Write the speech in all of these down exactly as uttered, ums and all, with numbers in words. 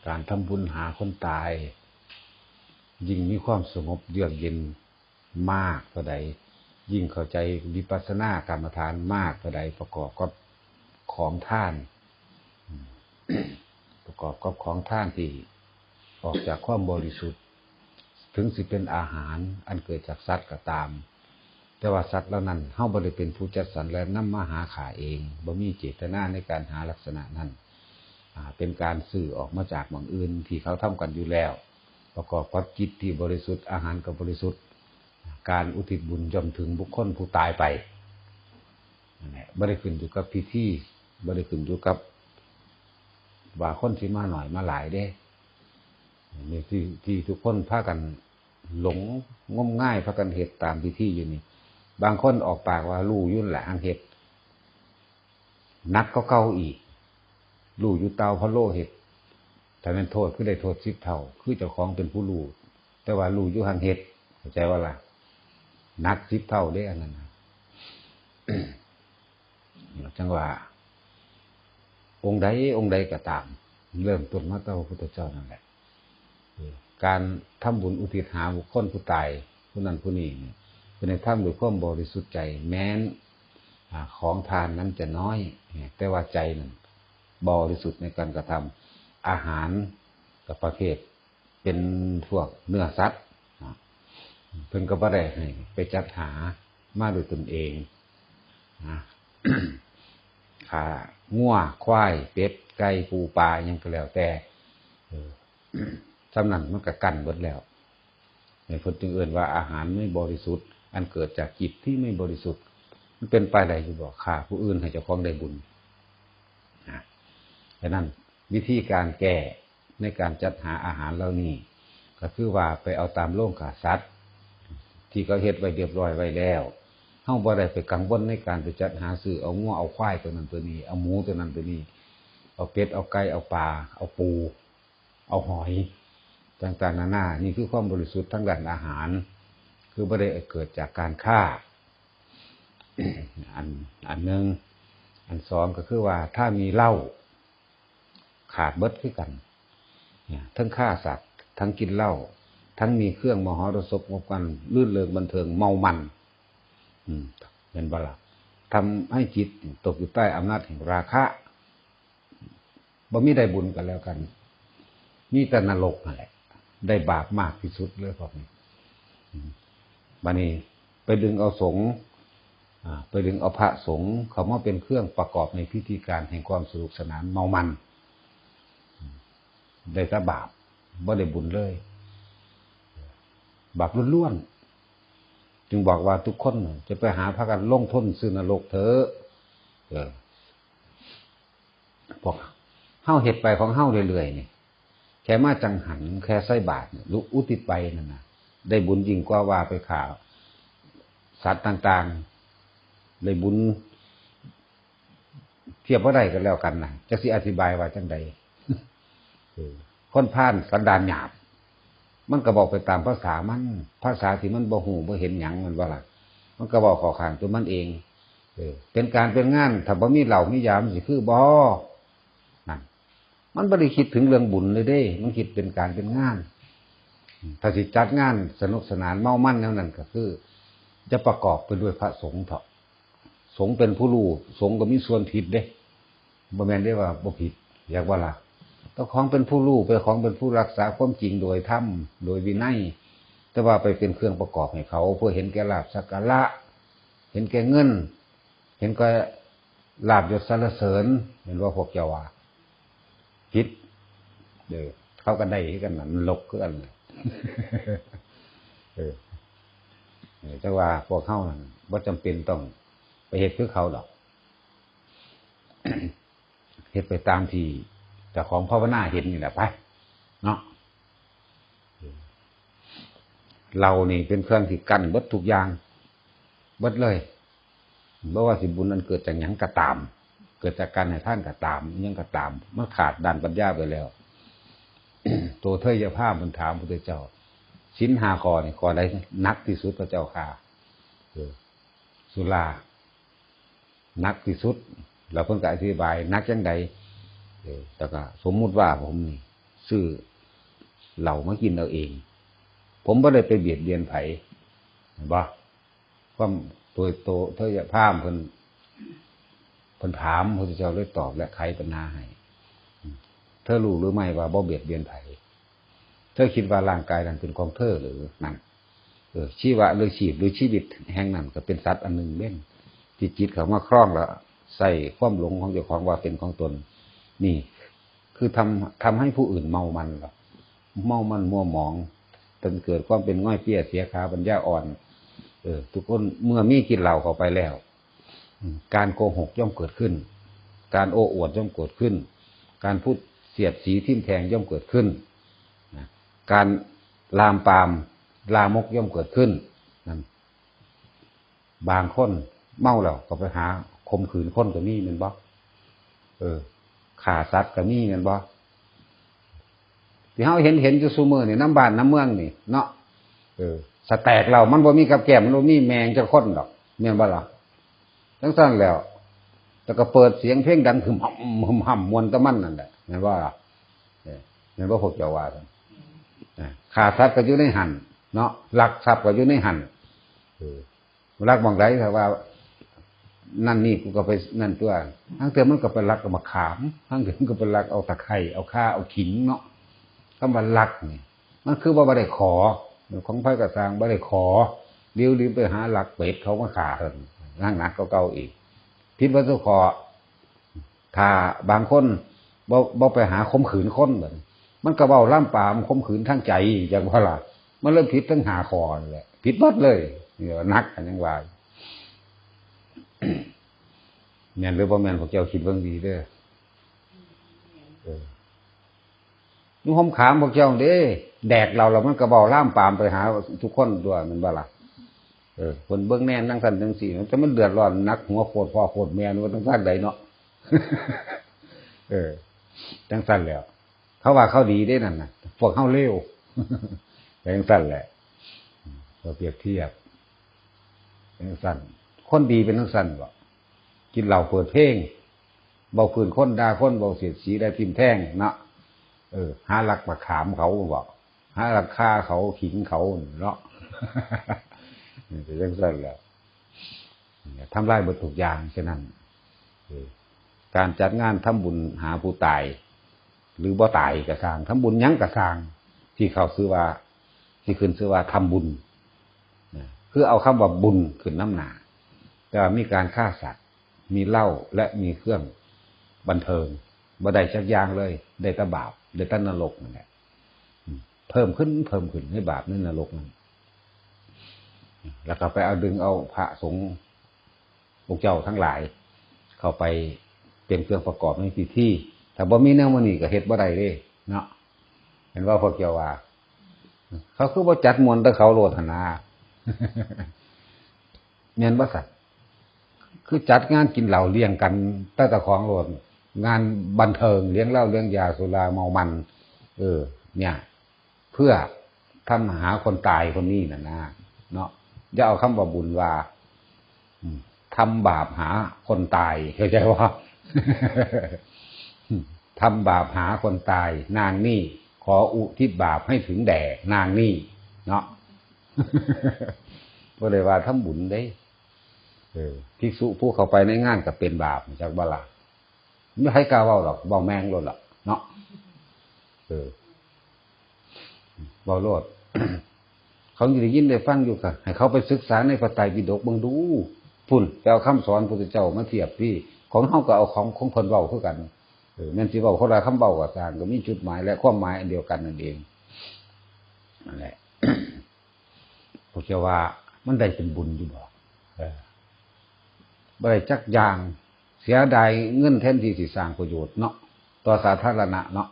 การทำบุญหาคนตาย ยิ่งมีความสงบเยือกเย็นมากเท่าใด ยิ่งเข้าใจวิปัสสนากรรมฐานมากเท่าใด ประกอบกับของทาน ประกอบกับของทานที่ออกจากความบริสุทธิ์ ถึงสิเป็นอาหารอันเกิดจากสัตว์ก็ตาม แต่ว่าสัตว์เหล่านั้นเฮาบ่ได้เป็นผู้จัดสรรและนำมาหาฆ่าเอง บ่มีเจตนาในการหาลักษณะนั้น อ่า เป็นการซื้อออกมาจากหม่องอื่นที่เขาทำกันอยู่แล้ว ประกอบกับจิตที่บริสุทธิ์ อาหารก็บริสุทธิ์ การอุทิศบุญย่อมถึงบุคคลผู้ตายไป นั่นแหละ บ่ได้ขึ้นอยู่กับพิธี บ่ได้ขึ้นอยู่กับว่าคนสิมาหน่อยมาหลายเด้ นี่ที่ ที่ทุกคนพากันหลงงมงาย พากันเฮ็ดตามพิธีอยู่นี่ บางคนออกปากว่ารู้อยู่นั่นแหละ หังเฮ็ด หนักกว่าเก่าอีก รู้อยู่เตาพะโล้เฮ็ด ถ้าแม่นโทษคือได้โทษสิบเท่า คือเจ้าของเป็นผู้รู้ แต่ว่ารู้อยู่หังเฮ็ด เข้าใจบ่ล่ะ หนักสิบเท่าเด้อันนั้นน่ะ จั่งว่า องค์ใดองค์ใดก็ตาม เริ่มต้นมาแต่พระพุทธเจ้านั่นแหละ การทำบุญอุทิศหาบุคคลผู้ตาย ผู้นั้นผู้นี้เนี่ย เพิ่นให้ทำด้วยความบริสุทธิ์ใจ แม้น อ่า ของทานนั้นจะน้อย แต่ว่าใจนั้นบริสุทธิ์ในการกระทำ อาหารกับประเภทเป็นพวกเนื้อสัตว์ อ่า เพิ่นก็บ่ได้ให้ไปจัดหามาด้วยตนเอง นะ ฆ่างัว ควาย เป็ด ไก่ ปู ปลา หยังก็แล้วแต่ เออ ส่ำนั้นมันก็กั้นเบิดแล้ว นี่เพิ่นจึงเอิ้นว่าอาหารไม่บริสุทธิ์ อันเกิดจากจิตที่ไม่บริสุทธิ์ มันเป็นไปได้อยู่บ่ ฆ่าผู้อื่นให้เจ้าของได้บุญ นะ ฉะนั้นวิธีการแก้ในการจัดหาอาหารเหล่านี้ ก็คือว่าไปเอาตามโรงฆ่าสัตว์ ที่เขาเฮ็ดไว้เรียบร้อยไว้แล้ว เฮาบ่ได้ไปกังวลในการไปจัดหาซื้อเอางัวเอาควายตัวนั้นตัวนี้ เอาหมูตัวนั้นตัวนี้ เอาเป็ด เอาไก่ เอาปลา เอาปู เอาหอย ต่างๆนานา นี่คือความบริสุทธิ์ทางด้านอาหาร คือบ่ได้เกิดจากการฆ่า อัน อันหนึ่ง อันสองก็คือว่าถ้ามีเหล้า ขาดเบิดคือกัน เนี่ย ทั้งฆ่าสัตว์ ทั้งกินเหล้า ทั้งมีเครื่องมหรสพงบกัน รื่นเริงบันเทิง เมามัน อืม เห็นบ่ล่ะ ทำให้จิตตกอยู่ใต้อำนาจแห่งราคะ บ่มีได้บุญกันแล้วกัน มีแต่นรกนั่นแหละ ได้บาปมากที่สุดเลยพวกนี้ อืม บัดนี้ไปดึงเอาสงฆ์ อ่า ไปดึงเอาพระสงฆ์เข้ามาเป็นเครื่องประกอบในพิธีการแห่งความสนุกสนานเมามัน อืม ได้แต่บาป บ่ได้บุญเลย บาปล้วนๆ จึงบอกว่าทุกคนจะไปหาพากันลงทุนซื้อนรกเถอะ เออ พวกเฮาเฮ็ดไปของเฮาเรื่อยๆ นี่ แค่มาจังหัน แค่ใส่บาตรนี่ อุทิศไปนั่นน่ะ ได้บุญยิ่งกว่าว่าไปฆ่าสัตว์ต่างๆ ได้บุญ เทียบบ่ได้ก็แล้วกันนะ จักสิอธิบายว่าจั่งใด เออ คนพาลสันดานหยาบ มันก็เว้าไปตามภาษามัน ภาษาที่มันบ่ฮู้บ่เห็นหยัง แม่นบ่ล่ะ มันก็เว้าเข้าข้างตัวมันเอง เออ เป็นการเป็นงาน ถ้าบ่มีเหล้ามียา มันสิคือบ่ นั่น มันบ่ได้คิดถึงเรื่องบุญเลยเด้ มันคิดเป็นการเป็นงาน ถ้าสิจัดงานสนุกสนานเมามันแนวนั้นก็คือ จะประกอบไปด้วยพระสงฆ์เถาะ สงฆ์เป็นผู้รู้ สงฆ์ก็มีส่วนผิดเด้ บ่แม่นได้ว่าบ่ผิด อยากว่าล่ะ เจ้าของเป็นผู้รู้ เป็นของเป็นผู้รักษาความจริงโดยธรรม โดยวินัย แต่ว่าไปเป็นเครื่องประกอบให้เขา เพื่อเห็นแก่ลาภสักการะ เห็นแก่เงิน เห็นแก่ลาภยศสรรเสริญ เห็นว่าพวกเจ้าว่า ผิด เออ เขาก็ได้คือกันน่ะ นรกคือกันน่ะ เออ เออ แต่ว่าพวกเฮานั่นบ่จำเป็นต้องไปเฮ็ดคือเขาดอก เฮ็ดไปตามที่เจ้าของภาวนาเห็นนี่แหละไป เนาะ เออ เหล้านี่เป็นเครื่องที่กั้นเบิดทุกอย่าง เบิดเลย บ่ว่าสิบุญอันเกิดจากหยังก็ตาม เกิดจากการให้ทานก็ตาม อิหยังก็ตาม มันขาดด้านปัญญาไปแล้ว ตัวเทยยะภาพมันถามพระพุทธเจ้า ศีลห้าข้อนี่ข้อใดหนักที่สุดพระเจ้าข้า เออ สุรา หนักที่สุด แล้วเพิ่นก็อธิบายหนักจั่งใด เออ แล้วก็สมมุติว่าผมนี่ ซื้อเหล้ามากินเอาเอง ผมบ่ได้ไปเบียดเบียนไผ เห็นบ่ ความโดยโตเธออย่าพามเพิ่น เพิ่นถาม พระพุทธเจ้าเลยตอบและไขปัญหาให้ เธอรู้หรือไม่ว่าบ่เบียดเบียนไผ เธอคิดว่าร่างกายนั้นเป็นของเธอหรือ นั่น เออ ชีวะหรือชีพหรือชีวิตแห่งนั้นก็เป็นสัตว์อันหนึ่งเด้ ที่จิตเข้ามาครองแล้วใส่ความหลงของเจ้าของว่าเป็นของตน นี่ คือทำ ทำให้ผู้อื่นเมามันหรอก เมามันมัวหมอง จนเกิดความเป็นง่อยเปี้ยเสียขาปัญญาอ่อน เออ ทุกคนเมื่อมีกินเหล้าเข้าไปแล้ว อืม การโกหกย่อมเกิดขึ้น การโอ้อวดย่อมเกิดขึ้น การพูดเสียดสีทิ่มแทงย่อมเกิดขึ้น นะ การลามปาม ลามกย่อมเกิดขึ้น นั่น บางคนเมาแล้วก็ไปหาข่มขืนคนก็มีแม่นบ่ เออ ฆ่าสัตว์ก็มีแม่นบ่ ที่เฮาเห็น เห็นอยู่ซุมื้อนี่ นำบ้านนำเมืองนี่เนาะ เออ สแต็กเหล้ามันบ่มีกับแกล้ม มันบ่มีแม่งจักคนดอก แม่นบ่ล่ะ จั่งซั้นแล้ว แล้วก็เปิดเสียงเพลงดังหึมหำ หึมหำ ม่วนแต่มันนั่นแหละ แม่นบ่ล่ะ เออ แม่นบ่พวกเจ้าว่าซั่น อ่า ฆ่าสัตว์ก็อยู่ในหั่นเนาะ ลักทรัพย์ก็อยู่ในหั่น เออ ลักหม่องใด ถ้าว่า นั่นนี่กูก็ไปนั่นตัว ทั้งเทื่อมันก็ไปลักเอามะขาม ทั้งเทื่อมันก็ไปลักเอาตะไคร้ เอาข่า เอาขิงเนาะ คำว่าลักนี่ มันคือว่าบ่ได้ขอ ของไผก็ซ่างบ่ได้ขอ เดี๋ยวลืมไปหาลักเป็ดเขามาฆ่าเพิ่น นั่งหนักกว่าเก่าอีก ผิดเบิดซุข้อ ถ้าบางคนบ่ บ่ไปหาข่มขืนคนบัดนี้ มันก็เว้าลามปามข่มขืนทางใจ จักว่าล่ะ มันเลยผิดทั้งห้าข้อนั่นแหละ ผิดเบิดเลย นี่ว่าหนักกันยังว่า แม่นหรือบ่แม่น พวกเจ้าคิดเบิ่งดีเด้อ เออ อยู่ห่มขามพวกเจ้าเด้ แดกเหล้าแล้วมันก็เว้าลามปามไปหาทุกคนตัว แม่นบ่ล่ะ เออ เพิ่นเบิ่งแน่นจั่งซั้นจั่งซี้ แต่มันเดือดร้อนหนักหัวโคตรพ่อโคตรแม่ว่าจั่งซั้นใดเนาะ เออ จั่งซั้นแล้ว เขาว่าเขาดีเด้นั่นน่ะ พวกเฮาเลว จั่งซั้นแหละ เราเปรียบเทียบ จั่งซั้น คนดีเป็นจั่งซั้นบ่ กินเหล้าเปิดเพลง เว้าพื้นคนด่าคน เว้าเสียดสีได้ทิ่มแทงเนาะ เออ หาลักมะขามเขาบ่ หาลักข่าเขาขิงเขาเนาะ เป็นจั่งซั้นแหละ ทำลายเบิดทุกอย่าง ฉะนั้น เออ การจัดงานทำบุญหาผู้ตาย หรือบ่ตายก็ซ่าง ทำบุญหยังก็ซ่าง ที่เขาชื่อว่า ที่ขึ้นชื่อว่าทำบุญ นะ คือเอาคำว่าบุญขึ้นนำหน้า แต่ว่ามีการฆ่าสัตว์ มีเหล้า และมีเครื่องบันเทิง บ่ได้จักอย่างเลย ได้แต่บาป ได้แต่นรกนั่นแหละ อืม เพิ่มขึ้น เพิ่มขึ้นในบาปในนรกนั่น แล้วก็ไปเอาดึงเอาพระสงฆ์พวกเจ้าทั้งหลาย เข้าไปเป็นเครื่องประกอบในพิธี ถ้าบ่มีแนวมื้อนี้ก็เฮ็ดบ่ได้เด้ เนาะ เห็นว่าพวกเจ้าว่า เขาคือบ่จัดม่วนแต่เขาโลดหั่นนะ แม่นบ่ซั่น คือจัดงานกินเหล้าเลี้ยงกันแต่เจ้าของโลด งานบันเทิง เลี้ยงเหล้าเลี้ยงยาสุราเมามัน เออ เนี่ย เพื่อทำหาคนตายคนนี้น่ะนะ เนาะ อย่าเอาคำว่าบุญว่า อืม ทำบาปหาคนตาย เข้าใจบ่ ทำบาปหาคนตาย นางนี่ ขออุทิศบาปให้ถึงแด่นางนี่ เนาะ บ่ได้ว่าทำบุญเด้ เออ ภิกษุผู้เข้าไปในงานก็เป็นบาป จักบ่ล่ะ บ่มีไผกล้าเว้าดอก เว้าแม่งโลดล่ะ เนาะ เออ เว้าโลด เขาได้ยินได้ฟังอยู่ ก็ให้เขาไปศึกษาในพระไตรปิฎกเบิ่งดู พุ้น ไปเอาคำสอนพุทธเจ้ามาเทียบติ ของเฮาก็เอาของของเพิ่นเว้าคือกัน เออ แม่นสิเว้าคนละคำเว้าก็ซ่าง ก็มีจุดหมายและความหมายอันเดียวกันนั่นเอง นั่นแหละ พวกเจ้าว่ามันได้เป็นบุญอยู่บ่ เออ บ่ได้จักอย่าง เสียดายเงินแทนที่สิสร้างประโยชน์เนาะ ต่อสาธารณะเนาะ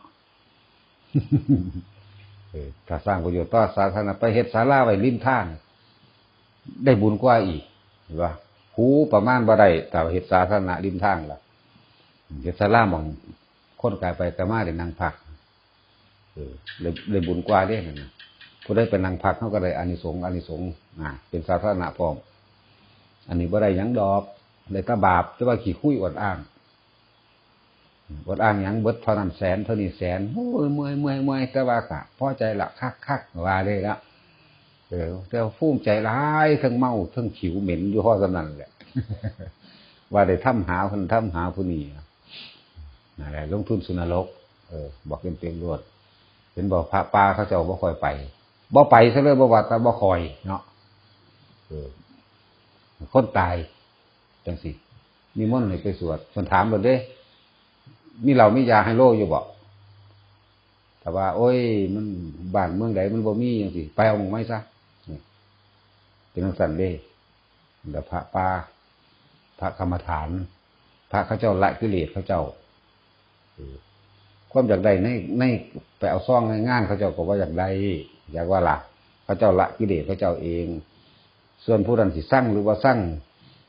เออ ถ้าสร้างประโยชน์ต่อสาธารณะ ไปเฮ็ดศาลาไว้ริมทาง ได้บุญกว่าอีก เห็นบ่ หูประมาณบ่ได้ ถ้าเฮ็ดสาธารณะริมทางล่ะ เฮ็ดศาลาหม่องคนกายไปกายมาได้นั่งพัก เออ ได้ ได้บุญกว่าเด้นั่นน่ะ ผู้ใดไปนั่งพักเขาก็ได้อานิสงส์ อานิสงส์ อ่า เป็นสาธารณะพร้อม อันนี้บ่ได้หยังดอก ได้แต่บาป แต่ว่าขี้คุยอวดอ้าง อดอ้างหยัง เบิดเท่านั้นแสน เท่านี้แสน โอ้ย เมื่อย เมื่อย เมื่อย แต่ว่าก็พอใจละ คัก คัก ว่าเลยละ เออ แต่ว่าภูมิใจหลาย ทั้งเมา ทั้งขิวเหม็นอยู่พอส่ำนั้นแหละ ว่าได้ทำหาคน ทำหาผู้นี้ นั่นแหละ ลงทุนสู่นรก เออ บอกเต็มๆโลด เห็นบอกพระป่าเขาเจ้าบ่ค่อยไป บ่ไปซะเลย บ่ว่าแต่บ่ค่อยเนาะ เออ คนตายจังซี่ นิมนต์ให้ไปสวด เพิ่นถามเพิ่นเด้ มีเหล้ามียาไฮโลอยู่บ่ ถ้าว่า โอ้ย มันบ้านเมืองใดมันบ่มีจังซี่ ไปเอาหม่องใหม่ซะ นี่ เป็นจังซั่นเด้ แล้วพระป่า พระกรรมฐาน พระเขาเจ้าละกิเลสเขาเจ้า เออ ความอยากได้ใน ใน ไปเอาซองในงานเขาเจ้าก็ว่าอยากได้ อยากว่าละ เขาเจ้าละกิเลสเขาเจ้าเอง ส่วนผู้นั้นสิซังหรือว่าซัง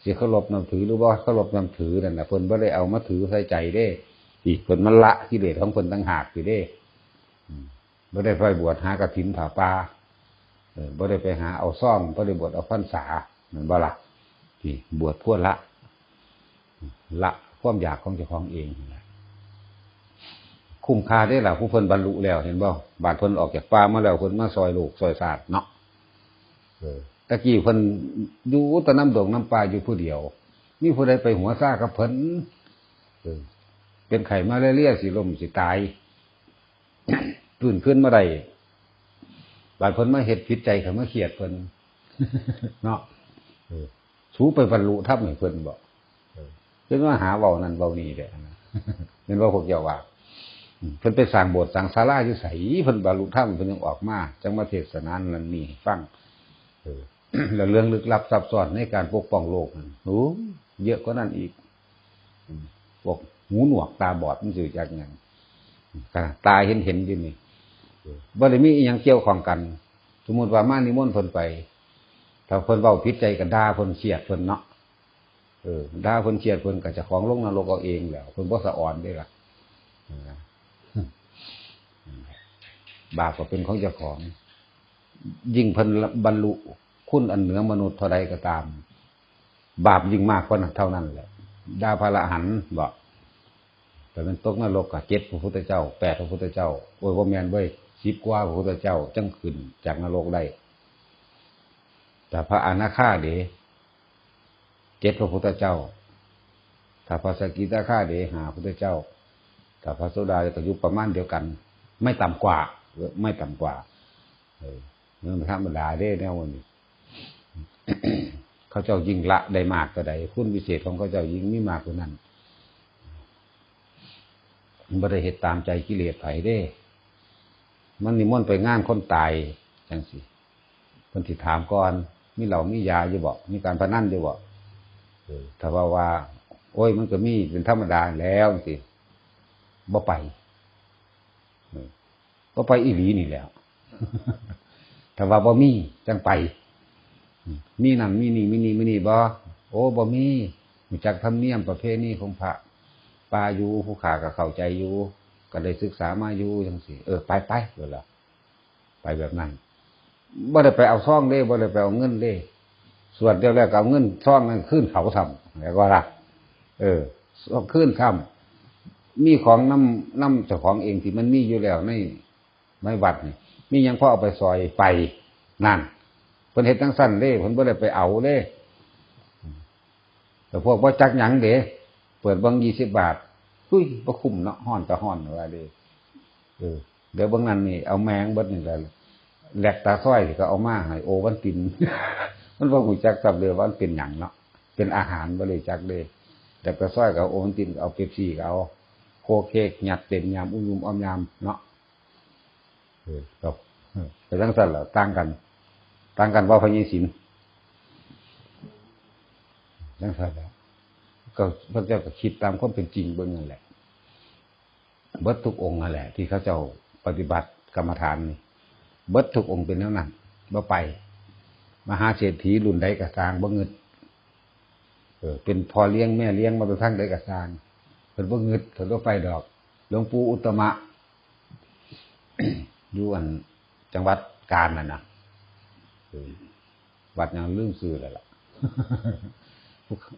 สิเคารพนับถือหรือว่าเคารพนับถือนั่นน่ะ เพิ่นบ่ได้เอามาถือใส่ใจเด้ ที่เพิ่นมาละกิเลสของเพิ่นต่างหากสิเด้ อืม บ่ได้ไปบวชหากฐินผ้าป่า เออ บ่ได้ไปหาเอาซอง บ่ได้บวชเอาพรรษา แม่นบ่ล่ะ ที่บวชเพื่อละ ละความอยากของเจ้าของเองนั่นแหละ คุ้มค่าเด้ล่ะ ผู้เพิ่นบรรลุแล้ว เห็นบ่ บาดเพิ่นออกจากป่ามาแล้ว เพิ่นมาซอยโลกซอยชาติเนาะ เออ ตะกี้เพิ่นอยู่แต่นำดงนำป่าอยู่ผู้เดียว มีผู้ใดไปหัวซ่ากับเพิ่น เออ เป็นไข้มาลาเรียสิล้มสิตาย ฟื้นคืนมาได้ บาดเพิ่นมาเฮ็ดผิดใจ เขามาเคียดเพิ่น เนาะ เออ สูไปบรรลุธรรมให้เพิ่นบ่ เออ เพิ่นมาหาเว้านั่นเว้านี่แหละนะ แม่นบ่พวกเจ้าว่า อืม เพิ่นไปสร้างโบสถ์สร้างศาลาอยู่ไส เพิ่นบรรลุธรรม เพิ่นยังออกมา จั่งมาเทศนานั่นนี่ให้ฟัง เออ แล้วเรื่องลึกลับซับซ้อนในการปกป้องโลกนั่น โอ้ เยอะกว่านั้นอีก อืม พวกหูหนวกตาบอดมันสิรู้จักหยัง ขนาดตาเห็นเห็นอยู่นี่ เออ บ่ได้มีอิหยังเกี่ยวข้องกัน สมมุติว่ามานิมนต์เพิ่นไป ถ้าเพิ่นเว้าผิดใจก็ด่าเพิ่นเคียดเพิ่นเนาะ เออ ด่าเพิ่นเคียดเพิ่นก็เจ้าของลงนรกเอาเองแหล้ว เพิ่นบ่สะออนเด้ล่ะ เออ บาปก็เป็นของเจ้าของ ยิ่งเพิ่นบรรลุคุณอันเหนือมนุษย์เท่าใดก็ตาม บาปยิ่งมากกว่านั้นเท่านั้นแหละ ด่าพระอรหันต์บ่ แต่มันตกนรกก็เจ็ดพระพุทธเจ้า แปดพระพุทธเจ้า โอ้ย บ่แม่นเว้ย สิบกว่าพระพุทธเจ้า จั่งขึ้นจากนรกได้ แต่พระอนาคาเด้ เจ็ดพระพุทธเจ้า ถ้าพระสกิทาคาเด้ ห้าพุทธเจ้า ถ้าพระโสดาก็อยู่ประมาณเดียวกัน ไม่ต่ำกว่า เออ ไม่ต่ำกว่า เออ มันธรรมดาเด้แนวนี้ เขาเจ้ายิ่งละได้มากเท่าใด คุณวิเศษของเขาเจ้ายิ่งมีมากกว่านั้น มันบ่ได้เฮ็ดตามใจกิเลสไผเด้ มันนิมนต์ไปงานคนตายจั่งซี้ เพิ่นสิถามก่อน มีเหล้ามียาอยู่บ่ มีการพนันอยู่บ่ เออ ถ้าว่าว่า โอ้ย มันก็มีเป็นธรรมดาแล้วจั่งซี้ บ่ไป เออ บ่ไปอีหลีนี่แหล้ว ถ้าว่าบ่มีจั่งไป มีนั่นมีนี่ มีนี่ มีนี่บ่ โอ้ บ่มี รู้จักธรรมเนียมประเพณีของพระป่าอยู่ ผู้ข้าก็เข้าใจอยู่ ก็ได้ศึกษามาอยู่จั่งซี้ เออ ไป ไป เพิ่นล่ะ ไปแบบนั้น บ่ได้ไปเอาซองเด้ บ่ได้ไปเอาเงินเด้ สวดแล้ว แล้วก็เอาเงินซองนั้นคืนเขาซ้ำ แล้วก็ล่ะ เออ คืนซ้ำ มีของนำ นำเจ้าของเองที่มันมีอยู่แล้วใน ในวัดนี่ มีหยังพอเอาไปซอยไป นั่น เพิ่นเฮ็ดจั่งซั้นเด้ เพิ่นบ่ได้ไปเอาเด้ แต่พวกบ่จักหยังเด้ เปิดเบิ่งยี่สิบบาท หุ้ย บ่คุ้มเนาะ ฮ้อนก็ฮ้อนว่าเด้ เออ เดี๋ยวเบิ่งนั่นนี่ เอาแมงเบิดนี่แหละ แหลกตาซ้อยที่เขาเอามาให้โอวัลติน มันบ่รู้จักซ้ำเลยว่ามันเป็นหยังเนาะ เป็นอาหารบ่รู้จักเด้ แหลกตาซ้อยก็เอาโอวัลติน เอาเป๊ปซี่ก็เอา โคกเค้กยัดเต็มยาม อุ้มๆอ้อมยามเนาะ เออ ครับ เออ ไปจั่งซั้นล่ะ ต่างกัน ต่างกันว่าพระเยซู จั่งซั้นแหละ ก็พระเจ้าก็คิดตามความเป็นจริงเบิ่งนั่นแหละ เบิดทุกองค์นั่นแหละ ที่เขาเจ้าปฏิบัติกรรมฐานนี่ เบิดทุกองค์เป็นแนวนั้น บ่ไป มหาเศรษฐีรุ่นใดก็ซ่าง บ่งึด เออ เป็นพ่อเลี้ยงแม่เลี้ยงมาแต่ทางใดก็ซ่าง เพิ่นบ่งึด เพิ่นบ่ไปดอก หลวงปู่อุตตมะ อยู่อันจังหวัดกาญนั่นน่ะ เออ วัดหยังลืมชื่อแล้วล่ะ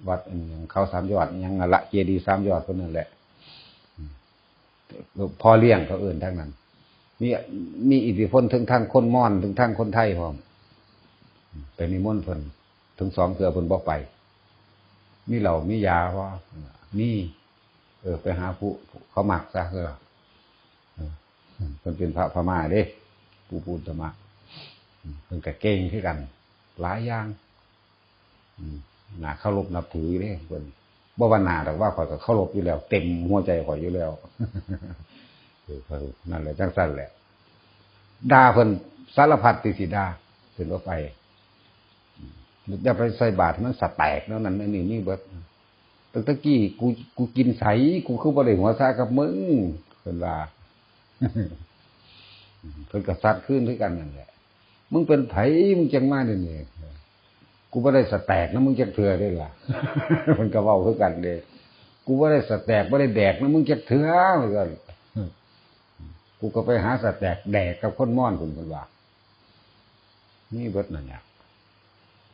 วัดอันหยังเขาสามยอดหยังนั่นละ เจดีย์สามยอดเพิ่นนั่นแหละ อืม พ่อเลี้ยงเขาเอิ้นทั้งนั้น มี มีอิทธิพลถึงทางคนมอญ ถึงทางคนไทยพร้อม ไปนิมนต์เพิ่น ถึงสองเทื่อเพิ่นบ่ไป มีเหล้ามียาบ่ มี เออ ไปหาผู้เขามักซะ เออ เออ เพิ่นเป็นพระพม่าเด้ ปู่ปูนธรรมะ อืม เพิ่นก็เก่งคือกัน หลายอย่าง อืม น่าเคารพนับถือเด้เพิ่น บ่ว่าน่าดอก ว่าข้อยก็เคารพอยู่แล้ว เต็มหัวใจข้อยอยู่แล้ว เออ นั่นแหละ จั่งซั้นแหละ ด่าเพิ่นสารพัดที่สิด่า เพิ่นบ่ไป อืม อย่าไปใส่บาตรให้มันสะแตกแนวนั้นแนวนี้ มีเบิด ตั้งแต่กี้กู กูกินใส กูคือบ่ได้หัวซากับมึง เพิ่นว่า เพิ่นก็ซัดคืนคือกันนั่นแหละ มึงเป็นไผ มึงจั่งมาเดี๋ยวนี้ กูบ่ได้สะแตกนำมึงจักเทื่อเด้ล่ะ เพิ่นก็เว้าคือกันเด้ กูบ่ได้สะแตก บ่ได้แดกนำมึงจักเทื่อ ว่าซั่น กูก็ไปหาสะแตกแดกกับคนมอญพุ้น เพิ่นว่า มีเบิดนั่นแหละ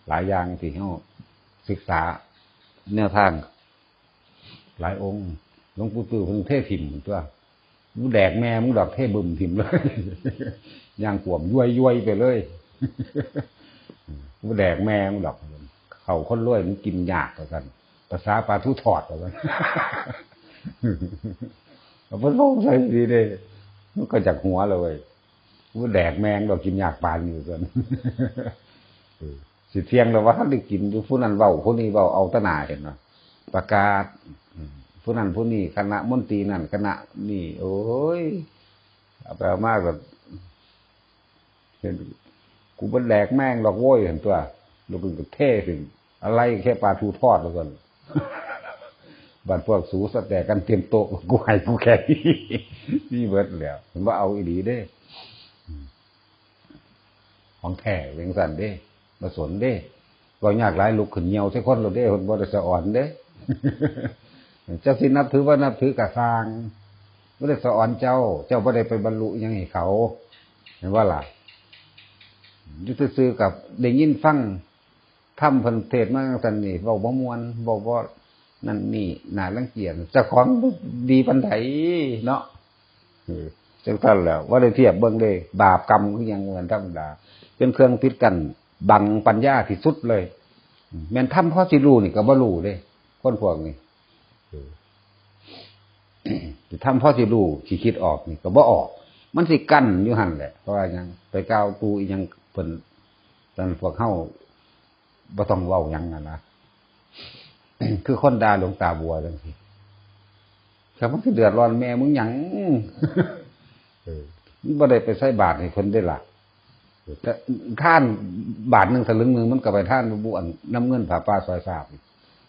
หลายอย่างที่เฮาศึกษาแนวทาง หลายองค์ หลวงปู่ตื้อเพิ่นเทถิ่มตัว กูแดกแม่มึงดอก เทบึ้มถิ่มเลย ย่างขวมย้วยๆไปเลย กูแดกแม่มึงดอก เข้าคนรวยมันกินยาก ว่าซั่น ภาษาปลาทูทอด ว่าซั่น เอาเพิ่นลงใส่ดีเด้ มันก็จักหัวเลย กูแดกแม่งดอก กินยากปานนี้ ว่าซั่น เออ สิเที่ยงแล้วว่า คันได้กินอยู่ ผู้นั้นเว้า ผู้นี้เว้า เอาแต่หน้าเห็นบ่ ประกาศ อืม ผู้นั้นผู้นี้ คณะมนตรีนั่น คณะนี่ โอ้ย เอาไปเอามาก็ เห็น กูบ่แดกแม่งดอกโว้ย เห็นตัว แล้วกูก็เทถิ่ม อะไรแค่ปลาทูทอด ว่าซั่น บัดพวกสูสะแตกกันเตรียมโต๊ะ กูให้กูแค่นี้ นี่เบิดแล้ว เพิ่นบ่เอาอีหลีเด้ อืม ของแท้จั่งซั้นเด้ บ่สนเด้ เว้ายากหลาย ลุกขึ้นเหี่ยวใส่คนโลดเด้ เพิ่นบ่ได้สะออนเด้ เจ้าสินับถือบ่นับถือก็ซ่าง บ่ได้สะออนเจ้า เจ้าบ่ได้ไปบรรลุอิหยังให้เขา เห็นบ่ล่ะ อยู่ซื่อๆ กับได้ยินฟังธรรมเพิ่นเทศน์มาจั่งซั้นนี่ เว้าบ่ม่วน เว้าบ่นั่นนี่ น่ารังเกียจ เจ้าของดีปานใดเนาะ เออ จั่งซั้นแหล้ว บ่ได้เทียบเบิ่งเด้ บาปกรรมคือหยัง เหมือนธรรมดา เป็นเครื่องปิดกั้นบังปัญญาที่สุดเลย แม่นธรรมพอสิรู้นี่ก็บ่รู้เด้ คนพวกนี้ เออ ธรรมพอสิรู้ สิคิดออกนี่ก็บ่ออก มันสิกั้นอยู่หั่นแหละ เพราะว่าหยัง ไปกล่าวตู่อีหยังเพิ่น นั่นพวกเฮาบ่ต้องเว้าหยังนั่นนะ คือคนด่าหลวงตาบัวจั่งซี้ แต่มันสิเดือดร้อนแม่มึงหยัง เออ มันบ่ได้ไปใส่บาตรให้เพิ่นเด้ล่ะ แต่ทานบาทหนึ่งสลึงหนึ่ง มันก็ไปทานบ่บุอันนำเงินผ้าป่าซอยสาม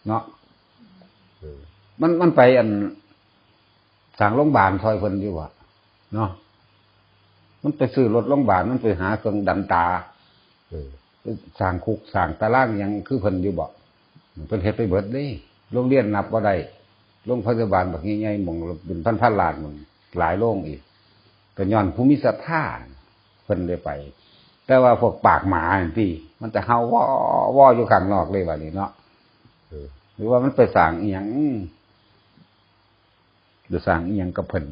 เนาะ เออ มัน มันไปอัน สร้างโรงบาลซอยเพิ่นอยู่อะเนาะ มันไปซื้อรถโรงบาล มันไปหาเครื่องดันตา เออ ไปสร้างคุกสร้างตารางหยังคือเพิ่นอยู่บ่ เพิ่นเฮ็ดไปเบิดเด้ โรงเรียนนับบ่ได้ โรงพยาบาลบักใหญ่ๆ หม่องเป็นพันๆ ล้านหม่องหลายโรงอีก ก็ย้อนผู้มีศรัทธาเพิ่นเลยไป แต่ว่าพวกปากหมานี่ติ มันจะเห่าวอวออยู่ข้างนอกเลยบัดนี้เนาะ เออ หรือว่ามันไปสร้างอีหยัง หรือสร้างอีหยังกับเพิ่น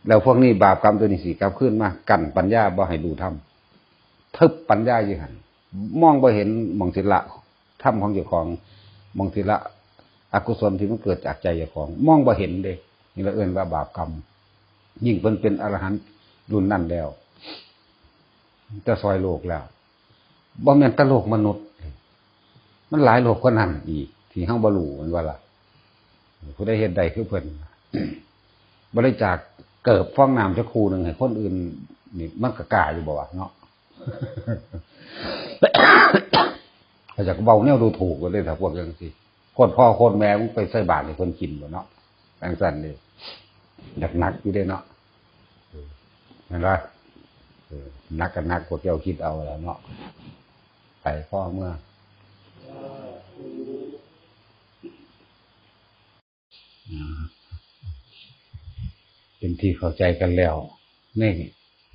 แล้วพวกนี้บาปกรรมตัวนี้สิกลับคืนมา กั้นปัญญาบ่ให้รู้ธรรม ทึบปัญญาอยู่หั่น มองบ่เห็นหม่องสิละธรรมของเจ้าของ หม่องสิละอกุศลที่มันเกิดจากใจเจ้าของ มองบ่เห็นเด้ นี่ละเอิ้นว่าบาปกรรม ยิ่งเพิ่นเป็นอรหันต์รุ่นนั้นแล้ว จะซอยโลกแล้ว บ่แม่นแต่โลกมนุษย์ มันหลายโลกกว่านั้นอีก ที่เฮาบ่รู้ แม่นบ่ล่ะ ผู้ใดเฮ็ดได้คือเพิ่น บริจาคเกิบฟองน้ำจักคู่หนึ่งให้คนอื่น นี่มันก็กล้าอยู่บ่วะเนาะ เขาจะเว้าแนวดูถูกกันเลย ถ้าพวกจังซี่ โคตรพ่อโคตรแม่มึงไปใส่บาตรให้เพิ่นกินบ่เนาะ จังซั่นนี่ หนักๆ อยู่เด้เนาะ เออ เห็นปะ เออ หนักก็หนัก พวกเจ้าคิดเอาแล้วเนาะ ไปพ่อเมือง อ่า เป็นที่เข้าใจกันแล้ว ใน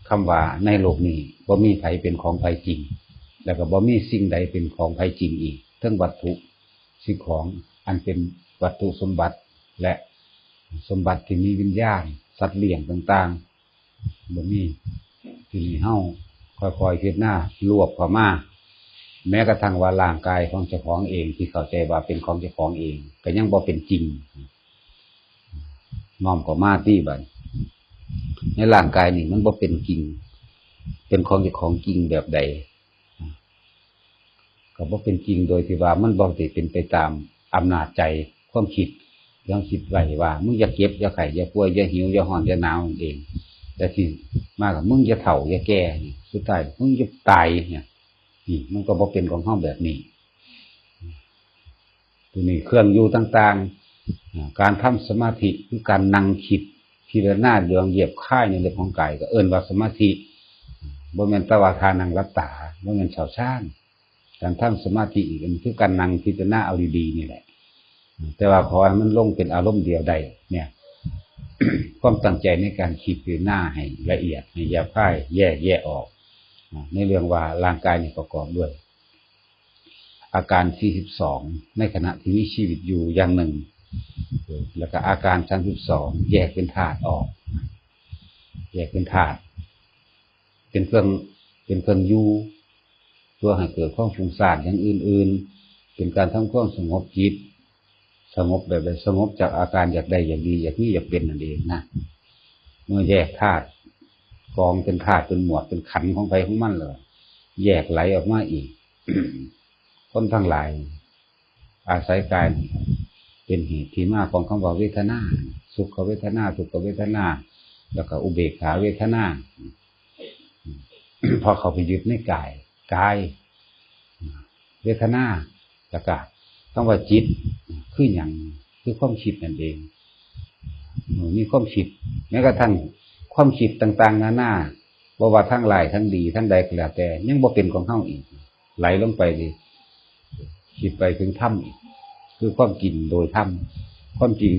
คำว่าในโลกนี้บ่มีไผเป็นของไผจริง แล้วก็บ่มีสิ่งใดเป็นของไผจริงอีก ทั้งวัตถุสิ่งของอันเป็นวัตถุสมบัติ และ สมบัติที่มีวิญญาณ สัตว์เลี้ยงต่างๆ บ่มี ทีนี้เฮาค่อยๆพิจารณารวบเข้ามา แม้กระทั่งว่าร่างกายของเจ้าของเองที่เข้าใจว่าเป็นของเจ้าของเอง ก็ยังบ่เป็นจริง น้อมเข้ามาที่บัด ในร่างกายนี่มันบ่เป็นจริง เป็นของเจ้าของจริงแบบใด ก็บ่เป็นจริงโดยที่ว่ามันบ่ได้เป็นไปตามอำนาจใจความคิด ยังคิดไว้ว่า มึงอย่าเจ็บอย่าไข้อย่าป่วยอย่าหิวอย่าฮ้อนอย่าหนาวนั่นเอง แต่ที่มากับมึงอย่าเฒ่าอย่าแก่นี่ สุดท้ายมึงจะตายเนี่ย นี่มันก็บ่เป็นของเฮาแบบนี้ ตัวนี้เครื่องอยู่ต่างๆ อ่า การทำสมาธิคือการนั่งคิดพิจารณาเรื่องเหยียบคายในเรื่องของกาย ก็เอิ้นว่าสมาธิ บ่แม่นแต่ว่าท่านั่งหลับตา บ่แม่นเช้าชาน การทำสมาธิอีกอันคือการนั่งพิจารณาเอาดีๆนี่แหละ แต่ว่าขอให้มันลงเป็นอารมณ์เดียวได้ เนี่ย ความตั้งใจในการคิดพิจารณาให้ละเอียด ให้หยาบคาย แยกแยะออก อ่า ในเรื่องว่าร่างกายนี่ประกอบด้วย อาการสี่สิบสอง ในขณะที่มีชีวิตอยู่อย่างหนึ่ง แล้วก็อาการสามสิบสอง แยกเป็นธาตุออก แยกเป็นธาตุ เป็นเครื่อง เป็นเครื่องอยู่ เพื่อให้เกิดความฟุ้งซ่านอย่างอื่นๆ เป็นการทำความสงบจิต สงบแบบใด สงบจากอาการอยากได้อยากดีอยากมีอยากเป็นนั่นเองนะ เมื่อแยกธาตุ กองเป็นธาตุเป็นหมวดเป็นขันธ์ของใครของมันเลย แยกไหลออกมาอีก คนทั้งหลาย อาศัยกายเป็นเหตุที่มาของคำว่าเวทนา สุขเวทนา ทุกขเวทนา แล้วก็อุเบกขาเวทนา เพราะเขาไปยึดในกาย กาย เวทนา แล้วก็คำว่าจิต คือหยัง คือความคิดนั่นเอง เออ มีความคิด แม้กระทั่งความคิดต่างๆนานา บ่ว่าทั้งร้ายทั้งดีทั้งใดก็แล้วแต่ ยังบ่เป็นของเฮาอีก ไหลลงไปเลย คิดไปถึงธรรมอีก คือความจริงโดยธรรม ความจริง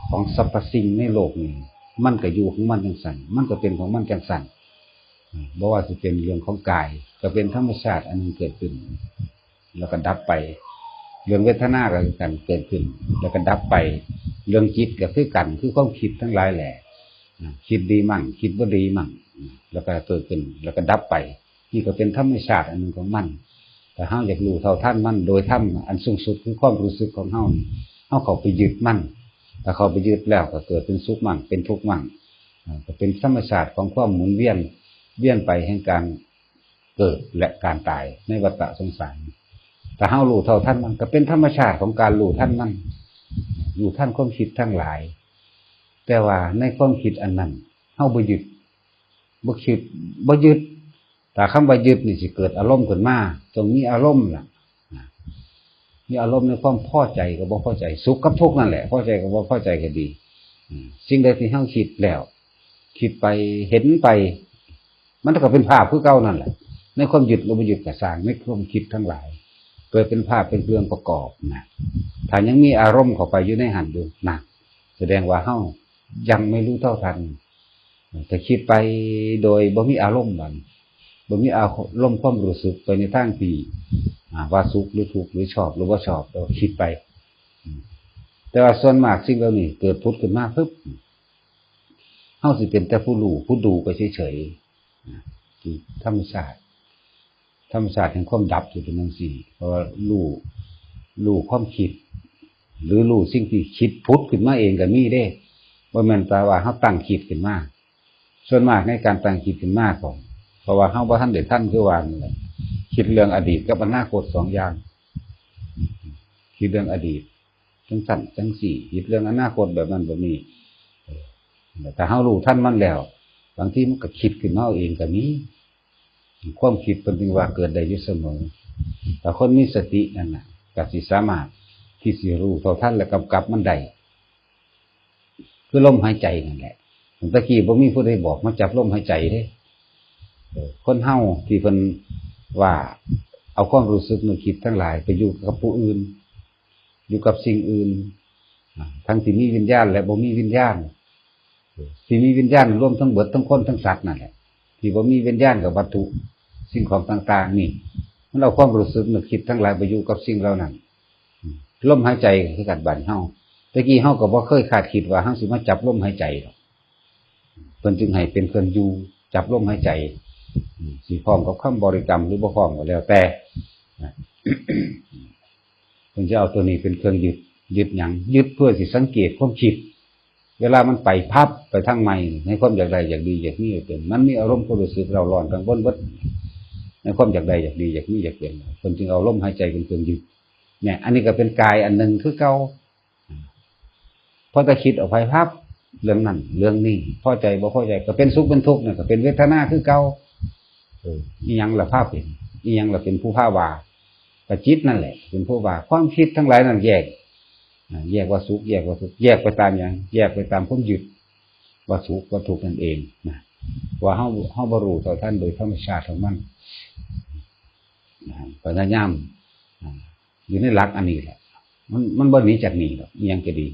ของสรรพสิ่งในโลกนี้ มันก็อยู่ของมันจังซั่น มันก็เป็นของมันจังซั่น บ่ว่าสิเป็นเรื่องของกาย ก็เป็นธรรมชาติอันหนึ่งเกิดขึ้น แล้วก็ดับไป เรื่องเวทนาก็คือกัน เกิดขึ้น แล้วก็ดับไป เรื่องจิตก็คือกัน คือความคิดทั้งหลายแหละ อ่า คิดดีมั่ง คิดบ่ดีมั่ง อ่า แล้วก็เกิดขึ้น แล้วก็ดับไป นี่ก็เป็นธรรมชาติอันหนึ่งของมัน แต่เฮาอยากรู้เท่าทันมัน โดยธรรมอันสูงสุดคือความรู้สึกของเฮานี่ เฮาเข้าไปยึดมัน ถ้าเข้าไปยึดแล้วก็เกิดเป็นสุขมั่ง เป็นทุกข์มั่ง อ่า ก็เป็นธรรมชาติของความหมุนเวียน เวียนไปแห่งการเกิดและการตายในวัฏฏะสงสาร ถ้าเฮารู้เท่าทันมัน ก็เป็นธรรมชาติของการรู้ทันมัน รู้ทันความคิดทั้งหลาย แต่ว่าในความคิดอันนั้น เฮาบ่ยึด บ่คิด บ่ยึด ถ้าคำว่ายึดนี่สิเกิดอารมณ์ขึ้นมา ต้องมีอารมณ์ล่ะ นะ มีอารมณ์ในความพอใจกับบ่พอใจ สุขกับทุกข์นั่นแหละ พอใจกับบ่พอใจก็ดี อืม สิ่งใดที่เฮาคิดแล้ว คิดไป เห็นไป มันก็เป็นภาพคือเก่านั่นแหละ ในความยึดหรือบ่ยึดก็ซ่าง ในความคิดทั้งหลาย เกิดเป็นภาพเป็นเครื่องประกอบนะ ถ้ายังมีอารมณ์เข้าไปอยู่ในหั้นอยู่นะ แสดงว่าเฮายังไม่รู้เท่าทัน ถ้าคิดไปโดยบ่มีอารมณ์มัน บ่มีอารมณ์ความรู้สึกไปในทางที่ อ่า ว่าสุขหรือทุกข์หรือชอบหรือบ่ชอบ เราคิดไป อืม แต่ว่าส่วนมากสิ่งเหล่านี้เกิดผุดขึ้นมาปุ๊บ เฮาสิเป็นแต่ผู้รู้ผู้ดูไปเฉยๆ นะ ที่ธรรมชาติ ธรรมชาติแห่งความดับสิเป็นจั่งซี้ เพราะว่ารู้ รู้ความคิด หรือรู้สิ่งที่คิดผุดขึ้นมาเองก็มีเด้ บ่แม่นแต่ว่าเฮาตั้งคิดขึ้นมา ส่วนมากในการตั้งคิดขึ้นมาของ เพราะว่าเฮาบ่ทันได้ทันคือว่านั่นแหละ คิดเรื่องอดีตกับอนาคตสองอย่าง คิดเรื่องอดีตจังซั่นจังซี้ คิดเรื่องอนาคตแบบนั้นแบบนี้ เออ แต่เฮารู้ทันมันแล้ว บางทีมันก็คิดขึ้นมาเองก็มี ความคิดเพิ่นจึงว่าเกิดได้อยู่เสมอ ถ้าคนมีสตินั่นน่ะ ก็สิสามารถที่สิรู้เท่าทันและกำกับมันได้ คือลมหายใจนั่นแหละ ตั้งแต่กี้บ่มีผู้ใดบอกมาจับลมหายใจเด้ เออ คนเฮาที่เพิ่นว่าเอาความรู้สึกนึกคิดทั้งหลายไปอยู่กับผู้อื่น อยู่กับสิ่งอื่น อ่า ทั้งที่มีวิญญาณและบ่มีวิญญาณ เออ ที่มีวิญญาณรวมทั้งเบิดทั้งคนทั้งสัตว์นั่นแหละ ที่บ่มีวิญญาณกับวัตถุสิ่งของต่างๆ นี่ มันเอาความรู้สึกนึกคิดทั้งหลายไปอยู่กับสิ่งเหล่านั้น อืม ลมหายใจคือกันบัดเฮา แต่กี้เฮาก็บ่เคยคาดคิดว่าเฮาสิมาจับลมหายใจดอก เพิ่นจึงให้เป็นเครื่องอยู่ จับลมหายใจ อืม สิพร้อมกับคำบริกรรมหรือบ่พร้อมก็แล้วแต่นะ เพิ่นจะเอาตัวนี้เป็นเครื่องยึด ยึดหยัง ยึดเพื่อสิสังเกตความคิด เวลามันไปพับไปทางใหม่ ในความอยากได้อยากดีอยากมีอยากเป็น มันมีอารมณ์ความรู้สึกเร่าร้อนกังวลเบิด ในความอยากได้อยากดีอยากมีอยากเป็น เพิ่นจึงเอาลมหายใจเป็นเครื่องยึด เนี่ย อันนี้ก็เป็นกายอันหนึ่งคือเก่า พอจะคิดออกไปพับ เรื่องนั้นเรื่องนี้ พอใจบ่พอใจ ก็เป็นสุขเป็นทุกข์เนี่ย ก็เป็นเวทนาคือเก่า เออ อีหยังละพาเป็น อีหยังละเป็นผู้พาว่า ก็จิตนั่นแหละ เป็นผู้ว่า ความคิดทั้งหลายนั่นแยก อ่า แยกว่าสุข แยกว่าทุกข์ แยกไปตามหยัง แยกไปตามความยึด ว่าสุขว่าทุกข์นั่นเองนะ ว่าเฮา เฮาบ่รู้เท่าทันโดยธรรมชาติของมันนะ พยายาม อ่า อยู่ในหลักอันนี้แหละ มัน มันบ่หนีจากนี้ดอก อีหยังก็ดี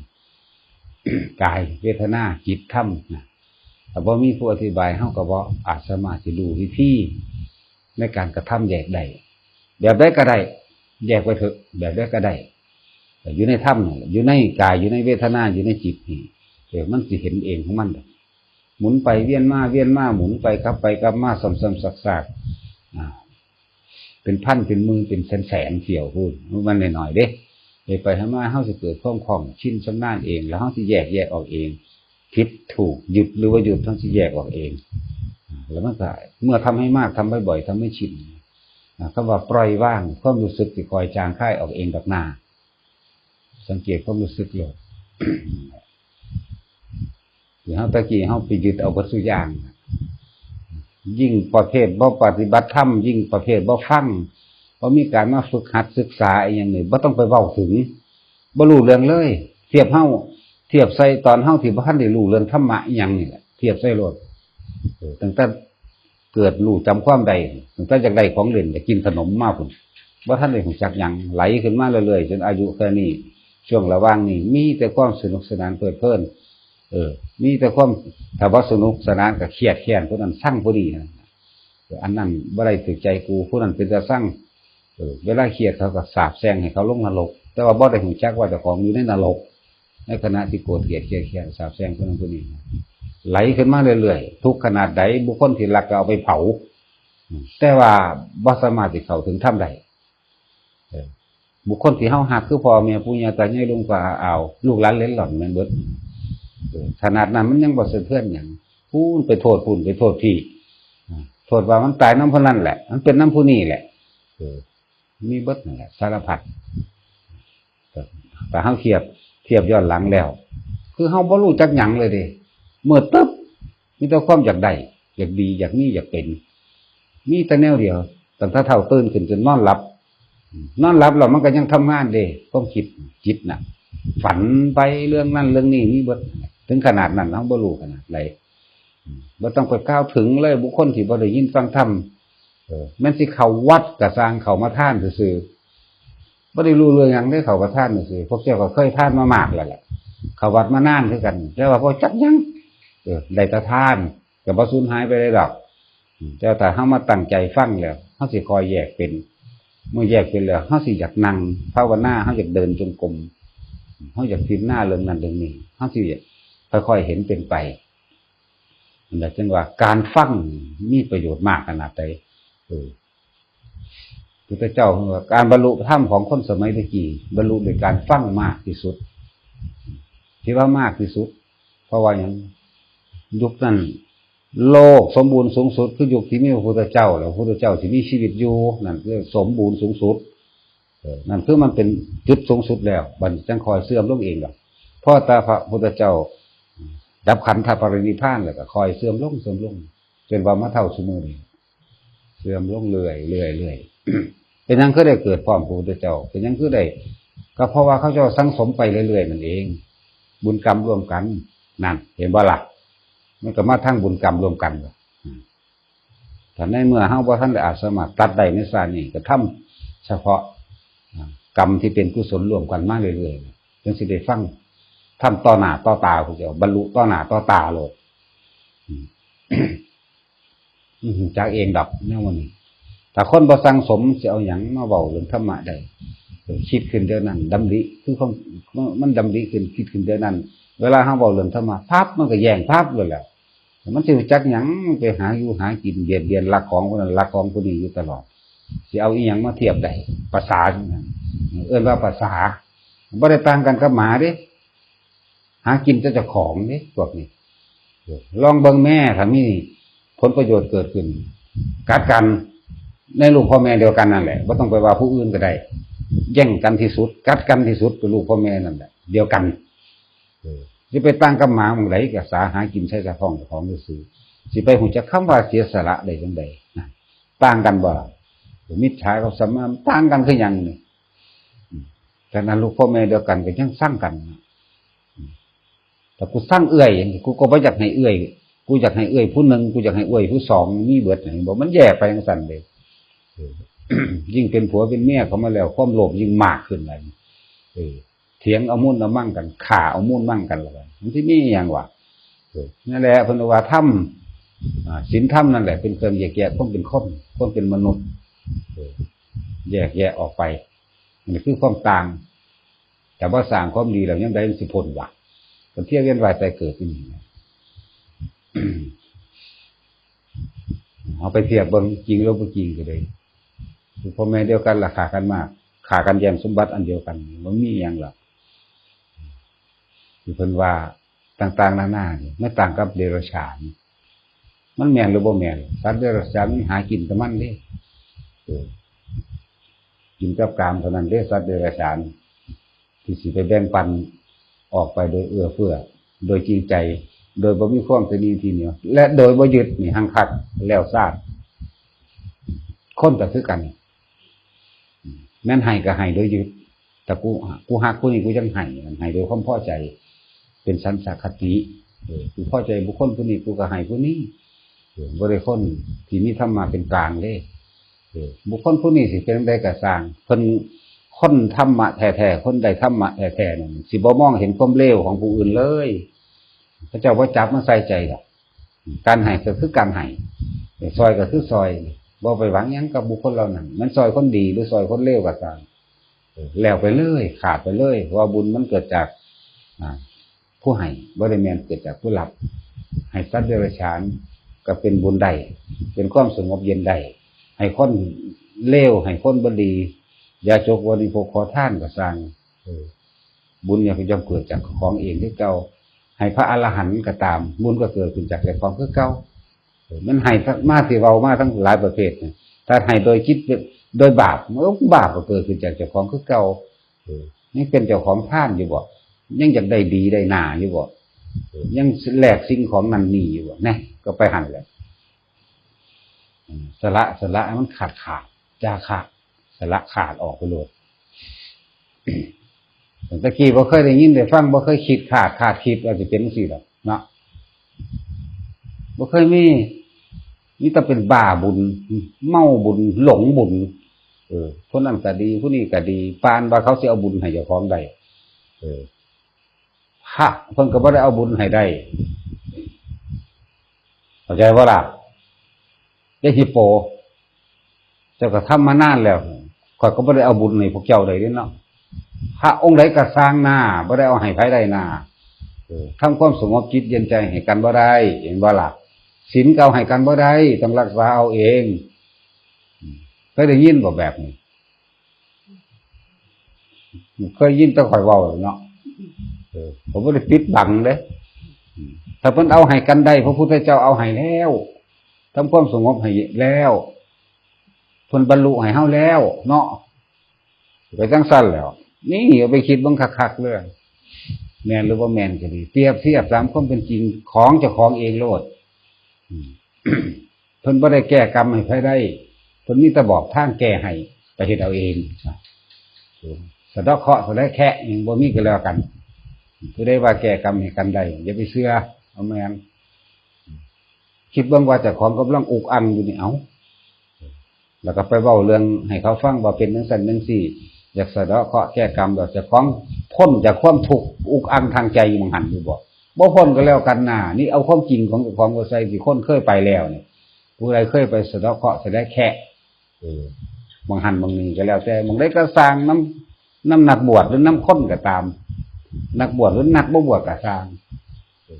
กาย เวทนา จิต ธรรมนะ ถ้าบ่มีผู้อธิบาย เฮาก็บ่อาจสามารถสิรู้วิธีในการกระทำแยกได้ แบบใดก็ได้ แยกไว้เถอะ แบบใดก็ได้ แต่อยู่ในธรรมนั่นแหละ อยู่ในกาย อยู่ในเวทนา อยู่ในจิตนี่ เออ มันสิเห็นเองของมันดอก หมุนไปเวียนมา เวียนมา หมุนไป กลับไป กลับมา ซ้ำๆ ซากๆ อ่า เป็นพัน เป็นหมื่น เป็นแสนๆ เที่ยวพู้น มันน้อยๆ เด้ ไปๆ มาๆ เฮาสิเกิดความคล่องชินชำนาญเอง แล้วเฮาสิแยก แยกออกเอง ผิดถูก หยุดหรือว่าหยุด เฮาสิแยกออกเอง อ่า แล้วมันก็ เมื่อทำให้มาก ทำบ่อยๆ ทำให้ชิน อ่า คำว่าปล่อยวาง ความรู้สึกสิค่อยจางคายออกเองดอกนา สังเกตความรู้สึกโลด ที่เฮาตะกี้เฮาไปยึดเอาเบิดซุอย่าง ยิ่งประเภทบ่ปฏิบัติธรรม ยิ่งประเภทบ่ฟัง บ่มีการมาฝึกหัดศึกษาอีหยังนี่ บ่ต้องไปเว้าถึง บ่รู้เรื่องเลย เทียบเฮา เทียบใส่ตอนเฮาที่บ่ทันได้รู้เรื่องธรรมะอีหยังนี่แหละ เทียบใส่โลด เออ ตั้งแต่เกิดรู้จำความได้ ตั้งแต่อยากได้ของเล่น อยากกินขนมมาพุ้น บ่ทันได้รู้จักหยัง ไหลขึ้นมาเรื่อยๆ จนอายุแค่นี้ ช่วงระหว่างนี้ มีแต่ความสนุกสนานเพลิดเพลิน เออ มีแต่ความ ถ้าบ่สนุกสนานก็เครียดแค้นผู้นั้นซังผู้นี้นะ เออ อันนั้นบ่ได้ถูกใจกู ผู้นั้นเป็นตาซัง เออ เวลาเครียดเขาก็สาปแช่งให้เขาลงนรก แต่ว่าบ่ได้รู้จักว่าเจ้าของอยู่ในนรก ในขณะที่โกรธเกลียดเครียดแค้นสาปแช่งผู้นั้นผู้นี้นะ ไหลขึ้นมาเรื่อยๆ ทุกข์ขนาดใด บุคคลที่รักก็เอาไปเผา อืม แต่ว่าบ่สามารถสิเข้าถึงธรรมได้ เออ บุคคลที่เฮาฮักคือพ่อแม่ปู่ย่าตายายลุงป้าอา ลูกหลานเหลนหล่อนแม่นเบิด เออ ขนาดนั้นมันยังบ่สะเทือนหยัง พู้นไปโทษพู้นไปโทษพี้ อ่า โทษว่ามันตายนำผู้นั้นแหละ มันเป็นนำผู้นี้แหละ เออ มีเบิดนั่นแหละ สารพัด แต่เฮาเทียบ เทียบย้อนหลังแล้ว คือเฮาบ่รู้จักหยังเลยเด้ มืดตึ๊บ มีแต่ความอยากได้ อยากดี อยากมี อยากเป็น มีแต่แนวเดียว ตั้งแต่เช้าตื่นขึ้นจนนอนหลับ นอนหลับแล้วมันก็ยังทำงานเด้ ความคิด จิตน่ะ ฝันไปเรื่องนั้นเรื่องนี้ มีเบิด ถึงขนาดนั้น เฮาบ่รู้ขนาดใด บ่ต้องไปกล่าวถึงเลย บุคคลที่บ่ได้ยินฟังธรรม เออ แม่นสิเข้าวัดก็ซ่าง เข้ามาทานซื่อๆ บ่ได้รู้เรื่องหยังเด้ เข้ามาทานซื่อๆ พวกเจ้าก็เคยทานมามากแล้วแหละ เข้าวัดมานานคือกัน แต่ว่าบ่จักหยัง เออ ได้แต่ทาน ก็บ่สูญหายไปได้ดอก อืม แต่ถ้าเฮามาตั้งใจฟังแล้ว เฮาสิค่อยแยกเป็น เมื่อแยกเป็นแล้ว เฮาสิอยากนั่งภาวนา เฮาอยากเดินจงกรม เฮาอยากพิจารณาเรื่องนั้นเรื่องนี้ เฮาสิค่อยๆ เห็นเป็นไป นั่นแหละ จึงว่าการฟังมีประโยชน์มากขนาดใด เออ พุทธเจ้าว่าการบรรลุธรรมของคนสมัยตะกี้ บรรลุด้วยการฟังมากที่สุด ที่ว่ามากที่สุด เพราะว่าหยัง ยุคนั้น โลกสมบูรณ์สูงสุดคือยุคที่มีพระพุทธเจ้า แล้วพระพุทธเจ้าที่มีชีวิตอยู่ นั่นคือสมบูรณ์สูงสุด เออ นั่นคือมันเป็นจุดสูงสุดแล้ว บัดนี้จั่งค่อยเสื่อมลงเองดอก พอแต่พระพุทธเจ้าดับขันธปรินิพพานแล้วก็ค่อยเสื่อมลง เสื่อมลง จนว่ามาเท่าซุมื้อนี้ เสื่อมลงเรื่อย เรื่อย เรื่อย เป็นหยังคือได้เกิดพร้อมพระพุทธเจ้า เป็นหยังคือได้ ก็เพราะว่าเขาเจ้าสั่งสมไปเรื่อยๆ นั่นเอง บุญกรรมร่วมกัน นั่น เห็นบ่ล่ะ มันก็มาทางบุญกรรมร่วมกันล่ะ อืม ถ้าในเมื่อเฮาบ่ทันได้อาจสามารถตัดได้ในชาตินี้ ก็ทำเฉพาะ อ่า กรรมที่เป็นกุศลร่วมกันมาเรื่อยๆ จั่งสิได้ฟัง ทำต่อหน้าต่อตา พระเจ้า บรรลุต่อหน้าต่อตาโลด อืม อืม จักเองดอกแนวนี้ ถ้าคนบ่สั่งสม สิเอาหยังมาเว้าเรื่องธรรมะได้ คิดขึ้นเดี๋ยวนั้น ดำริ คือของ มันดำริขึ้น คิดขึ้นเดี๋ยวนั้น เวลาเฮาเว้าเรื่องธรรมะปั๊บ มันก็แย้งปั๊บเลยแหละ มันสิรู้จักหยัง ไปหาอยู่หากิน เบียดเบียน ลักของผู้นั้นลักของผู้นี้อยู่ตลอด สิเอาอีหยังมาเทียบได้ ประสาจั่งนั้น เอิ้นว่าประสา บ่ได้ต่างกันกับหมาเด้ หากินแต่เจ้าของเด้ พวกนี้ ลองเบิ่งแม่ ถ้ามีผลประโยชน์เกิดขึ้น กัดกัน ในลูกพ่อแม่เดียวกันนั่นแหละ บ่ต้องไปว่าผู้อื่นก็ได้ แย่งกันที่สุด กัดกันที่สุด ก็ลูกพ่อแม่นั่นแหละ เดียวกัน เออ สิไปต่างกับหมาหม่องใด ก็สาหากินใส่กระท้องเจ้าของซื่อๆ สิไปฮู้จักคำว่าเสียสละได้จั่งใดนะ ต่างกันบ่ล่ะ มิจฉากับสัมมา ต่างกันคือหยังนี่ อืม ฉะนั้นลูกพ่อแม่เดียวกันก็ยังซังกันนะ อืม แต่กูซังเอื้อย กูก็บ่อยากให้เอื้อย กูอยากให้เอื้อยผู้หนึ่ง กูอยากให้เอื้อยผู้สอง มีเบิดไหน บ่ มันแยกไปจั่งซั้นเด้ เออ ยิ่งเป็นผัวเป็นเมียเข้ามาแล้ว ความโลภยิ่งมากขึ้นหลาย เออ เถียงเอามูลเอามั่งกัน ฆ่าเอามูลมั่งกันละกัน มันสิมีหยังวะ เออ นั่นแหละ เพิ่นว่าธรรม อ่า ศีลธรรมนั่นแหละ เป็นเครื่องแยกแยะความเป็นคน ความเป็นมนุษย์ เออ แยกแยะออกไป นี่คือความต่าง แต่ว่าสร้างความดีแล้วยังได้มันสิพ้นวะ ก็เที่ยวเวียนว่ายตายเกิดอยู่นี่นะ เอาไปเทียบเบิ่ง จริงหรือบ่จริงก็เลย คือพ่อแม่เดียวกันล่ะ ฆ่ากันมาก ฆ่ากันแย่งสมบัติอันเดียวกัน มันมีหยังล่ะ ที่เพิ่นว่าต่างๆนานานี่ มันต่างกับเดรัจฉาน มันแม่นหรือบ่แม่น สัตว์เดรัจฉานมันหากินแต่มันเด้ เออ กินกับกามเท่านั้นเด้ สัตว์เดรัจฉาน ที่สิไปแบ่งปันออกไปโดยเอื้อเฟื้อ โดยจริงใจ โดยบ่มีความตระหนี่ทีเหนียว และโดยบ่ยึดนี่หังคัก แล้วซาด คนก็คือกัน แม่นให้ก็ให้โดยยึด แต่กู กูฮักผู้นี้กูจั่งให้ ให้โดยความพอใจ เป็นสันตคติ เออ กูพอใจบุคคลผู้นี้กูก็ให้ผู้นี้ เออ บ่ได้คนที่มีธรรมะเป็นกลางเด้ เออ บุคคลผู้นี้สิเป็นจั่งใดก็ซ่าง เพิ่นคนธรรมะแท้ๆ คนได้ธรรมะแท้ๆนั่น สิบ่มองเห็นความเลวของผู้อื่นเลย เขาเจ้าบ่จับมาใส่ใจดอก การให้ก็คือการให้ ซอยก็คือซอย บ่ไปหวังหยังกับบุคคลเหล่านั้น มันซอยคนดีหรือซอยคนเลวก็ตาม เออ แล้วไปเลย ขาดไปเลย เพราะว่าบุญมันเกิดจาก อ่า ผู้ให้ บ่ได้แม่นเกิดจากผู้รับ ให้สัตว์เดรัจฉานก็เป็นบุญได้ เป็นความสงบเย็นได้ ให้คนเลว ให้คนบ่ดี อย่าจกบริโภคขอทานก็ซ่าง เออ บุญเนี่ยก็ย่อมเกิดจากของเองคือเก่า ให้พระอรหันต์ก็ตาม บุญก็เกิดขึ้นจากเจ้าของคือเก่า เออ มันให้มาที่เว้ามาทั้งหลายประเภทเนี่ย ถ้าให้โดยจิต โดยบาป มันก็บาปก็เกิดขึ้นจากเจ้าของคือเก่า เออ ยังเป็นเจ้าของทานอยู่บ่ ยังอยากได้ดีได้หน้าอยู่บ่ เออ ยังแลกสิ่งของนั่นนี่อยู่บ่ แน่ ก็ไปหั่นแหละ อืม สละ สละให้มันขาดขาด จาคะ สละขาดออกไปโลด ตะกี้บ่เคยได้ยินได้ฟัง บ่เคยคิดขาด ขาดคิดว่าสิเป็นจั่งซี้ดอกเนาะ บ่เคยมี มีแต่เป็นบ้าบุญ เมาบุญ หลงบุญ เออ คนนั้นก็ดี ผู้นี้ก็ดี ปานว่าเขาสิเอาบุญให้เจ้าของได้ เออ พระเพิ่นก็บ่ได้เอาบุญให้ได้ เข้าใจบ่ล่ะ เจ้าฮิปโป เจ้าก็ทำมานานแล้ว ข้อยก็บ่ได้เอาบุญให้พวกเจ้าได้เด้เนาะ พระองค์ใดก็ซ่างหน้า บ่ได้เอาให้ไผได้หน้า เออ ทำความสงบจิตเย็นใจให้กันบ่ได้ เห็นบ่ล่ะ ศีลก็เอาให้กันบ่ได้ ต้องรักษาเอาเอง อืม เคยได้ยินบ่แบบนี้ เคยยินแต่ข้อยเว้าเนาะ เออ ผมบ่ได้ปิดบังเด้ อืม ถ้าเพิ่นเอาให้กันได้ พระพุทธเจ้าเอาให้แล้ว ทำความสงบให้แล้ว เพิ่นบรรลุให้เฮาแล้วเนาะ ไปจั่งซั้นแล้ว นี่เอาไปคิดเบิ่งคักๆเลย แม่นหรือบ่แม่นก็ดี เปรียบเทียบตามความเป็นจริงของเจ้าของเองโลด อืม เพิ่นบ่ได้แก้กรรมให้ไผได้ เพิ่นมีแต่บอกทางแก้ให้ ไปเฮ็ดเอาเอง สะเดาะเคราะห์ สะเดาะแคะ หยังบ่มีก็แล้วกัน ผู้ใดว่าแก้กรรมให้กันได้ อย่าไปเชื่อ บ่แม่น คิดเบิ่งว่าเจ้าของกำลังอุกอังอยู่นี่ เอ้า แล้วก็ไปเว้าเรื่องให้เขาฟังว่าเป็นจั่งซั้นจั่งซี้ อยากสะเดาะเคราะห์แก้กรรม แล้วเจ้าของพ้นจากความทุกข์อุกอังทางใจอยู่หม่องหั่นอยู่บ่ บ่พ้นก็แล้วกันน่า นี่เอาความจริงของเจ้าของบ่ใส่ ที่คนเคยไปแล้วนี่ ผู้ใดเคยไปสะเดาะเคราะห์สะเดาะแคะ เออ หม่องหั่นหม่องนี่ก็แล้วแต่ หม่องใดก็ซ่างนำ นำนักบวชหรือนำคนก็ตาม นักบวชหรือนักบ่บวชก็ตาม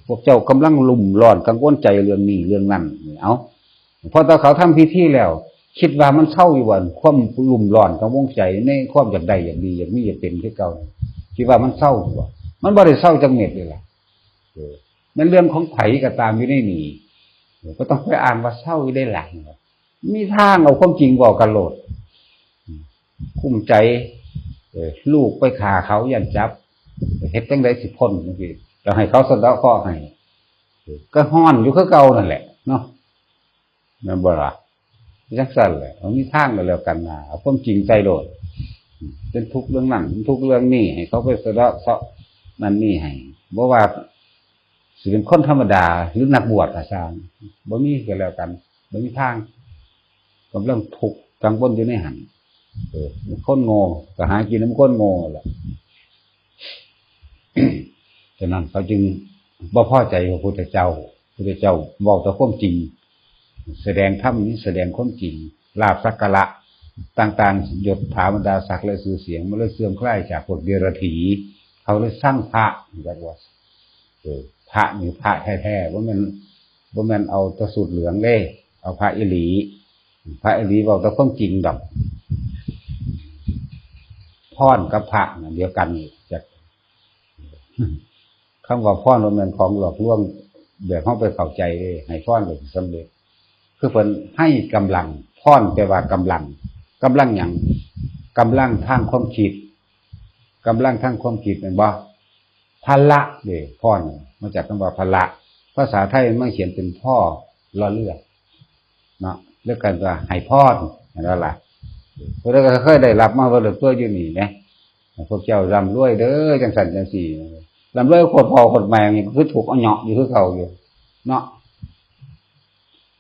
พวกเจ้ากำลังลุ่มร้อนกังวลใจเรื่องนี้เรื่องนั้น เอา พอตอนเขาทำพิธีแล้ว คิดว่ามันเซาอยู่บ่ ความลุ่มร้อนกังวลใจในความอยากได้อยากดีอยากมีอยากเป็นคือเก่า คิดว่ามันเซาอยู่บ่ มันบ่ได้เซาจักเม็ดเลยล่ะ เออ มันเรื่องของไผก็ตามอยู่ในนี่ เออ ก็ต้องไปอ้างว่าเซาอยู่ได้หลาย มีทางเอาความจริงบอกกันโลด คุ้มใจ เออ ลูกไปฆ่าเขาย่านจับ เฮ็ดจั่งใดสิพ้นจั่งซี้ แล้วให้เขาสะเดาะเคราะห์ให้ เออ ก็ฮ้อนอยู่คือเก่านั่นแหละเนาะ แม่นบ่ล่ะ จั่งซั้นแหละ เอามีทางก็แล้วกันนะ เอาความจริงใส่โลด เป็นทุกข์เรื่องนั้น เป็นทุกข์เรื่องนี้ ให้เขาไปสะเดาะเคราะห์นั่นนี่ให้ บ่ว่าสิเป็นคนธรรมดาหรือนักบวชก็ซ่าง บ่มีก็แล้วกัน บ่มีทาง กำลังทุกข์กังวลอยู่ในหั่น เออ คนโง่ก็หากินนำคนโง่แหละ ฉะนั้นเขาจึงบ่พอใจพระพุทธเจ้า พระพุทธเจ้าเว้าแต่ความจริง แสดงธรรมนี่แสดงความจริง ลาภสักการะต่างๆ ยศถาบรรดาศักดิ์และชื่อเสียง มันเลยเสื่อมคลายจากพวกเดรัจฉี เขาเลยซังพระ จักว่า เออ พระนี่พระแท้ๆ บ่แม่น บ่แม่นเอาแต่สูตรเหลืองเด้ เอาพระอีหลี พระอีหลีเว้าแต่ความจริงดอก พรกับพระน่ะเดียวกันนี่ จัก คำว่าพรบ่แม่นของหลอกลวง แบบเฮาไปเข้าใจเด้ ให้พรแล้วสิสำเร็จ คือเพิ่นให้กำลัง พรแปลว่ากำลัง กำลังหยัง กำลังทางความคิด กำลังทางความคิดแม่นบ่ พละเด้ พรมาจากคำว่าพละ ภาษาไทยมันเขียนเป็น พ รอเรือ เนาะ แล้วกันว่าให้พร เห็นบ่ล่ะ พวกเราก็เคยได้รับมาบ่ล่ะ ตัวอยู่นี่นะ พวกเจ้าร่ำรวยเด้อ จั่งซั้นจั่งซี้ ร่ำรวยโคตรพ่อโคตรแม่นี่คือทุกข์เอาเหยาะอยู่คือเก่าอยู่ เนาะ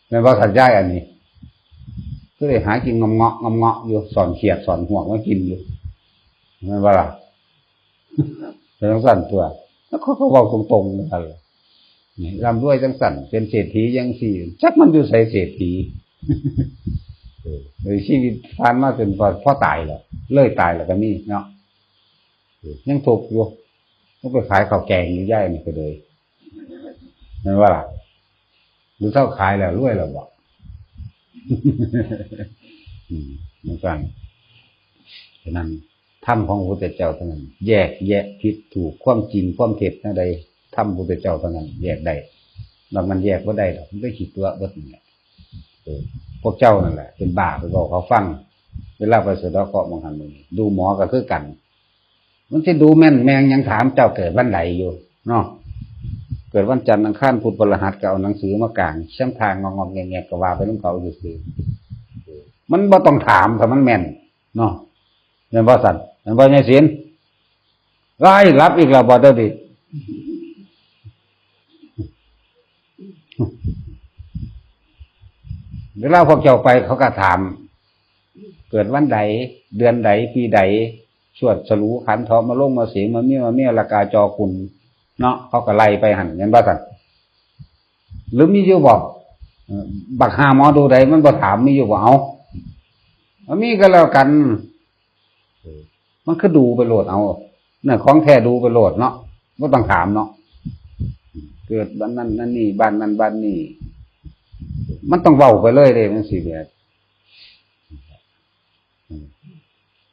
แม่นบ่ ท่านยาย อันนี้ คือได้หากินงอมเงาะงอมเงาะอยู่ ซ่อนเขียดซ่อนหวกมากินอยู่ แม่นบ่ล่ะ เป็นจั่งซั้นตัว แล้วเขาก็เว้าตรงๆ นั่นแหละ นี่ร่ำรวยจั่งซั้น เป็นเศรษฐีจั่งซี้ จักมันอยู่ไสเศรษฐี เออ โดยชีวิตผ่านมาจนพอ พอตายแล้ว เลยตายแล้วก็มีเนาะ เออ ยังทุกข์อยู่ ต้องไปขายข้าวแกงอยู่ ยายนี่ก็เลย แม่นบ่ล่ะ หรือเท่าขายแล้วรวยแล้วบ่ อืม จั่งซั้น ฉะนั้น ธรรมของพระพุทธเจ้าเท่านั้น แยกแยะผิดถูก ความจริงความเท็จแนวใด ธรรมพระพุทธเจ้าเท่านั้นแยกได้ นอกนั้นแยกบ่ได้ดอก มันไปขี้ตัวเบิดนั่นแหละ เออ พวกเจ้านั่นแหละ เป็นบ้าไปบอกเขาฟัง เวลาไปสะเดาะเคราะห์หม่องหั่นหม่องนี่ ดูหมอก็คือกัน มันสิดูแม่นแม่นหยัง ถามเจ้าเกิดวันใดอยู่เนาะ เกิดวันจันทร์อังคารพุธพฤหัสก็เอาหนังสือมากาง เสียงทางงอกๆแงกๆก็ว่าไปนำเขาซื่อๆ มันบ่ต้องถามถ้ามันแม่นเนาะ แม่นบ่ซั่น แม่นบ่ยายศิลป์ ว้าย หลับอีกแล้วบ่เด้อดิ เวลาพวกเจ้าไปเขาก็ถาม เกิดวันใด เดือนใด ปีใด ชวดฉลูขันธ์ เถาะมะโรงมะเสง มะเมี้ย มะเมี้ย ละกา จอคุณ เนาะ เขาก็ไล่ไปหั่น แม่นบ่ซั่น หรือมีอยู่บ่ เอ่อ บักห่าหมอดูใดมันบ่ถาม มีอยู่บ่ เอา มันมีก็แล้วกัน เออ มันคือดูไปโลด เอา นั่นของแท้ดูไปโลดเนาะ บ่ต้องถามเนาะ เกิดบ้านนั่นนั่นนี่ บ้านนั่นบ้านนี่ มันต้องเว้าไปเลยเด้ มันสิแบบ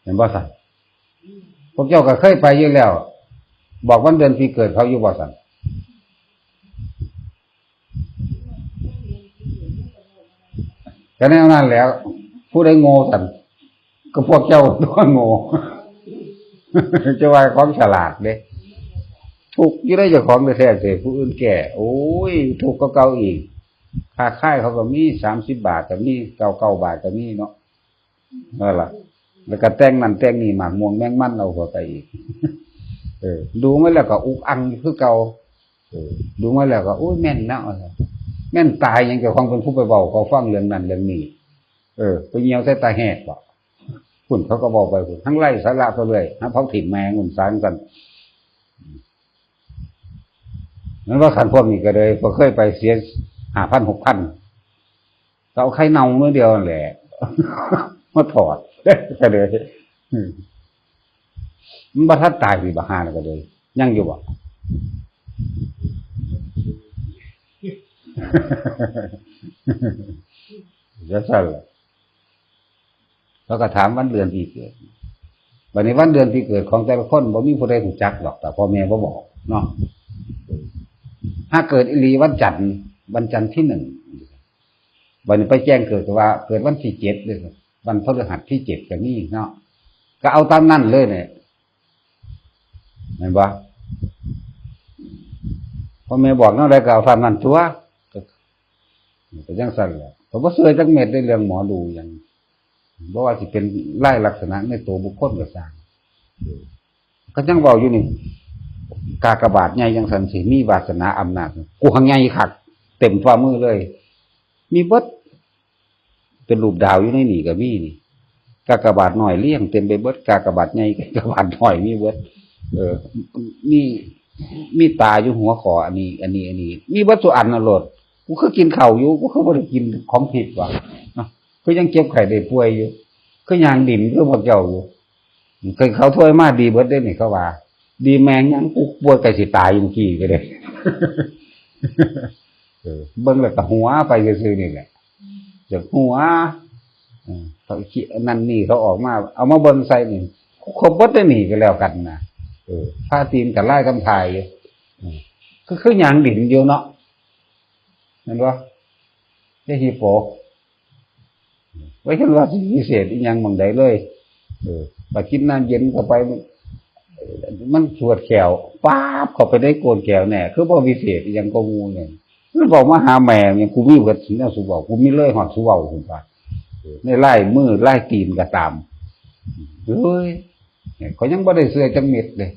เห็นบ่ซั่น พวกเจ้าก็เคยไปอยู่แล้ว บอกวันเดือนปีเกิดเขาอยู่บ่ซั่น ก็แนวนั้นแหล้ว ผู้ใดโง่ซั่น ก็พวกเจ้าตัวโง่ จะว่าของฉลาดเด้ ทุกข์อยู่ในเจ้าของแท้ๆ เสียผู้อื่นแก้ โอ้ย ทุกข์กว่าเก่าอีก ค่าขายเขาก็มี สามสิบบาทก็มี เก้าเก้าบาทก็มีเนาะ นั่นล่ะ แล้วก็แต่งนั่นแต่งนี่ หมากม่วงแมงมันเอาเข้าไปอีก เออ ดูมาแล้วก็อุกอังอยู่คือเก่า เออ ดูมาแล้วก็ โอ้ย แม่นเนาะ แม่นตายหยัง เจ้าของเป็นผู้ไปเว้าเขาฟังเรื่องนั้นเรื่องนี้ เออ ไปเหี่ยวใส่ตาแหกบ่ พุ่นเขาก็เว้าไปพุ่น ทั้งไร้สาระไปเรื่อย หาเผาถิ่มแม่งุ่นสางกัน นั้นว่าคันพวกนี้ก็เลย พอเคยไปเสีย ห้าพัน หกพัน ก็เอาไข่เน่ามื้อเดียวนั่นแหละ มาถอด ก็เลย อืม มันบ่ทันตายสิ บักห่านั่นก็เลย ยังอยู่บ่ จังซั่นล่ะ เขาก็ถามวันเดือนปีเกิด บัดนี้วันเดือนปีเกิดของแต่ละคนบ่มีผู้ใดรู้จักดอก ถ้าพ่อแม่บ่บอกเนาะ ถ้าเกิดอีหลีวันจันทร์ วันจันทร์ที่หนึ่ง บัดนี้ไปแจ้งเกิดก็ว่าเกิดวันที่เจ็ดเด้อ วันพฤหัสที่เจ็ดก็มีเนาะ ก็เอาตามนั้นเลยเนี่ย แม่นบ่ พ่อแม่บอกแนวใดก็เอาตามนั้นตั๊ว ก็ ก็จังซั่นแหละ ข้อยบ่เชื่อจักเม็ดในเรื่องหมอดูหยัง บ่ว่าสิเป็นลายลักษณะในตัวบุคคลก็ซ่าง ก็ยังเว้าอยู่นี่ กากบาทใหญ่จังซั่นสิมีวาสนาอำนาจ กูหังใหญ่คัก เต็มฝ่ามือเลย มีเบิด เป็นรูปดาวอยู่ในนี่ก็มีนี่ กากบาทน้อยเรียงเต็มไปเบิด กากบาทใหญ่ กากบาทน้อยมีเบิด เออ มี มีตาอยู่หัวข้อ อันนี้ อันนี้ อันนี้ มีเบิดซุอันน่ะโลด กูคือกินข้าวอยู่ กูคือบ่ได้กินของทิพย์วะ เนาะ คือยังเจ็บไข้ได้ป่วยอยู่ คือย่างดิ้นคือพวกเจ้าอยู่ เคยเขาถ้วยมาดีเบิดเด้นี่เขาว่า ดีแม่งหยัง กูป่วยใกล้สิตายเมื่อกี้ก็ได้ เออ เบิ่งแล้วก็หัวไปซื่อๆนี่แหละ อยากหัว เออ เขาขี้นั่นนี่เขาออกมา เอามาเบิ่งใส่นี่ ครบเบิดได้นี่ก็แล้วกันนะ เออ ผ้าตีนกับลายกำไทย อืม คือ คือหยางดินอยู่เนาะ เห็นบ่ ไอ้ฮิปโป ไว้คันว่าสิพิเศษอีหยังหม่องใดเลย เออ ไปกินน้ำเย็นเข้าไป มันสวดแขว ป๊าบ เข้าไปในโกนแขวแน่ คือบ่พิเศษอีหยังก็หมู่เนี่ย มันบอกมาหาแม่เนี่ย กูมีเบิดสิ่งที่สุบอก กูมีเลยฮอดสุเว้า ผมว่า เออ ในลายมือลายตีนก็ตาม เฮ้ย เนี่ย เขายังบ่ได้เชื่อจักเม็ดเลย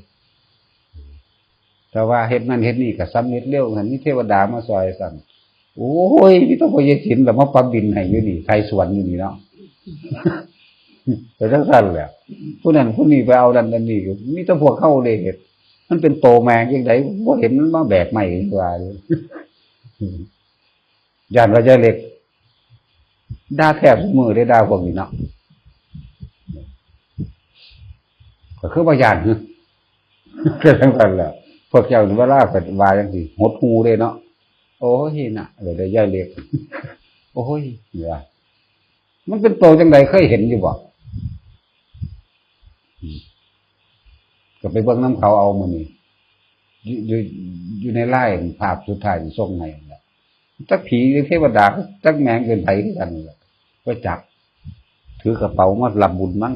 แต่ว่าเฮ็ดนั่นเฮ็ดนี่ก็สำเร็จเร็ว หั่นมีเทวดามาซอยสั่น โอ้ย มีแต่พ่อใหญ่ศิลป์ล่ะมาปรับดินให้อยู่นี่ ไถสวนอยู่นี่เนาะ ไปจังซั่นแหละ ผู้นั้นผู้นี้ไปเอานั่นอันนี้ มีแต่พวกเขาเลยเฮ็ด มันเป็นโตแม่งจังได๋ บ่เห็นมันมาแบกไม้ว่าอยู่ ย่านว่าใหญ่เล็ก ด่าแทบทุกมื้อเด้ ด่าพวกนี้เนาะ ก็คือบ่ย่าน คือ ก็จังซั่นแหละ พวกเจ้านี่เวลาก็ว่าจังซี่ หดหู่เด้เนาะ โอ้ย น่ะ เดี๋ยวได้ยายเล็ก โอ้ย เนี่ย มันเป็นโตจังใด เคยเห็นอยู่บ่ อืม ก็ไปเบิ่งนำเขาเอามื้อนี้ อยู่ อยู่ อยู่ในไลน์ ภาพสุดท้ายที่ส่งให้นั่นแหละ จักผีหรือเทวดา จักแม่งเป็นไผคือกันนั่นแหละ บ่จัก ถือกระเป๋ามารับบุญมั้ง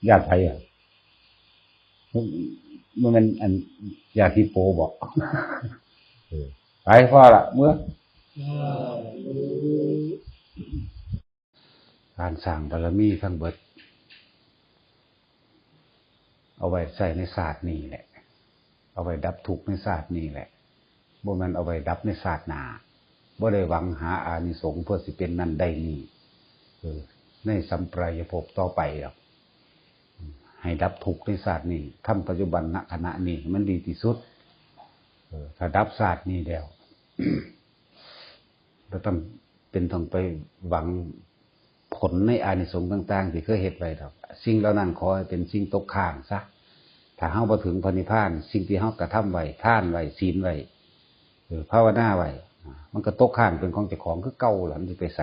ญาติไผอะ มันเป็นอันญาติฮิปโปบ่ เออ ไป พอละ เมือ การสร้างบารมีทั้งเบิด เอาไว้ใช้ในชาตินี้แหละ เอาไว้ดับทุกข์ในชาตินี้แหละ บ่แม่นเอาไว้ดับในชาติหน้า บ่ได้หวังหาอานิสงส์เพื่อสิเป็นนั่นได้นี่ เออ ในสัมปรายภพต่อไปหรอก ให้ดับทุกข์ในชาตินี้ ทำปัจจุบันณขณะนี้ให้มันดีที่สุด เออ ถ้าดับชาตินี้แล้ว บ่ต้องเป็นต้องไปหวังผลในอานิสงส์ต่างๆ ที่เคยเฮ็ดไว้ดอก สิ่งเหล่านั้นขอให้เป็นสิ่งตกค้างซะ ถ้าเฮาบ่ถึงพระนิพพาน สิ่งที่เฮากระทำไว้ ทานไว้ ศีลไว้ เออ ภาวนาไว้ มันก็ตกค้างเป็นของเจ้าของคือเก่าล่ะ มันสิไปไส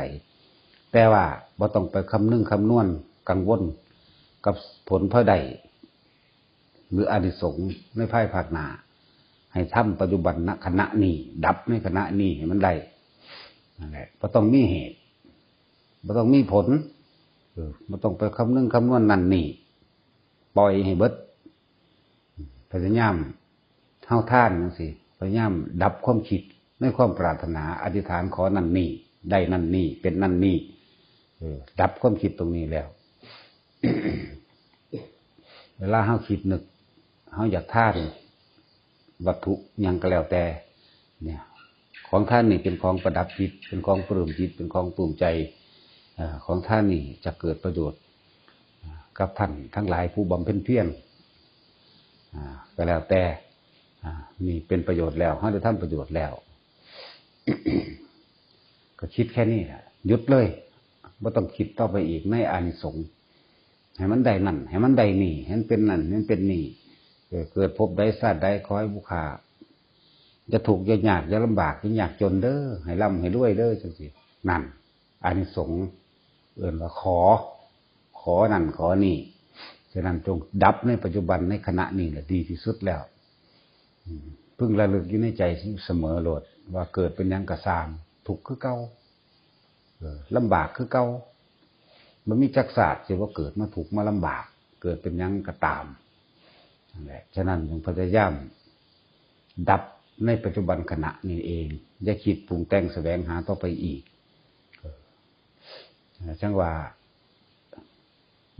แต่ว่าบ่ต้องไปคำนึงคำนวณกังวลกับผลพลอยได้ หรืออานิสงส์ในภายภาคหน้า ให้ทำปัจจุบันณขณะนี้ ดับในขณะนี้ให้มันได้ นั่นแหละ บ่ต้องมีเหตุ บ่ต้องมีผล เออ บ่ต้องไปคำนึงคำนวณนั่นนี่ ปล่อยให้เบิด พยายาม เฮาทานจังซี้ พยายามดับความคิดในความปรารถนา อธิษฐานขอนั่นนี่ ได้นั่นนี่ เป็นนั่นนี่ เออ ดับความคิดตรงนี้แล้ว เวลาเฮาคิดนึก เฮาอยากทานวัตถุหยังก็แล้วแต่ เนี่ย ของทานนี่เป็นของประดับจิต เป็นของปลื้มจิต เป็นของปลื้มใจ เอ่อ ของทานนี่จะเกิดประโยชน์ กับท่านทั้งหลายผู้บำเพ็ญเพียร อ่า ก็แล้วแต่ อ่า นี่เป็นประโยชน์แล้ว เฮาได้ทำประโยชน์แล้ว ก็คิดแค่นี้แหละ หยุดเลย บ่ต้องคิดต่อไปอีกในอานิสงส์ ให้มันได้นั่น ให้มันได้นี่ ให้มันเป็นนั่น ให้มันเป็นนี่ เออ เกิดภพใดชาติใด ขอให้ผู้ข้าอย่าทุกข์อย่ายาก อย่าลำบาก อย่ายากจนเด้อ ให้ร่ำให้รวยเด้อ จังซี่ นั่น อานิสงส์ เอิ้นว่าขอ ขอนั่นขอนี่ ฉะนั้นจงดับในปัจจุบันในขณะนี้แหละดีที่สุดแล้ว อืม พึงระลึกอยู่ในใจเสมอโลด ว่าเกิดเป็นหยังกะซ่าง ทุกข์คือเก่า เออ ลำบากคือเก่า บ่มีจักชาติสิบ่เกิดมาทุกข์มาลำบาก เกิดเป็นหยังกะตาม นั่นแหละ ฉะนั้นจงพยายามดับในปัจจุบันขณะนี้เอง อย่าคิดปรุงแต่งแสวงหาต่อไปอีก เออ จังว่า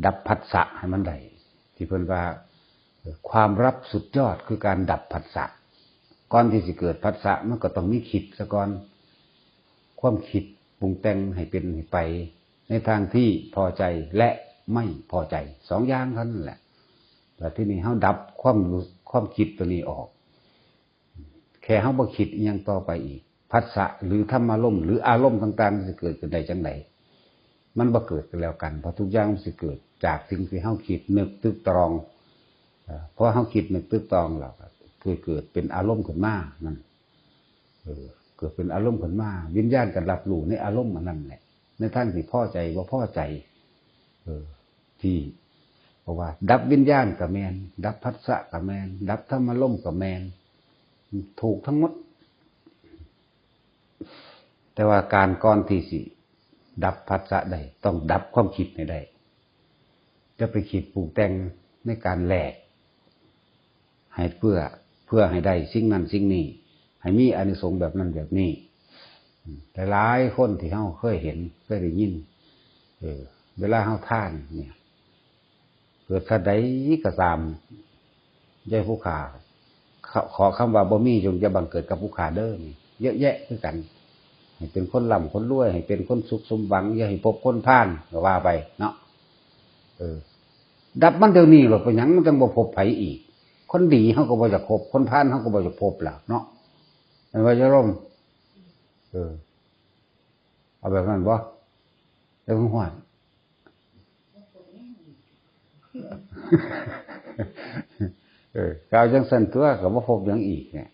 ดับผัสสะให้มันได้ ที่เพิ่นว่า เอ่อ ความลับสุดยอดคือการดับผัสสะ ก่อนที่สิเกิดผัสสะมันก็ต้องมีคิดซะก่อน ความคิดปรุงแต่งให้เป็นให้ไป ในทางที่พอใจและไม่พอใจ สองอย่างเท่านั้นแหละ แต่ที่นี่เฮาดับความรู้ ความคิดตัวนี้ออก แค่เฮาบ่คิดอิหยังต่อไปอีก ผัสสะหรือธรรมารมณ์หรืออารมณ์ต่างๆ มันสิเกิดขึ้นได้จังใด มันบ่เกิดกันแล้วกัน เพราะทุกอย่างมันสิเกิดจากสิ่งที่เฮาคิดนึกตึกตรอง เอ่อ พอเฮาคิดนึกตึกตรองแล้วก็คือเกิดเป็นอารมณ์ขึ้นมานั่น เออ เกิดเป็นอารมณ์ขึ้นมา วิญญาณก็รับรู้ในอารมณ์อันนั้นแหละ ในทางที่พอใจบ่พอใจ เออ ที่ เพราะว่าดับวิญญาณก็แม่น ดับผัสสะก็แม่น ดับธรรมารมณ์ก็แม่น ถูกทั้งหมด แต่ว่าการก่อนที่สิดับผัสสะได้ ต้องดับความคิดให้ได้ จะไปคิดปรุงแต่งในการแลก ให้เพื่อ เพื่อให้ได้สิ่งนั้นสิ่งนี้ ให้มีอานิสงส์แบบนั้นแบบนี้ อืม หลายๆคนที่เฮาเคยเห็น เคยได้ยิน เออ เวลาเฮาทานเนี่ย เกิดชาติใดก็ตาม อย่าให้ผู้ข้า ขอ ขอคำว่าบ่มีจงอย่าบังเกิดกับผู้ข้าเด้อนี่ เยอะแยะคือกัน ให้เป็นคนร่ำคนรวย ให้เป็นคนสุขสมหวัง อย่าให้พบคนพาล ก็ว่าไปเนาะ เออ ดับมันเดี๋ยวนี้โลด เป็นหยังมันจังบ่พบไผอีก คนดีเฮาก็บ่อยากพบ คนพาลเฮาก็บ่อยากพบแล้วเนาะ แม่นบ่โยม เออ เอาแบบนั้นบ่ แล้วเพิ่นฮอด เออ ก็เอาจังซั่นตั๊ว ก็บ่พบหยังอีกเนี่ย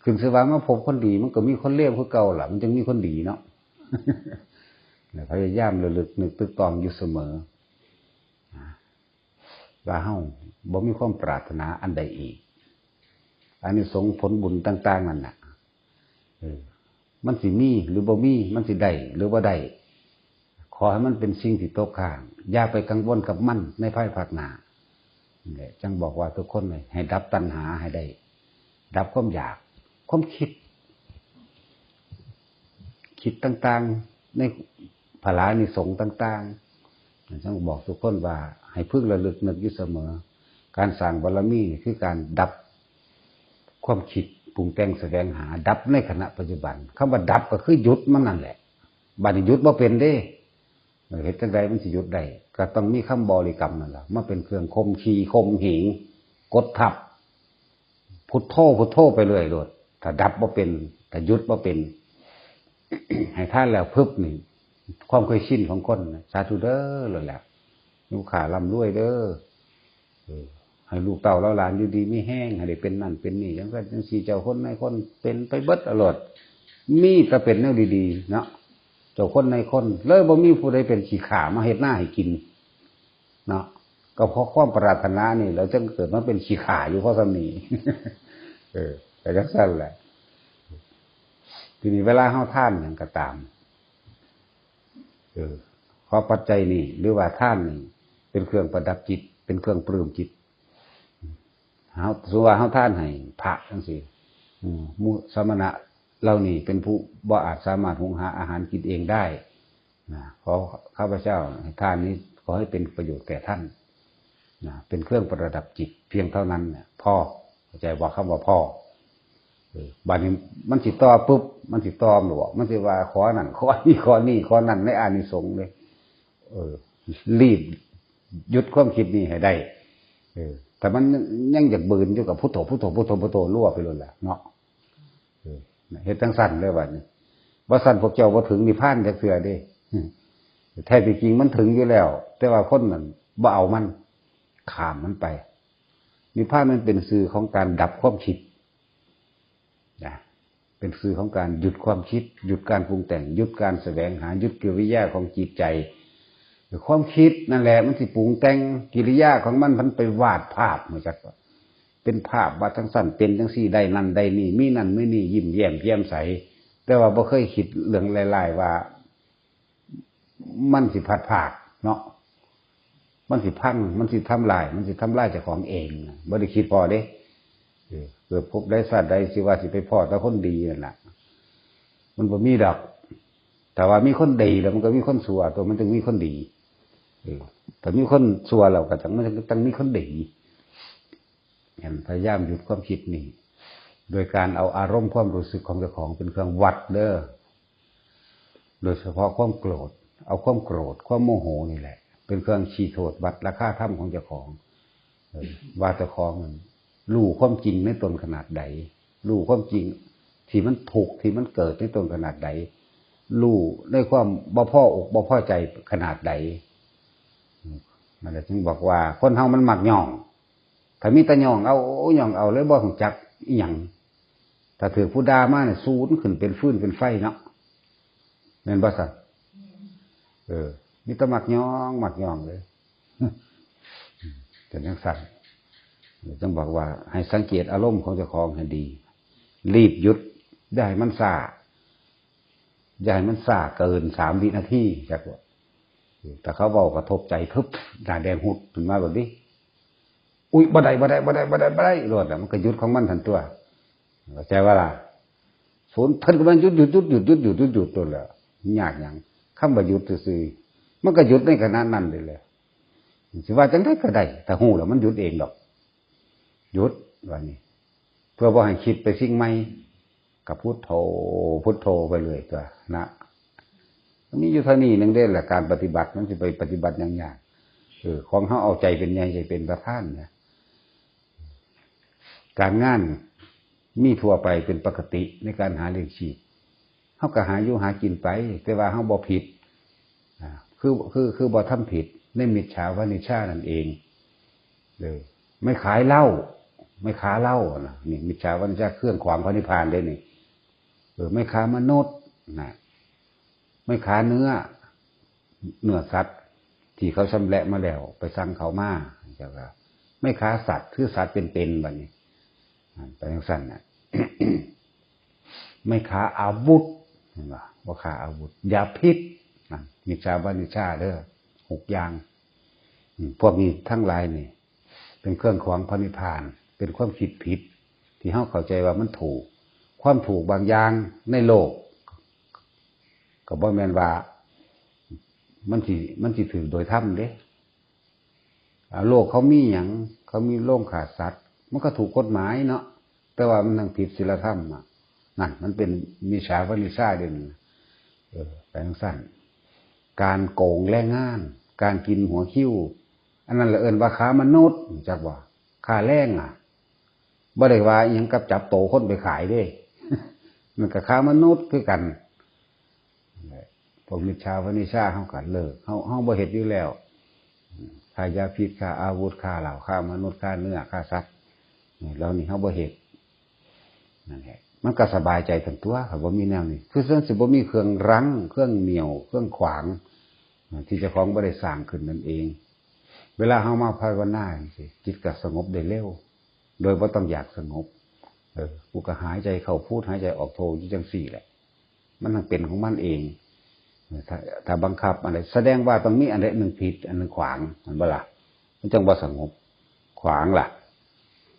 ขึ้นชื่อว่ามาพบคนดี มันก็มีคนเลวคือเก่าล่ะ มันจังมีคนดีเนาะ พยายามระลึกนึกตึกตรองอยู่เสมอ ว่าเฮาบ่มีความปรารถนาอันใดอีก อานิสงส์ผลบุญต่างๆ นั่นน่ะ เออ มันสิมีหรือบ่มี มันสิได้หรือบ่ได้ ขอให้มันเป็นสิ่งที่ตกค้าง อย่าไปกังวลกับมันในภายภาคหน้า นี่แหละ จังบอกว่าทุกคนให้ดับตัณหาให้ได้ ดับความอยาก ความคิด คิดต่างๆ ในผลานิสงส์ต่างๆ จังบอกทุกคนว่าให้พึงระลึกนึกอยู่เสมอ การสร้างบารมีนี่คือการดับความคิดปรุงแต่งแสวงหา ดับในขณะปัจจุบัน คำว่าดับก็คือหยุดมันนั่นแหละ บัดนี้หยุดบ่เป็นเด้ เฮ็ดจั่งใดมันสิหยุดได้ ก็ต้องมีคำบริกรรมนั่นล่ะ มาเป็นเครื่องข่มขีข่มเหง กดทับ พุทโธ พุทโธไปเรื่อยโลด ถ้าดับบ่เป็น ถ้าหยุดบ่เป็น ให้ทานแล้วพึบนี่ ความเคยชินของคนน่ะ สาธุเด้อ โลดแหละ ลูกค้าร่ำรวยเด้อ เออ ให้ลูกเต้าเหล่าหลานอยู่ดีมีแฮง ให้ได้เป็นนั่นเป็นนี่ จั่งซั่นจั่งซี่ เจ้าคนนายคน เป็นไปเบิดโลด มีแต่เป็นแนวดีๆ เนาะ เจ้าคนนายคน เลยบ่มีผู้ใดเป็นขี้ข้ามาเฮ็ดนาให้กิน เนาะ ก็เพราะความปรารถนานี่ แล้วจั่งเกิดมาเป็นขี้ข้าอยู่เพราะส่ำนี้ เออ ก็จั่งซั่นแหละ ทีนี้เวลาเฮาทานหยังก็ตาม เออ ขอปัจจัยนี่ หรือว่าทานนี่ เป็นเครื่องประดับจิต เป็นเครื่องปลื้มจิต เฮา สมมุติว่าเฮาทานให้พระจั่งซี้ อืม หมู่สมณะเหล่านี้เป็นผู้บ่อาจสามารถหุงหาอาหารกินเองได้ นะ ขอข้าพเจ้าให้ทานนี้ขอให้เป็นประโยชน์แก่ท่าน นะ เป็นเครื่องประดับจิตเพียงเท่านั้นเนี่ย พอ เข้าใจบ่ คำว่าพอ เออ บัดนี้มันสิต่อปุ๊บ มันสิต่อบ่ มันสิว่าขอนั่น ขอนี่ ขอนี่ ขอนั่น ในอานิสงส์เลย เออ รีบหยุดความคิดนี้ให้ได้ เออ แต่มันยังอยากบืนอยู่กับพุทโธ พุทโธ พุทโธ พุทโธ รัวไปโลดแหละเนาะ เออ เฮ็ดจั่งซั่นเลยบัดนี้ บ่ซั่นพวกเจ้าบ่ถึงนิพพานจักเทื่อเด้ แท้ที่จริงมันถึงอยู่แล้ว แต่ว่าคนนั้น บ่เอามัน ข้ามมันไป นิพพานมันเป็นชื่อของการดับความคิดนะ เป็นชื่อของการหยุดความคิด หยุดการปรุงแต่ง หยุดการแสวงหา หยุดกิริยาของจิตใจ ความคิดนั่นแหละมันสิปรุงแต่ง กิริยาของมันมันไปวาดภาพ เหมือนจักเป็นภาพว่าจังซั่นเป็นจังซี่ ได้นั่นได้นี่ มีนั่นมีนี่ ยิ้มแย้มแจ่มใส แต่ว่าบ่เคยคิดเรื่องร้ายๆว่า มันสิพัดพรากเนาะ มันสิพัง มันสิทำลาย มันสิทำลายเจ้าของเอง บ่ได้คิดพ้อเด้ เออ เกิดภพใดชาติใดสิว่าสิไปพ้อแต่คนดีนั่นล่ะ มันบ่มีดอก แต่ว่ามีคนดีแล้วมันก็มีคนชั่ว ตัวมันจึงมีคนดี เออ ถ้ามีคนชั่วแล้วก็ต้อง มันต้องมีคนดี พยายามหยุดความคิดนี่ โดยการเอาอารมณ์ความรู้สึกของเจ้าของเป็นเครื่องวัดเด้อ โดยเฉพาะความโกรธ เอาความโกรธ ความโมโหนี่แหละ เป็นเครื่องชี้โทษวัดราคาธรรมของเจ้าของ เออ ว่าเจ้าของมันรู้ความจริงในตนขนาดใด รู้ความจริงที่มันทุกข์ที่มันเกิดในตนขนาดใด รู้ในความบ่พออกบ่พอใจขนาดใด อืม นั่นแหละจึงบอกว่าคนเฮามันมักย่อง ถ้ามีแต่ย่องเอา ย่องเอาเลยบ่ฮู้จักอิหยัง ถ้าถืกผู้ด่ามาเนี่ยสูนขึ้นเป็นฟืนเป็นไฟเนาะ แม่นบ่ซั่น เออ มีแต่มักย่อง มักย่องเลย เป็นจังซั่น จึงบอกว่าให้สังเกตอารมณ์ของเจ้าของให้ดี รีบหยุด อย่าให้มันช้า อย่าให้มันช้าเกินสามวินาที จักว่า ถ้าเขาเว้ากระทบใจ พึบ หน้าแดงหุดขึ้นมาแบบนี้ อุ๊ย บ่ได้ บ่ได้ บ่ได้ บ่ได้ บ่ได้ โลดน่ะ มันก็หยุดของมันทันตัว เข้าใจบ่ล่ะ สูน เพิ่นก็มันหยุด หยุด หยุด หยุด หยุด หยุด หยุด หยุด โลดแหละ ยากหยัง คำว่าหยุดซื่อๆ มันก็หยุดในขณะนั้นเลยแหละ สิว่าจังใดก็ได้ ถ้าฮู้แล้วมันหยุดเองดอก หยุด ว่านี่ เพื่อบ่ให้คิดไปสิ่งใหม่ ก็พุทโธ พุทโธไปเลยตัวนะ มันมีอยู่เท่านี้หนึ่งเด้แหละ การปฏิบัติ มันสิไปปฏิบัติหยังยาก เออ ของเฮาเอาใจเป็นใหญ่ ใจเป็นประธานนะ การงานมีทั่วไปเป็นปกติในการหาเลี้ยงชีพ เฮาก็หาอยู่หากินไป แต่ว่าเฮาบ่ผิด อ่า คือ คือ คือบ่ทำผิดในมิจฉาวานิจฉานั่นเอง เออ ไม่ขายเหล้า ไม่ค้าเหล้านะ นี่มิจฉาวานิจฉาเครื่องขวางพระนิพพานเด้นี่ เออ ไม่ค้ามนุษย์นะ ไม่ค้าเนื้อ เนื้อสัตว์ที่เขาชำแหละมาแล้ว ไปสั่งเขามา เจ้าก็ ไม่ค้าสัตว์ คือสัตว์เป็นๆ บัดนี้ อ่า ไปจังซั่นน่ะ ไม่ค้าอาวุธ เห็นบ่ บ่ค้าอาวุธ อย่าผิด นั่น มิจฉาวานิจฉาเด้อ หกอย่าง อืม พวกนี้ทั้งหลายนี่ เป็นเครื่องขวางพระนิพพาน เป็นความคิดผิด ที่เฮาเข้าใจว่ามันถูก ความถูกบางอย่างในโลก ก็บ่แม่นว่า มันสิ มันสิถูกโดยธรรมเด้ อ่า โลกเขามีหยัง เขามีโรงฆ่าสัตว์ มันก็ถูกกฎหมายเนาะ แต่ว่ามันทั้งผิดศีลธรรมอะ นั่น มันเป็นมิจฉาวานิจฉาเด่น เออ ไปจังซั่น การโกงแรงงาน การกินหัวคิว อันนั้นละเอิ้นว่าค้ามนุษย์ จักบ่ ค้าแรงอะ บ่ได้ว่าอิหยังกับจับโตคนไปขายเด้ มันก็ค้ามนุษย์คือกัน พวกมิจฉาวานิจฉาเฮาก็เลิก เฮา เฮาบ่เฮ็ดอยู่แล้ว ค้ายาพิษ ค้าอาวุธ ค้าเหล้า ค้ามนุษย์ ค้าเนื้อ ค้าสัตว์ เหล่านี้เฮาบ่เฮ็ด นั่นแหละ มันก็สบายใจทั้งตัว คันบ่มีแนวนี้ คือมันสิบ่มีเครื่องรั้ง เครื่องเหนี่ยว เครื่องขวาง ที่เจ้าของบ่ได้สร้างขึ้นนั่นเอง เวลาเฮามาภาวนาจังซี้ จิตก็สงบได้เร็ว โดยบ่ต้องอยากสงบ เออ กูก็หายใจเข้าพุท หายใจออกโทอยู่จังซี้แหละ มันทั้งเป็นของมันเอง ถ้า ถ้าบังคับอันใด แสดงว่าต้องมีอันใดหนึ่งผิด อันหนึ่งขวาง แม่นบ่ล่ะ มันจังบ่สงบ ขวางล่ะ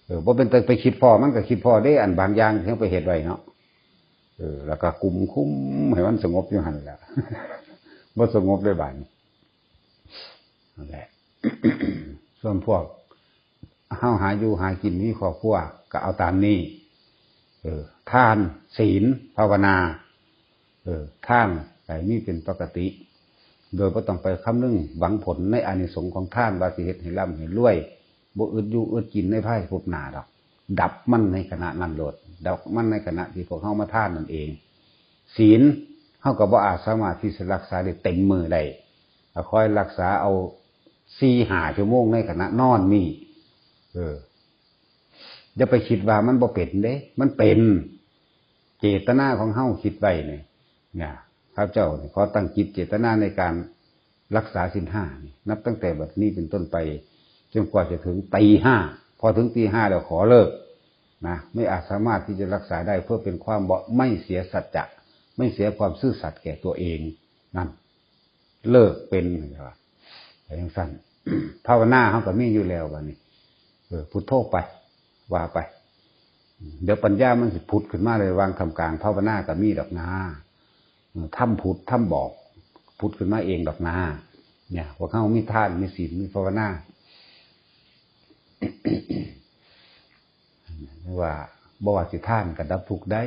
เออ บ่เป็นแต่ไปคิดพ้อ มันก็คิดพ้อเด้ อันบางอย่างที่เฮาไปเฮ็ดไว้เนาะ เออ แล้วก็กุมคุมให้มันสงบอยู่หั่นแหละ บ่สงบเลยบาดนี้ นั่นแหละ ส่วนพวกเฮาหาอยู่หากินมีครอบครัว ก็เอาตามนี้ เออ ทาน ศีล ภาวนา เออ ทานให้มีเป็นปกติ โดยบ่ต้องไปคำนึงหวังผลในอานิสงส์ของทาน ว่าสิเฮ็ดให้ร่ำให้รวย บ่อึดอยู่อึดกินในภายภพหน้าดอก ดับมันในขณะนั้นโลด ดับมันในขณะที่พวกเฮามาทานนั่นเอง ศีล เฮาก็บ่อาจสามารถที่สิรักษาได้เต็มมื้อได้ ก็คอยรักษาเอา สี่ห้าชั่วโมงในขณะนอนนี่ เออ อย่าไปคิดว่ามันบ่เป็นเด้ มันเป็น เจตนาของเฮาคิดไว้นี่ เนี่ย ข้าพเจ้านี่ขอตั้งจิตเจตนาในการรักษาศีลห้านี่ นับตั้งแต่บัดนี้เป็นต้นไป จนกว่าจะถึงตีห้า พอถึงตีห้าแล้วขอเลิกนะ ไม่อาจสามารถที่จะรักษาได้ เพื่อเป็นความบ่ ไม่เสียสัจจะ ไม่เสียความซื่อสัตย์แก่ตัวเอง นั่น เลิกเป็น ว่าไปจั่งซั้น ภาวนาเฮาก็มีอยู่แล้วบัดนี้ เออ พุทโธไป ว่าไป เดี๋ยวปัญญามันสิผุดขึ้นมาเลย วางท่ามกลางภาวนาก็มีดอกนา เออ ธรรมผุด ธรรมบอก ผุดขึ้นมาเองดอกนา เนี่ย พวกเฮามีทาน มีศีล มีภาวนา ว่า บ่ว่าสิทานก็ดับทุกข์ได้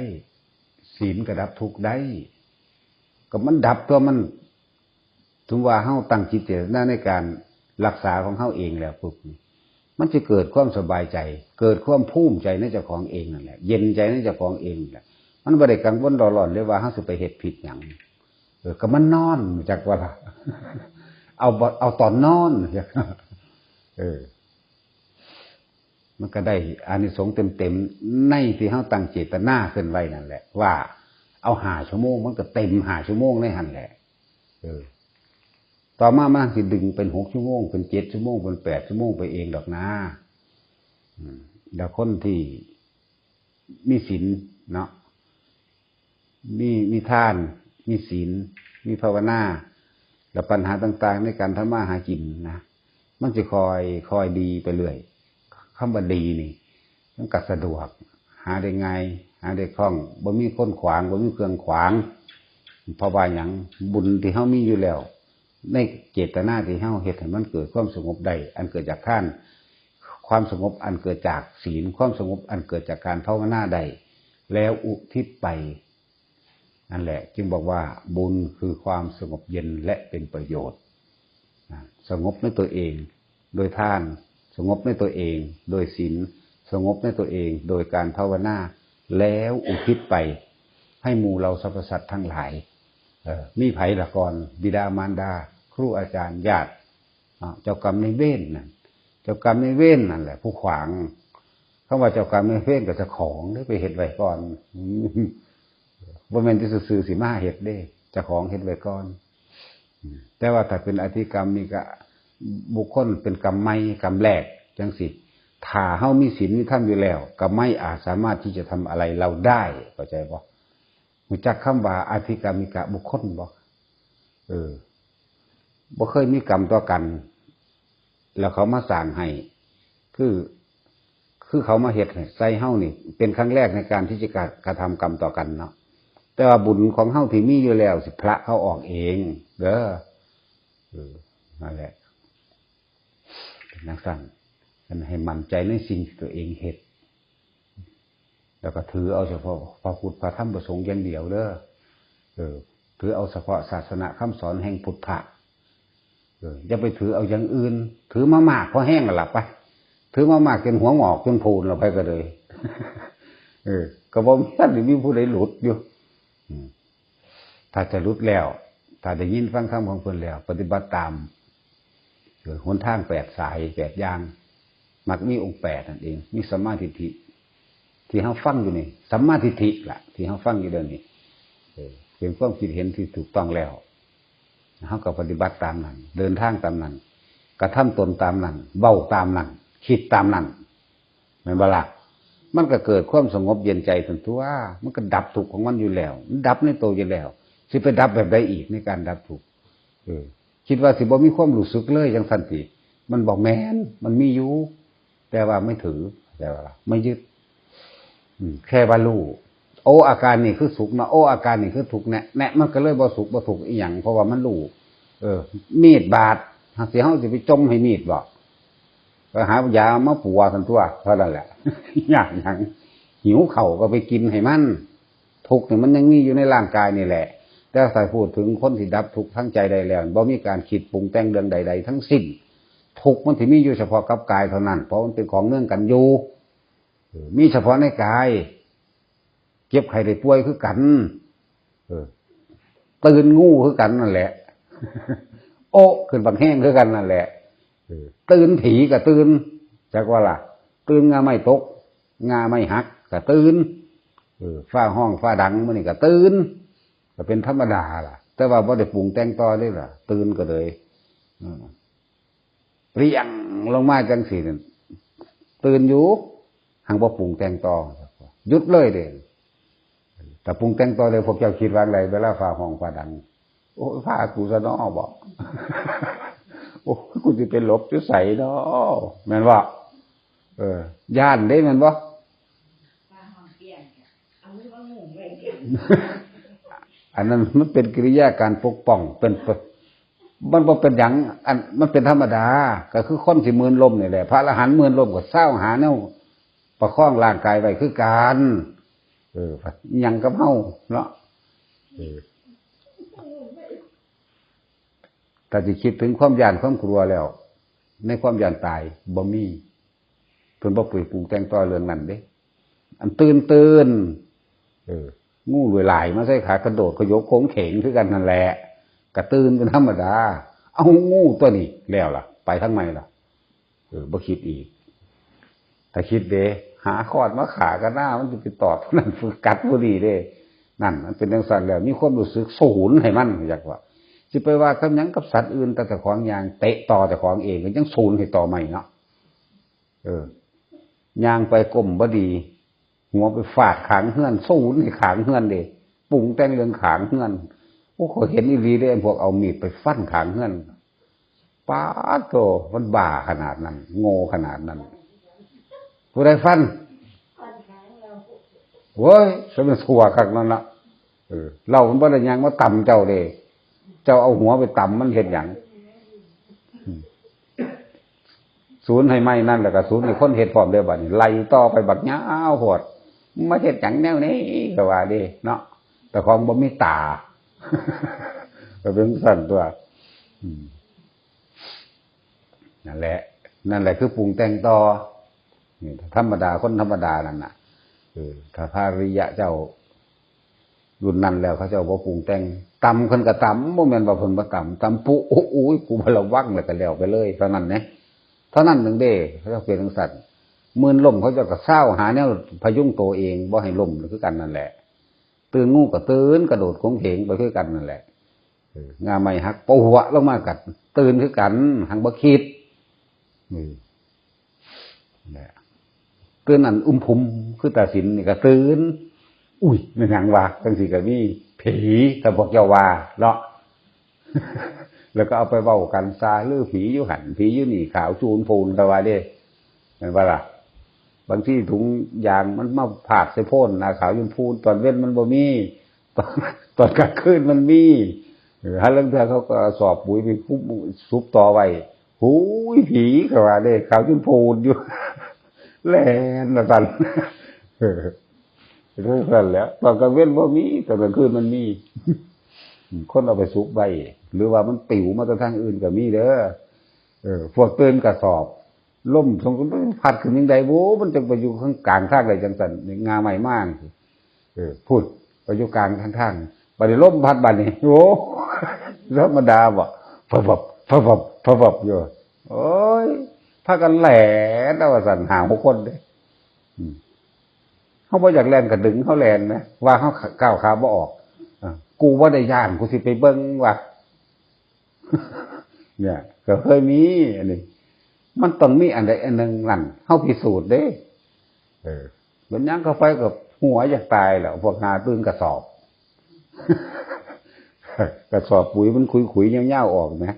ศีลก็ดับทุกข์ได้ ก็มันดับตัวมัน ถึงว่าเฮาตั้งจิตเจตนาในการรักษาของเฮาเองแล้วปุ๊บนี่ มันจะเกิดความสบายใจ เกิดความภูมิใจในเจ้าของเองนั่นแหละ เย็นใจในเจ้าของเองนั่นแหละ มันบ่ได้กังวลเร่าร้อนเลยว่าเฮาสิไปเฮ็ดผิดหยัง เออ ก็มันนอน จักว่าล่ะ เอาบ่ เอาตอนนอน เออ มันก็ได้อานิสงส์เต็มๆ ในที่เฮาตั้งเจตนาขึ้นไว้นั่นแหละ ว่าเอาห้าชั่วโมง มันก็เต็มห้าชั่วโมงในหั่นแหละ เออ ต่อมามันสิดึงเป็นหกชั่วโมง เป็นเจ็ดชั่วโมง เป็นแปดชั่วโมงไปเองดอกนะ อืม แล้วคนที่มีศีลเนาะ มี มีทาน มีศีล มีภาวนา แล้วปัญหาต่างๆ ในการทำมาหากินนะ มันสิค่อย ค่อยดีไปเรื่อย คำว่าดีนี่ มันก็สะดวก หาได้ง่าย หาได้คล่อง บ่มีคนขวาง บ่มีเครื่องขวาง เพราะว่าหยัง บุญที่เฮามีอยู่แล้ว ในเจตนาที่เฮาเฮ็ดให้มันเกิดความสงบได้ อันเกิดจากทาน ความสงบอันเกิดจากศีล ความสงบอันเกิดจากการภาวนาได้ แล้วอุทิศไป นั่นแหละ จึงบอกว่าบุญคือความสงบเย็นและเป็นประโยชน์นะ สงบในตัวเอง โดยทาน สงบในตัวเอง โดยศีล สงบในตัวเอง โดยการภาวนา แล้วอุทิศไปให้หมู่เหล่าสรรพสัตว์ทั้งหลาย เออ มีไผล่ะก่อน บิดามารดา ครูอาจารย์ ญาติ อ่ะ เจ้ากรรมนายเวรนั่น เจ้ากรรมนายเวรนั่นแหละ ผู้ขวาง คำว่าเจ้ากรรมนายเวรก็เจ้าของเด้ ไปเฮ็ดไว้ก่อน อืม บ่แม่นที่ซื่อๆสิมาเฮ็ดเด้ เจ้าของเฮ็ดไว้ก่อน อืม แต่ว่าถ้าเป็นอธิกรรมนี่ก็ บุคคลเป็นกรรมใหม่ กรรมแรก จังสิ ถ้าเฮามีศีลมีธรรมอยู่แล้ว กรรมใหม่อาจสามารถที่จะทำอะไรเราได้ เข้าใจบ่ รู้จักคำว่าอธิกรรมิกะบุคคลบ่ เออ บ่เคยมีกรรมต่อกัน แล้วเขามาสร้างให้ คือ คือเขามาเฮ็ดให้ใส่เฮานี่ เป็นครั้งแรกในการที่จะกระ กระทำกรรมต่อกันเนาะ แต่ว่าบุญของเฮาที่มีอยู่แล้ว สิพละเขาออกเอง เด้อ เออ นั่นแหละ เป็นจั่งซั้น อันให้มั่นใจในสิ่งที่ตัวเองเฮ็ด แล้วก็ถือเอาเฉพาะพระพุทธพระธรรมพระสงฆ์อย่างเดียวเด้อ เออ ถือเอาเฉพาะศาสนาคำสอนแห่งพุทธะ เออ อย่าไปถือเอาอย่างอื่น ถือมามากพอแห้งแล้วล่ะไป ถือมามากจนหัวงอกจนพูนแล้วไปก็เลย เออ ก็บ่มีท่านได้มีผู้ใดหลุดอยู่ อืม ถ้าจะหลุดแล้ว ถ้าได้ยินฟังธรรมของเพิ่นแล้ว ปฏิบัติตาม เออ หนทางแปดสาย แปดอย่าง มรรคมีองค์แปดนั่นเอง มีสัมมาทิฏฐิ ที่เฮาฟังอยู่นี่ สัมมาทิฏฐิล่ะ ที่เฮาฟังอยู่เดี๋ยวนี้ เออ เป็นความคิดเห็นที่ถูกต้องแล้ว เฮาก็ปฏิบัติตามนั้น เดินทางตามนั้น กระทำตนตามนั้น เว้าตามนั้น คิดตามนั้น แม่นบ่ล่ะ มันก็เกิดความสงบเย็นใจซั่นตั๊ว มันก็ดับทุกข์ของมันอยู่แล้ว มันดับในตัวอยู่แล้ว สิไปดับแบบใดอีกในการดับทุกข์ เออ คิดว่าสิบ่มีความรู้สึกเลยจั่งซั้นติ มันบ่แม่น มันมีอยู่ แต่ว่าไม่ถือ แต่ว่าไม่ยึด อืม แค่ว่ารู้ โอ้ อาการนี่คือสุขเนาะ โอ้ อาการนี่คือทุกข์แน่ แน่ มันก็เลยบ่สุขบ่ทุกข์อีหยัง เพราะว่ามันรู้ เออ มีดบาด หากสิเฮาสิไปจ่มให้มีดบ่ ก็หายามาปัวซั่นตั๊ว เท่านั้นแหละ ยากหยัง หิวข้าวก็ไปกินให้มัน ทุกข์นี่มันยังมีอยู่ในร่างกายนี่แหละ แต่ถ้าพูดถึงคนที่ดับทุกข์ทางใจได้แล้ว บ่มีการคิดปรุงแต่งเรื่องใดๆทั้งสิ้น ทุกข์มันสิมีอยู่เฉพาะกับกายเท่านั้น เพราะมันเป็นของเนื่องกันอยู่ เออ มีเฉพาะในกาย เจ็บไข้ได้ป่วยคือกัน เออ ตื่นงูคือกันนั่นแหละ โอ๊ะ ขึ้นบักแห้งคือกันนั่นแหละ เออ ตื่นผีก็ตื่น จักว่าล่ะ ตื่นง่าไม้ตก ง่าไม้หักก็ตื่น เออ ฟ้าฮ้องฟ้าดังมื้อนี้ก็ตื่น ก็เป็นธรรมดาล่ะ แต่ว่าบ่ได้ปรุงแต่งต่อเลยล่ะ ตื่นก็เลย อืม เปรี้ยงลงมาจังซี่นั่น ตื่นอยู่ หังบ่ปรุงแต่งต่อ หยุดเลยเด้ ถ้าปรุงแต่งต่อเลย พวกเจ้าคิดว่าไง เวลาฟ้าฮ้องฟ้าดัง โอ้ย ฟ้ากูซะน้อบอก โอ้ย กูสิไปหลบอยู่ไสน้อ แม่นบ่ เออ ย่านเด้ แม่นบ่ ฟ้าฮ้องเปลี่ยน เอามือมาหมุนไว้ อันนั้นมันเป็นกิริยาการปกป้อง เป็น มันบ่เป็นหยัง อัน มันเป็นธรรมดา ก็คือคนสิมื่นล้มนี่แหละ พระอรหันต์มื่นล้มก็เซาหาแนวประคองร่างกายไว้คือกัน เออ หยังกับเฮาเนาะ เออ ถ้าสิคิดถึงความย่านความกลัวแล้ว ในความย่านตายบ่มี เพิ่นบ่ไปปรุงแต่งต่อเรื่องนั้นเด้ อันตื่นตื่น เออ งูเลื่อยลายมาใส่ขา กระโดดขยบโค้งเขงคือกันนั่นแหละ กระตื่นเป็นธรรมดา เอางูตัวนี้แล้วล่ะ ไปทางใหม่ล่ะ เออ บ่คิดอีก ถ้าคิดเด้ หาค้อนมาฆ่ากันหน้า มันสิไปตอดผู้นั้น กัดผู้นี้เด้ นั่น มันเป็นจังซั่นแล้ว มีความรู้สึกสูนให้มัน อยากว่า สิไปว่ากับหยังกับสัตว์อื่น แต่เจ้าของย่างเตะต่อเจ้าของเอง ก็ยังสูนให้ต่อใหม่เนาะ เออ ย่างไปก้มบ่ดี หัวไปฟาดข้างเฮือน สูนให้ข้างเฮือนเด้ ปรุงแต่งเรื่องข้างเฮือน โอ้ ข้อยเห็นอีหลีเด้ พวกเอามีดไปฟันข้างเฮือน ป๊าดโธ่ มันบ้าขนาดนั้น โง่ขนาดนั้น ผู้ใดฟัน โว้ย ซะมันชั่วคักนั่นล่ะ เออ เรามันบ่ได้ย่างมาตำเจ้าเด้ เจ้าเอาหัวไปตำมันเฮ็ดหยัง อืม สูนให้ใหม่นั่น แล้วก็สูนให้คนเฮ็ดพร้อมเด้อบัดนี้ ไล่ต่อไปบักยาวโพด มาเฮ็ดหยังแนวนี้ ก็ว่าเด้เนาะ แต่ของบ่มีตา ก็เป็นซั่นตัว อืม นั่นแหละ นั่นแหละคือปรุงแต่งต่อ นี่ธรรมดา คนธรรมดานั่นน่ะ เออ ถ้าพระอริยะเจ้า รุ่นนั้นแล้วเขาเจ้าบ่ปรุงแต่ง ตำเพิ่นก็ตำ บ่แม่นว่าเพิ่นบ่ตำ ตำปุ โอ้ โอ้ย กูบ่ระวัง แล้วก็แล้วไปเลย เท่านั้นเด้ เท่านั้นหนึ่งเด้ เขาเจ้าเป็นจังซั่น มื่นล้มเขาเจ้าก็เซาหาแนวพยุงตัวเอง บ่ให้ล้มคือกันนั่นแหละ ตื่นงูก็ตื่น กระโดดโค้งเขงไปคือกันนั่นแหละ เออ ง่าไม้หักปะหัวลงมากัด ตื่นคือกัน หังบ่คิด เออ เนี่ย ตื่นอันอุ้มผุม คือตาสินนี่ก็ตื่น อุ้ย แม่นหยังวะ จังซี่ก็มี ผี ถ้าพวกเจ้าว่าเนาะ แล้วก็เอาไปเว้ากันซะ หรือผีอยู่หั่น ผีอยู่นี่ ขาวจูนพูน ก็ว่าเด้ แม่นบ่ล่ะ บางทีถุงยางมันมาพาดใส่โพน หน้าขาวจูนพูน ตอนเว็นมันบ่มี ตอน ตอนกลางคืนมันมี เออ หาลางเทื่อเขาก็เอาสอบปุ๋ยไปคุบ สุบต่อไว้ หูย ผี ก็ว่าเด้ ขาวจูนพูนอยู่ แล่นละตัน เออ เรื่องนั้นแหล้ว ตอนกลางเว็นบ่มี ตอนกลางคืนมันมี คนเอาไปสุบไว้ หรือว่ามันปิวมาจากทางอื่นก็มีเด้อ เออ พวกตื่นกระสอบ ลมสงพัดขึ้นยังไงโว้ มันจะไปอยู่ข้างกลางทางใดจังซั่น ง่าไม้มาก เออ พุด ไปอยู่กลางทางทาง บัดนี้ลมพัดบัดนี้ โอ้ ธรรมดาบ่ ฟับฟับ ฟับฟับ ฟับฟับอยู่ โอ้ย พากันแล่นเอาว่าซั่น ห้าหกคนเด้ อืม เฮาบ่อยากแล่นก็ดึงเฮาแล่นนะ ว่าเฮาก้าวขาบ่ออก อ่ะ กูบ่ได้ย้าน กูสิไปเบิ่งว่า เนี่ย ก็เคยมี อันนี้ มันต้องมีอันใดอันหนึ่งนั่น เฮาพิสูจน์เด้ เออ เป็นหยังเข้าไปกับหัวอยากตายแล้ว พวกหาตื่นกระสอบ กระสอบปุ๋ยมันขุยๆยาวๆออกนะ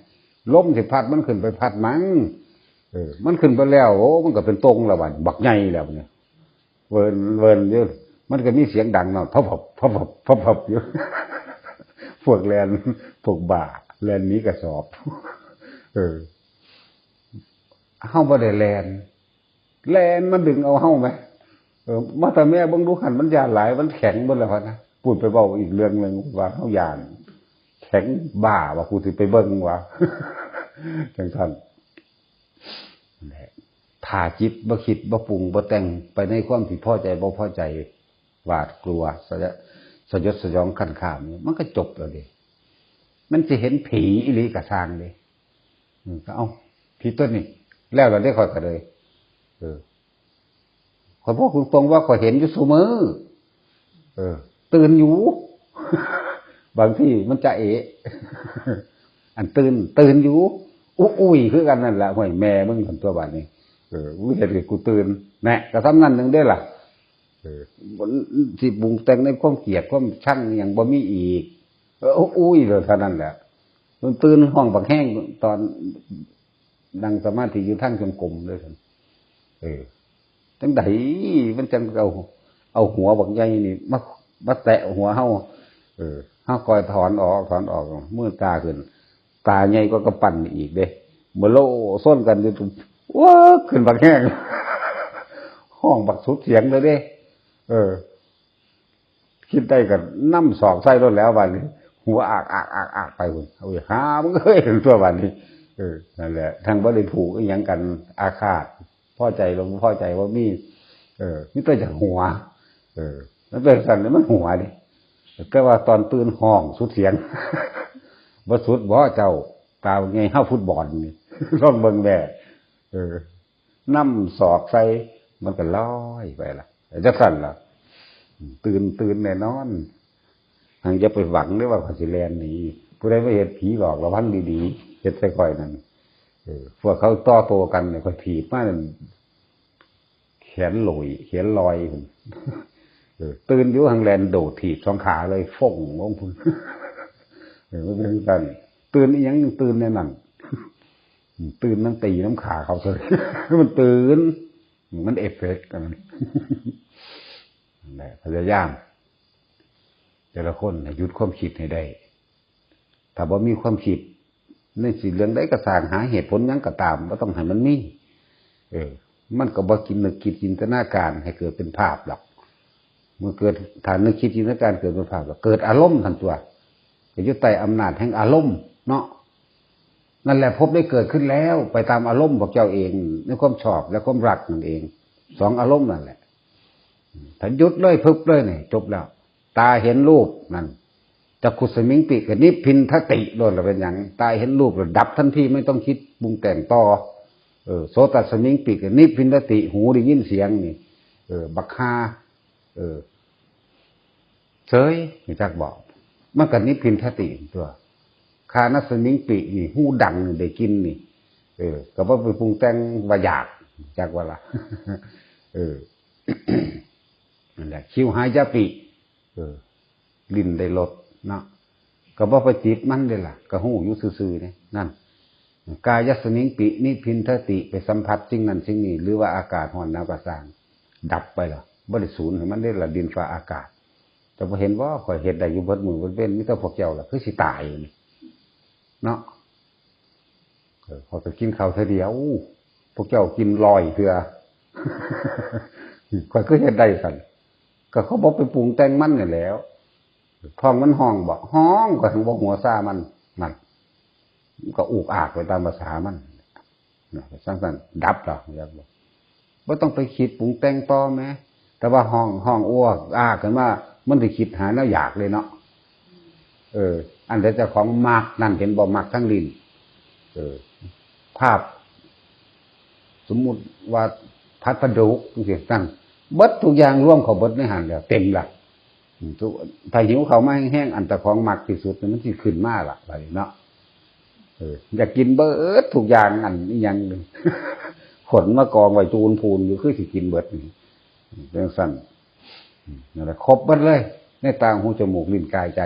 ลมสิพัดมันขึ้นไปพัดมั้ง เออ มันขึ้นไปแล้ว โอ้ มันก็เป็นตงแล้วบัด บักใหญ่แล้วเนี่ย เวินเวินอยู่ มันก็มีเสียงดังเนาะ พับพับ พับพับ พับพับอยู่ พวกแล่น พวกบ้า แล่นหนีกระสอบ เออ เฮาบ่ได้แล่น แล่นมาดึงเอาเฮาไหม เออ มาแต่แม่เบิ่งดูหั่น มันย้านหลาย มันแข็งเบิดแล้วพะนะ พูดไปเว้าอีกเรื่องหนึ่งว่าเฮาย้าน แข็งบ้าว่ากูสิไปเบิ่งวะ จังซั่น นั่นแหละ ถ้าจิตบ่คิดบ่ปรุงบ่แต่งไปในความที่พอใจบ่พอใจ หวาดกลัว สยะ สยดสยองขั้นข้ามนี่ มันก็จบแล้วเด้ มันสิเห็นผีอีหลีก็ซ่างเด้ อืม ก็เอา ผิดตัวนี้ แล้วเราได้คอยกันเลย เออ ข้อยบอกตรงๆว่าข้อยเห็นอยู่ซุมื้อ เออ ตื่นอยู่ บางทีมันจะเอะ อันตื่น ตื่นอยู่ อุ อุ้ยคือกันนั่นแหละ ห้วยแม่มึง คันตัวบาดนี้ เออ มึงเห็นกูตื่น แหน่ ก็ซ้ำนั่นหนึ่งได้ล่ะ เออ สิปรุงแต่งในความเกลียด ความชัง อย่างบ่มีอีก เออ อุ้ย เลยเท่านั้นแหละ มันตื่นห้องบักแห้ง ตอนนั่งสมาธิอยู่ทางจงกรมเลย เออ จังใดมันจังเอา เอาหัวบักใหญ่นี่มา มาแตะหัวเฮา เออ เฮาคอยถอนออก ถอนออก มือตาขึ้น ตาใหญ่ก็กำปั้นอีกเด้ มาโลส้นกันอยู่ ว้า ขึ้นบักแห้ง ห้องบักสุดเสียงเลยเด้ เออ คิดได้ก็นำศอกใส่รถแล้ววันนี้ หัวอากอากอากอากไปพุ่น โอ้ย หามันก็เห็นตัววันนี้ เออ นั่นแหละ ทั้งบ่ได้ผูกอิหยังกัน อาฆาต พอใจหรือบ่พอใจว่ามี เออ มีแต่จากหัว เออ มันเป็นสันนี่มันหัวดิ แต่ว่าตอนตื่นห้องสุดเสียง บ่สุดบ่เจ้า ตาไงเฮาฟุตบอลนี่ ลองเบิ่งแด่ เออ นำศอกใส่ มันก็ลอยไปละ จังซั่นล่ะ ตื่น ตื่นแน่นอน หังอย่าไปหวังเด้อว่าเขาสิแล่นหนี ผู้ใดมาเฮ็ดผีหลอกระวังดีๆ เฮ็ดใส่ข่อยนั่น เออ พวกเขาต่อโต้กันเนี่ย ข่อยถีบมานั่น แขนหลุย แขนลอยพุ่น เออ ตื่นอยู่หังแล่นโดดถีบสองขาเลย ฟงลงพุ่น เออ มันเป็นจังซั่น ตื่นอีหยัง ตื่นแนวนั้น ตื่นนำตีนำขาเขาซะเลย มันตื่น มันเอฟเฟกต์อันนั้น นั่นแหละ พยายาม แต่ละคนให้หยุดความคิดให้ได้ ถ้าบ่มีความคิด ในสิ่งเรื่องใดก็สร้าง หาเหตุผลหยังก็ตาม บ่ต้องให้มันมี เออ มันก็บ่คิดนึกคิดจินตนาการให้เกิดเป็นภาพหรอก เมื่อเกิด ถ้านึกคิดจินตนาการเกิดเป็นภาพ ก็เกิดอารมณ์ทันตัว ก็อยู่ใต้อำนาจแห่งอารมณ์เนาะ นั่นแหละ ภพได้เกิดขึ้นแล้ว ไปตามอารมณ์พวกเจ้าเอง ในความชอบและความรักนั่นเอง สองอารมณ์นั่นแหละ ถ้าหยุดเลย พึบเลยนี่ จบแล้ว ตาเห็นรูปนั่น จักขุสมิงปิ ก็นิพพินทติโลดละ เป็นหยัง ตาเห็นรูปแล้วดับทันที ไม่ต้องคิดปรุงแต่งต่อ เออ โสตัสมิงปิ ก็นิพพินทติ หูได้ยินเสียงนี่ เออ บักฮา เออ เฉย รู้จักบอก มันก็นิพพินทติตัว คานัสมิงปิ นี่ หูดังนี่ ได้กลิ่นนี่ เออ ก็บ่ไปปรุงแต่งว่าอยาก จักว่าละ เออ นั่นแหละ ชิวหายะปิ เออ ลิ้นได้รสเนาะ ก็บ่ไปติดมันเด้ล่ะ ก็ฮู้อยู่ซื่อๆนี่ นั่น กายัสมิงปิ นิพพินทติ ไปสัมผัสสิ่งนั้นสิ่งนี้ หรือว่าอากาศร้อนหนาวก็ซ่าง ดับไปแล้ว บ่ได้สูญให้มันเด้ล่ะ ดินฟ้าอากาศ แต่บ่เห็นบ่ ข้อยเฮ็ดได้อยู่เบิดมื้อเบิดเว็น มีแต่พวกเจ้าล่ะ คือสิตายอยู่นี่ เนาะ เออ ข้อยก็กินข้าวเทื่อเดียว พวกเจ้ากินร้อยเทื่อ ข้อยคือเฮ็ดได้ซั่น ก็เขาบ่ไปปรุงแต่งมันนี่แหล้ว ท้องมันฮ้องบ่ ฮ้อง ข้อยถึงบ่หัวซามัน นั่น มันก็อุกอากไปตามภาษามัน นะ จั่งซั่น ดับแล้ว ดับแล้ว บ่ต้องไปคิดปรุงแต่งต่อแหม แต่ว่าฮ้อง ฮ้องอ้วกอากขึ้นมา มันสิคิดหาแนวอยากเลยเนาะ เออ อันใดเจ้าของมักนั่น เห็นบ่ มักทั้งลิ้น เออ ภาพ สมมุติว่าผัดปลาดุกจังซี้ นั่น เบิดทุกอย่างรวมเข้าเบิดในหั้นแล้ว เต็มละ อืม ทุก ถ้าหิวข้าวมาแฮงๆ อันเจ้าของมักที่สุดนี่มันสิขึ้นมาละ บัดนี้เนาะ เออ อยากกินเบิดทุกอย่าง อันอิหยัง ขนมากองไว้จูนพูนอยู่ คือสิกินเบิดนี่ จั่งซั่น อืม นั่นแหละ ครบเบิดเลย ในตา หู จมูก ลิ้น กาย ใจ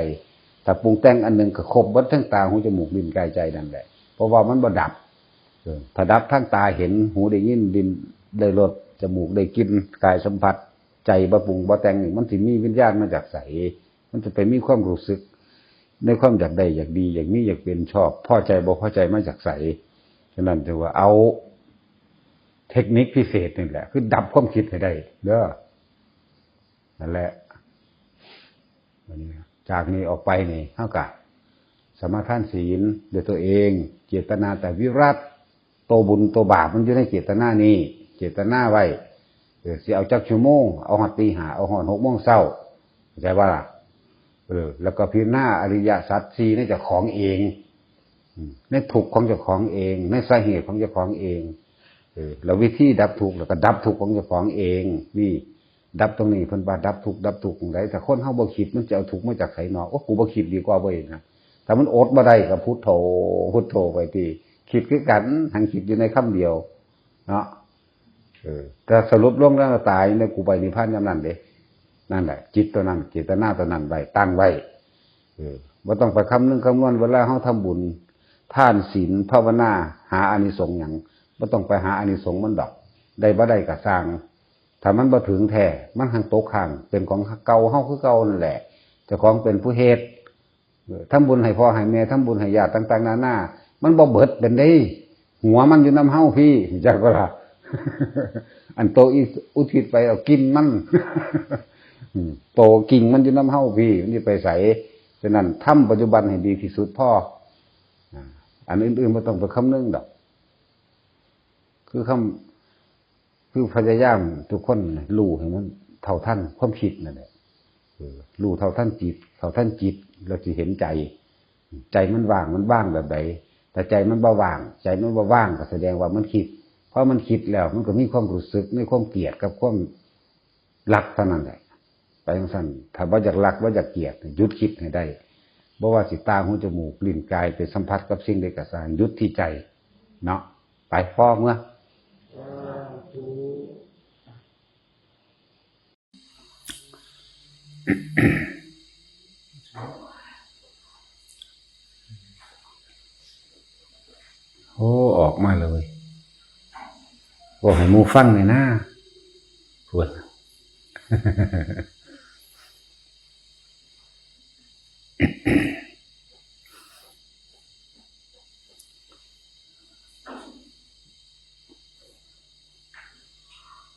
ถ้าปรุงแต่งอันหนึ่งก็ครบเบิดทั้งตา หู จมูก ลิ้น กาย ใจนั่นแหละ เพราะว่ามันบ่ดับ เออ ถ้าดับทางตาเห็น หูได้ยิน ลิ้นได้รส จมูกได้กลิ่น กายสัมผัส ใจบ่ปรุงบ่แต่งนี่ มันสิมีวิญญาณมาจากไส มันจะไปมีความรู้สึก ในความอยากได้ อยากดี อยากมี อยากเป็น ชอบ พอใจ บ่พอใจ มาจากไส ฉะนั้นถือว่าเอาเทคนิคพิเศษนี่แหละ คือดับความคิดให้ได้เด้อ นั่นแหละ วันนี้ จากนี้ออกไปนี่ เฮาก็สมาทานศีลด้วยตัวเอง เจตนาแต่วิรัติ โตบุญโตบาปมันอยู่ในเจตนานี้ เจตนาไว้ เออ สิเอาจักชั่วโมง เอาฮอดตีห้า เอาฮอดหกโมงเช้า เข้าใจบ่ล่ะ เออ แล้วก็พิจารณาอริยสัจสี่ในเจ้าของเอง อืม ในทุกข์ของเจ้าของเอง ในสาเหตุของเจ้าของเอง เออ แล้ววิธีดับทุกข์ แล้วก็ดับทุกข์ของเจ้าของเอง นี่ ดับตรงนี้ เพิ่นว่าดับทุกข์ ดับทุกข์จั่งใด ถ้าคนเฮาบ่คิด มันจะเอาทุกข์มาจากไสเนาะ โอ้ กูบ่คิดดีกว่าเว้ยนะ ถ้ามันอดบ่ได้ก็พุทโธ พุทโธไปติ คิดคือกัน หังคิดอยู่ในคำเดียว เนาะ เออ แต่สรุปลงแล้วตายเนี่ย กูไปนิพพานยามนั้นเด้ นั่นแหละ จิตตัวนั้น เจตนาตัวนั้นไว้ ตั้งไว้ เออ บ่ต้องไปคำนึงคำนวณ เวลาเฮาทำบุญ ทาน ศีล ภาวนา หาอานิสงส์หยัง บ่ต้องไปหาอานิสงส์มันดอก ได้บ่ได้ก็ซ่าง ถ้ามันบ่ถึงแท้ มันหังตกค้าง เป็นของเก่าเฮาคือเก่านั่นแหละ เจ้าของเป็นผู้เฮ็ด เออ ทำบุญให้พ่อให้แม่ ทำบุญให้ญาติต่างๆนานา มันบ่เบิดเป็นเด้ หัวมันอยู่นำเฮาพี้ จักบ่ล่ะ อันโตอีอุทิศไปเอากิ่งมัน อืม โตกิ่งมันอยู่นำเฮาพี้ มันสิไปไส ฉะนั้นทำปัจจุบันให้ดีที่สุดพอ อ่า อันอื่นๆบ่ต้องไปคำนึงดอก คือคำ คือพยายามทุกคนน่ะรู้ให้มันเท่าทันความคิดนั่นแหละ เออ รู้เท่าทันจิต เท่าทันจิต แล้วสิเห็นใจ ใจมันว่าง มันว่างแบบใด ถ้าใจมันบ่ว่าง ใจมันบ่ว่างก็แสดงว่ามันคิด พอมันคิดแล้วมันก็มีความรู้สึกในความเกลียดกับความรักเท่านั้นแหละ ไปจั่งซั้น ถ้าบ่อยากรัก บ่อยากเกลียด หยุดคิดให้ได้ บ่ว่าสิตา หู จมูก ลิ้น กาย ไปสัมผัสกับสิ่งใดก็ซ่าง หยุดที่ใจ เนาะ ไป พอเมือ โอ้ ออกมาเลย บอกให้หมู่ฟังหน่อยนะ พูด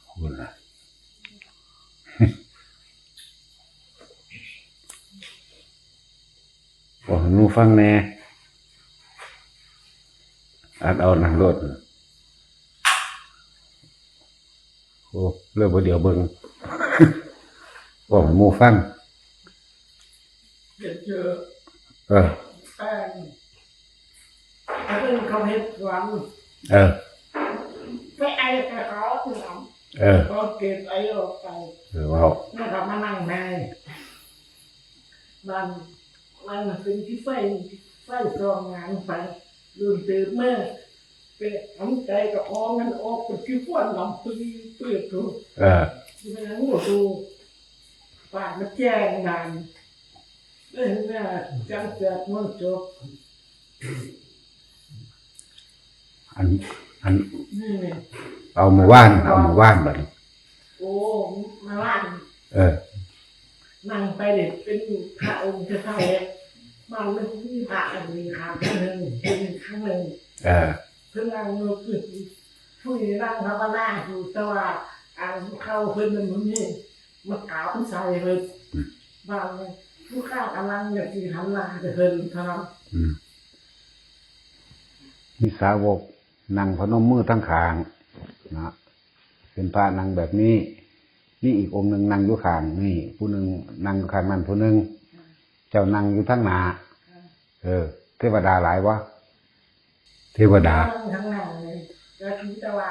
พูดนะ บอกให้หมู่ฟังแหน่ อัดเอานั่งรถ โอ้ เริ่มบ่เดี๋ยวเบิ่ง บอกให้หมู่ฟัง เดี๋ยวเจอ เออ แป้ง อันนี้เขาเฮ็ดหวัง เออ ไปไอกับเขาทีหลัง เออ เขาเก็บไอออกไป เออ เว้า แล้วก็มานั่งในบ้าน มันเป็นที่ไฟ ไฟส่องงานไป โดนเติบมา ไปทำใจกับอองมันออกเป็นที่ควันลำปลีเปิดดู เออ ที่มันยังหัวดู ปากมันแจ้งนาน เอ้ย แม่จังเกิดมันจบ อัน อัน นี่ไง เอามาว่าน เอามาว่านบัดนี้ โอ้ มาว่าน เออ นั่งไปเนี่ยเป็นพระองค์เจ้าข้าเอง มันไม่มีพระอันนี้ครับ ครั้งหนึ่ง เป็นครั้งหนึ่ง เออ เพิ่นนั่งอยู่ ผู้นี้นั่งภาวนาอยู่ แต่ว่าอ่านเข้าเพิ่นมันบ่มี มันขาวมันใสเพิ่น อืม บางลูกค้ากำลังอยากสิหันหน้าไปเพิ่นเท่านั้น อืม มีสาวกนั่งพนมมือทั้งข้างนะ เป็นพระนั่งแบบนี้ มีอีกองค์หนึ่งนั่งอยู่ข้างนี่ ผู้หนึ่งนั่งอยู่ข้างนั้น ผู้หนึ่ง เจ้านั่งอยู่ทางหน้า เออ เทวดาหลายวะ เทวดา นั่งทั้งนั้นเลย แล้วถึงแต่ว่า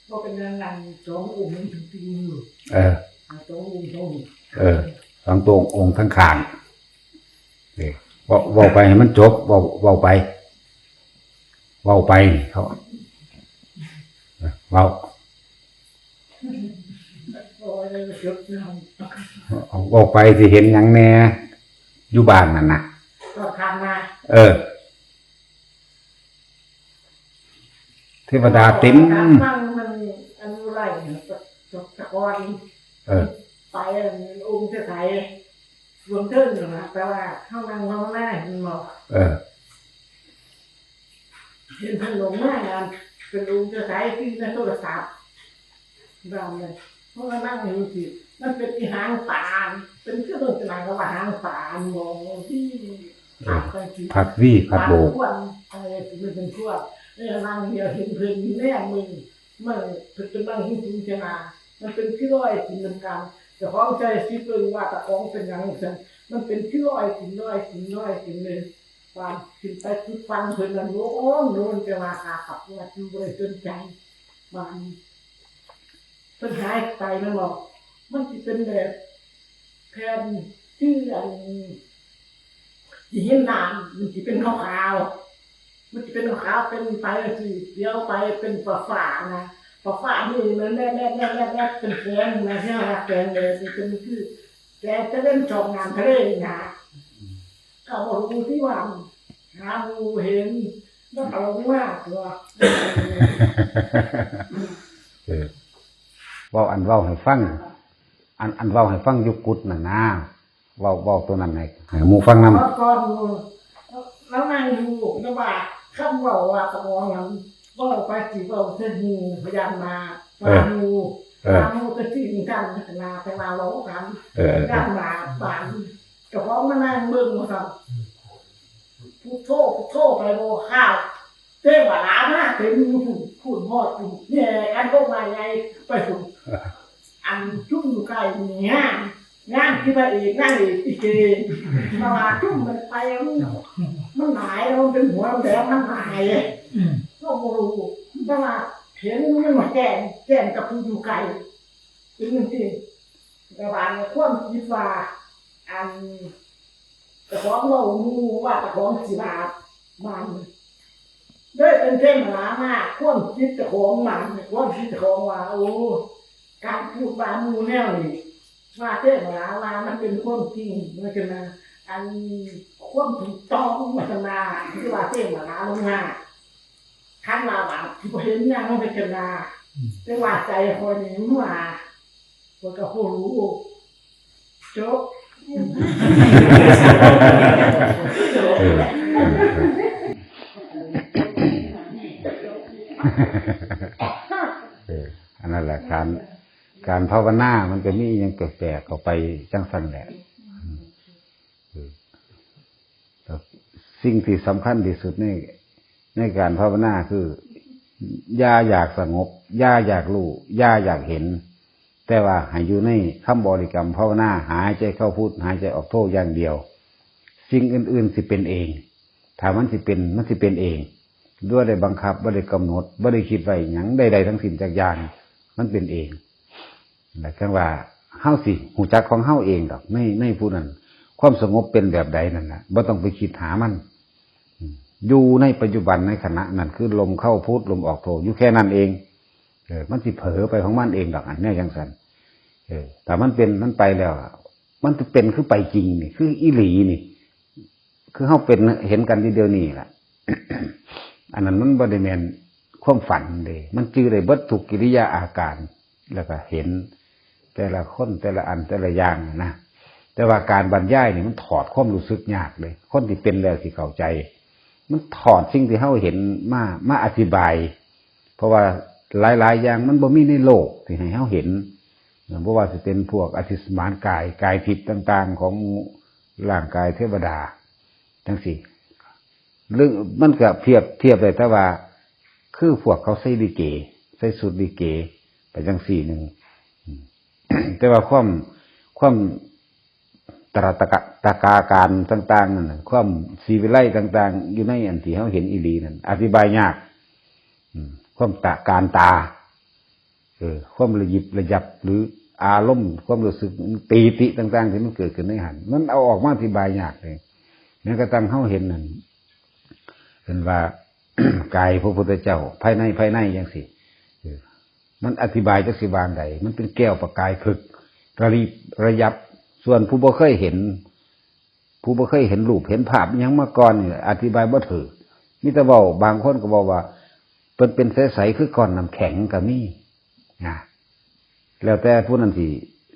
บ่เป็นหยัง นั่งสององค์มันถึงตีมือ เออ อ่า สององค์ สององค์ เออ สองตัวองค์ทั้งข้าง นี่ เว้า เว้าไปให้มันจบ เว้า เว้าไป เว้าไป เขา เว้า โอ้ย จบแล้ว เว้าไปสิเห็นหยังแหน่ อยู่บ้านนั่นน่ะ ก็ทำมา เออ เทวดาเต็ม มัน มัน อันนี้ไรเนี่ย ตะ ตะกอน เออ ไปอันองค์จะไส รวมเทิงนั่นล่ะ แต่ว่าเฮานั่งภาวนาเห็นบ่ เออ เห็นเพิ่นลงมานั่น เป็นองค์จะไสที่ในโทรศัพท์ บ้านเลย เพราะว่านั่งอยู่สิ มันเป็นอีหางปลา เป็นเครื่องสนามกับว่าหางปลาหมอที่ เออ ปากไปสิ ผัดวีผัดโบก ปากอ้วน เออ มันเป็นพวก เออ นั่งเดียวเห็นเพิ่นแนมมึง มันเป็น เป็นบางหินสูงเชียงนา มันเป็นที่ลอยกินนำกัน เจ้าของใจสิเบิ่งว่าตะของเป็นหยังจั่งซั้น มันเป็นที่ลอยกิน ลอยกิน ลอยกินเลย ขึ้นไปคือฟังเพิ่นนั่นโน้นโน้นแต่ว่าหากับว่าอยู่บ่ได้สนใจ บาดนี้เพิ่นหายไปแม่นบ่ มันสิเป็นแบบแผ่นคืออันสิเห็นน้ำมันสิเป็นขาวๆ มันสิเป็นขาวๆ เป็นไปจั่งซี้ เดี๋ยวไปเป็นฟ้าๆ นะ ฟ้าๆ นี่แม่นๆๆๆๆ เป็นแสงนะ ที่ว่าแสงแดดนี่เป็นคือแสงตะเว็นส่องน้ำทะเลนี่นะ ก็บ่ฮู้ที่ว่า หาหมู่เห็น แล้วก็ลงมาตัว เออ เว้าอันเว้าให้ฟัง อัน อันเว้าให้ฟังอยู่กุฏินั่นนะ เว้า เว้าตัวนั้นให้ ให้หมู่ฟังนำ เมื่อก่อนหมู่ แล้วนั่งอยู่ แล้วว่า คำเว้าว่าตะกอนนั้น เว้าไปสิเว้าใส่หมู่ พยานมา เออ ว่าหมู่ เออ ว่าหมู่ก็สิมีการพัฒนา แต่ว่าเว้ากัน เออ เออ ย่านมา บาด เจ้าของมานั่งเบิ่งว่าซั่น พุทโธ พุทโธ ไปบ่ข้าว เทวดามาเต็มอยู่พุ้น พุ้นฮอดพุ้น แย่กันลงมาใหญ่ไปพุ้น อันจุ่มอยู่ใกล้นี่งาม งามที่พระเอกนางเอกลิเก เพราะว่าจุ่มมันไป มัน มันหลายแล้ว มันเป็นหัวแหลม มันหลาย อืม ก็บ่รู้ แต่ว่าเห็นมันแจ้ง แจ้งกับผู้อยู่ไกล เป็นจั่งซี้ แต่ว่าในความคิดว่า อัน เจ้าของเว้าหมู่ว่าเจ้าของสิบาป มัน เลยเป็นเทวดามา ความคิดเจ้าของมัน ความคิดเจ้าของว่า โอ้ การพูดว่าหมู่แนวนี้ ว่าเทวดาว่ามันเป็นความจริง ว่าซั่นนะ อันความถูกต้อง ว่าซั่นนะ ที่ว่าเทวดาลงมา คันว่าบาปที่บ่เห็นหยัง ว่าซั่นนะ แต่ว่าใจข้อยนี่มันว่า ข้อยก็บ่ฮู้ จบ เออ เออ อันนั้นแหละ การ การภาวนามันก็มีอิหยังแปลกๆ เข้าไปจั่งซั่นแหละ อืม เออ แต่สิ่งที่สำคัญที่สุดใน ในการภาวนาคือ อย่าอยากสงบ อย่าอยากรู้ อย่าอยากเห็น แต่ว่าให้อยู่ในคำบริกรรมภาวนา หายใจเข้าพุท หายใจออกโธอย่างเดียว สิ่งอื่นๆสิเป็นเอง ถ้ามันสิเป็น มันสิเป็นเอง บ่ได้บังคับ บ่ได้กำหนด บ่ได้คิดไว้หยังใดๆทั้งสิ้นจักอย่าง มันเป็นเอง นั่นแหละ จั่งว่าเฮาสิฮู้จักของเฮาเองดอก ใน ในผู้นั้น ความสงบเป็นแบบใดนั่นน่ะ บ่ต้องไปคิดหามัน อืม อยู่ในปัจจุบันในขณะนั้น คือลมเข้าพุท ลมออกโธ อยู่แค่นั้นเอง เออ มันสิเผลอไปของมันเองดอก อันเนี้ยจั่งซั่น เออ ถ้ามันเป็น มันไปแล้วล่ะ มันสิเป็นคือไปจริงนี่ คืออีหลีนี่ คือเฮาเป็นเห็นกันอยู่เดี๋ยวนี้ล่ะ อันนั้นมันบ่ได้แม่นความฝันเด้ มันจื่อได้เบิดทุกกิริยาอาการ แล้วก็เห็นแต่ละคนแต่ละอันแต่ละอย่างนะ แต่ว่าการบรรยายนี่มันถอดความรู้สึกยากเลย คนที่เป็นแล้วสิเข้าใจ มันถอดสิ่งที่เฮาเห็นมา มาอธิบาย เพราะว่าหลายๆอย่างมันบ่มีในโลกที่ให้เฮาเห็น บ่ว่าสิเป็นพวกอธิสมานกาย กายทิพย์ต่างๆของร่างกายเทวดา จั่งซี้ หรือมันก็เทียบ เทียบได้แต่ว่า คือพวกเขาใส่ลิเก ใส่ชุดลิเก ไปจั่งซี้หนึ่ง อืม แต่ว่าความ ความตระตะกะ ตะกาการต่างๆนั่นน่ะ ความศรีวิไลต่างๆ อยู่ในอันที่เฮาเห็นอีหลีนั่น อธิบายยาก อืม ความตะการตา เออ ความระยิบระยับ หรืออารมณ์ ความรู้สึก ปีติต่างๆที่มันเกิดขึ้นในหั้น มันเอาออกมาอธิบายยากเลย แม้กระทั่งเฮาเห็นนั่น เห็นว่า กายพระพุทธเจ้า ภายใน ภายในจั่งซี้ เออ มันอธิบายจักสิว่าอันใด มันเป็นแก้วประกายผึก ระยิบระยับ ส่วนผู้บ่เคยเห็น ผู้บ่เคยเห็นรูปเห็นภาพอิหยังมาก่อนนี่ อธิบายบ่ถูก มีแต่เว้า บางคนก็บอกว่า เพิ่นเป็นใสๆคือก้อนน้ำแข็งก็มี นะ แล้วแต่ผู้นั้นสิ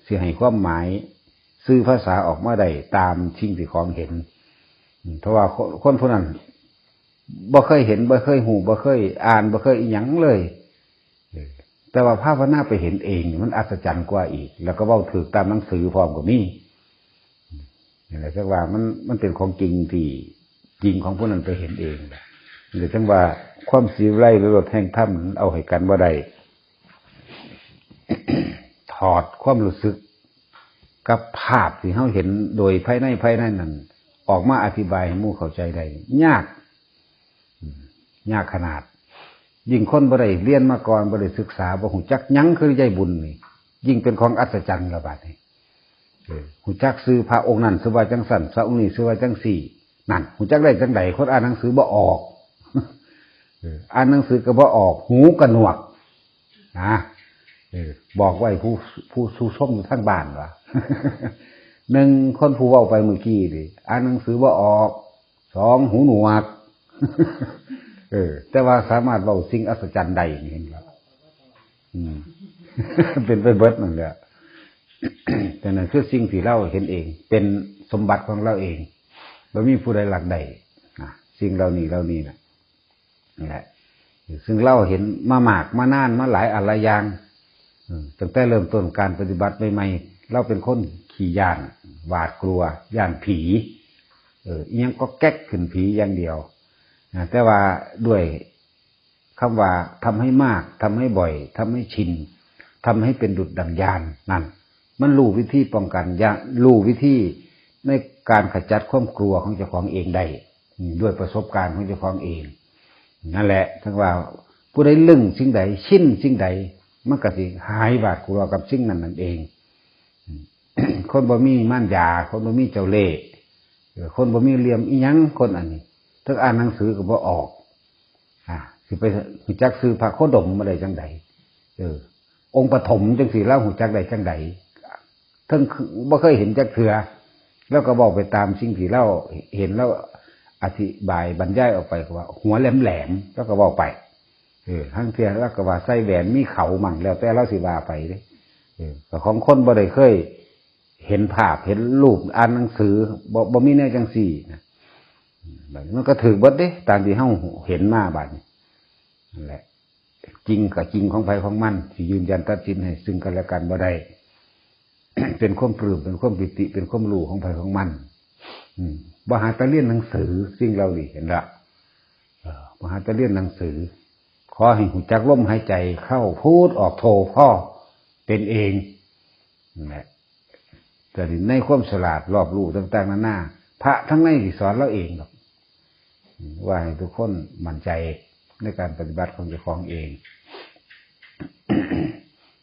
สิให้ความหมาย สื่อภาษาออกมาได้ตามสิ่งที่ของเห็น อืม เพราะว่าคน คนผู้นั้นบ่เคยเห็น บ่เคยฮู้ บ่เคยอ่าน บ่เคยอิหยังเลย เออ แต่ว่าภาวนาไปเห็นเองนี่มันอัศจรรย์กว่าอีก แล้วก็เว้าถูกตามหนังสือพร้อมก็มี นี่แหละ จั่งว่ามัน มันเป็นของจริงที่จริงของผู้นั้นไปเห็นเองแหละ หรือจั่งว่าความศรีวิไลหรือรสแห่งธรรมมันเอาให้กันบ่ได้ ถอดความรู้สึกกับภาพที่เฮาเห็นโดยภายใน ภายในนั้น ออกมาอธิบายให้หมู่เข้าใจได้ยาก อืม ยากขนาด ยิ่งคนบ่ได้เรียนมาก่อน บ่ได้ศึกษา บ่ฮู้จักหยังคือยายบุญนี่ ยิ่งเป็นของอัศจรรย์ละบาดนี้ เออ ฮู้จักชื่อพระองค์นั้นชื่อว่าจังซั่น พระองค์นี้ชื่อว่าจังซี่ นั่น ฮู้จักได้จังใด คนอ่านหนังสือบ่ออก เออ อ่านหนังสือก็บ่ออก หูก็หนวก นะ เออ บอกไว้ผู้ ผู้ ผู้ชมอยู่ทางบ้านว่า หนึ่ง คนผู้เว้าไปเมื่อกี้นี่ อ่านหนังสือบ่ออก สอง หูหนวก เออ แต่ว่าสามารถเว้าสิ่งอัศจรรย์ได้นี่ เห็นบ่ อืม เป็นไปเบิดนั่นแหละ แต่นั่นคือสิ่งที่ลาวเห็นเอง เป็นสมบัติของลาวเอง บ่มีผู้ใดลักได้ นะ สิ่งเหล่านี้ เหล่านี้น่ะ นี่แหละ ซึ่งลาวเห็นมามากมานานมาหลายอันหลายอย่าง อืม ตั้งแต่เริ่มต้นการปฏิบัติใหม่ๆ ลาวเป็นคนขี้ย้าน หวาดกลัว ย้านผี เออ อิหยังก็แก๊กขึ้นผีอย่างเดียว นะ แต่ว่าด้วยคำว่าทำให้มาก ทำให้บ่อย ทำให้ชิน ทำให้เป็นดุจดั่งญาณนั่น มันรู้วิธีป้องกัน ย้าน รู้วิธีในการขจัดความกลัวของเจ้าของเองได้ อืม ด้วยประสบการณ์ของเจ้าของเอง นั่นแหละ ถึงว่าผู้ใดลึงสิ่งใด ชินสิ่งใด มันก็สิหายหวาดกลัวกับสิ่งนั้นนั่นเอง อืม คนบ่มีมารยา คนบ่มีเจ้าเล่ห์ เออ คนบ่มีเหลี่ยมอิหยัง คนอันนี้ ถึงอ่านหนังสือก็บ่ออก อ่า สิไปรู้จักชื่อพระโคดมมาได้จังใด เออ องค์ปฐมจังซี่ ลาวรู้จักได้จังใด เทิงบ่เคยเห็นจักเทื่อ ลาวก็เว้าไปตามสิ่งที่ลาวเห็น ลาวอธิบายบรรยายออกไปก็ว่า หัวแหลมๆ ลาวก็เว้าไป เออ ลางเทื่อลาวก็ว่าใส่แหวนมีเขามั่ง แล้วแต่ลาวสิว่าไปเด้ เออ ก็ของคนบ่ได้เคยเห็นภาพ เห็นรูป อ่านหนังสือ บ่ บ่มีแนวจังซี่นะ บัดนี้มันก็ถืกเบิดเด้ ตามที่เฮาเห็นมาบัดนี้ นั่นแหละ จริงก็จริงของไผของมัน สิยืนยันตัดสินให้ซึ่งกันและกันบ่ได้ เป็นความปลื้ม เป็นความปิติ เป็นความรู้ของไผของมัน อืม บ่หาแต่เรียนหนังสือ สิ่งเหล่านี้ เห็นละ เออ บ่หาแต่เรียนหนังสือ ขอให้รู้จักลมหายใจเข้า พูดออกโท พอเป็นเอง นั่นแหละ แต่ในความฉลาดรอบรู้ต่างๆนานา พระทั้งในสิสอนลาวเองดอก ว่าให้ทุกคนมั่นใจในการปฏิบัติของเจ้าของเอง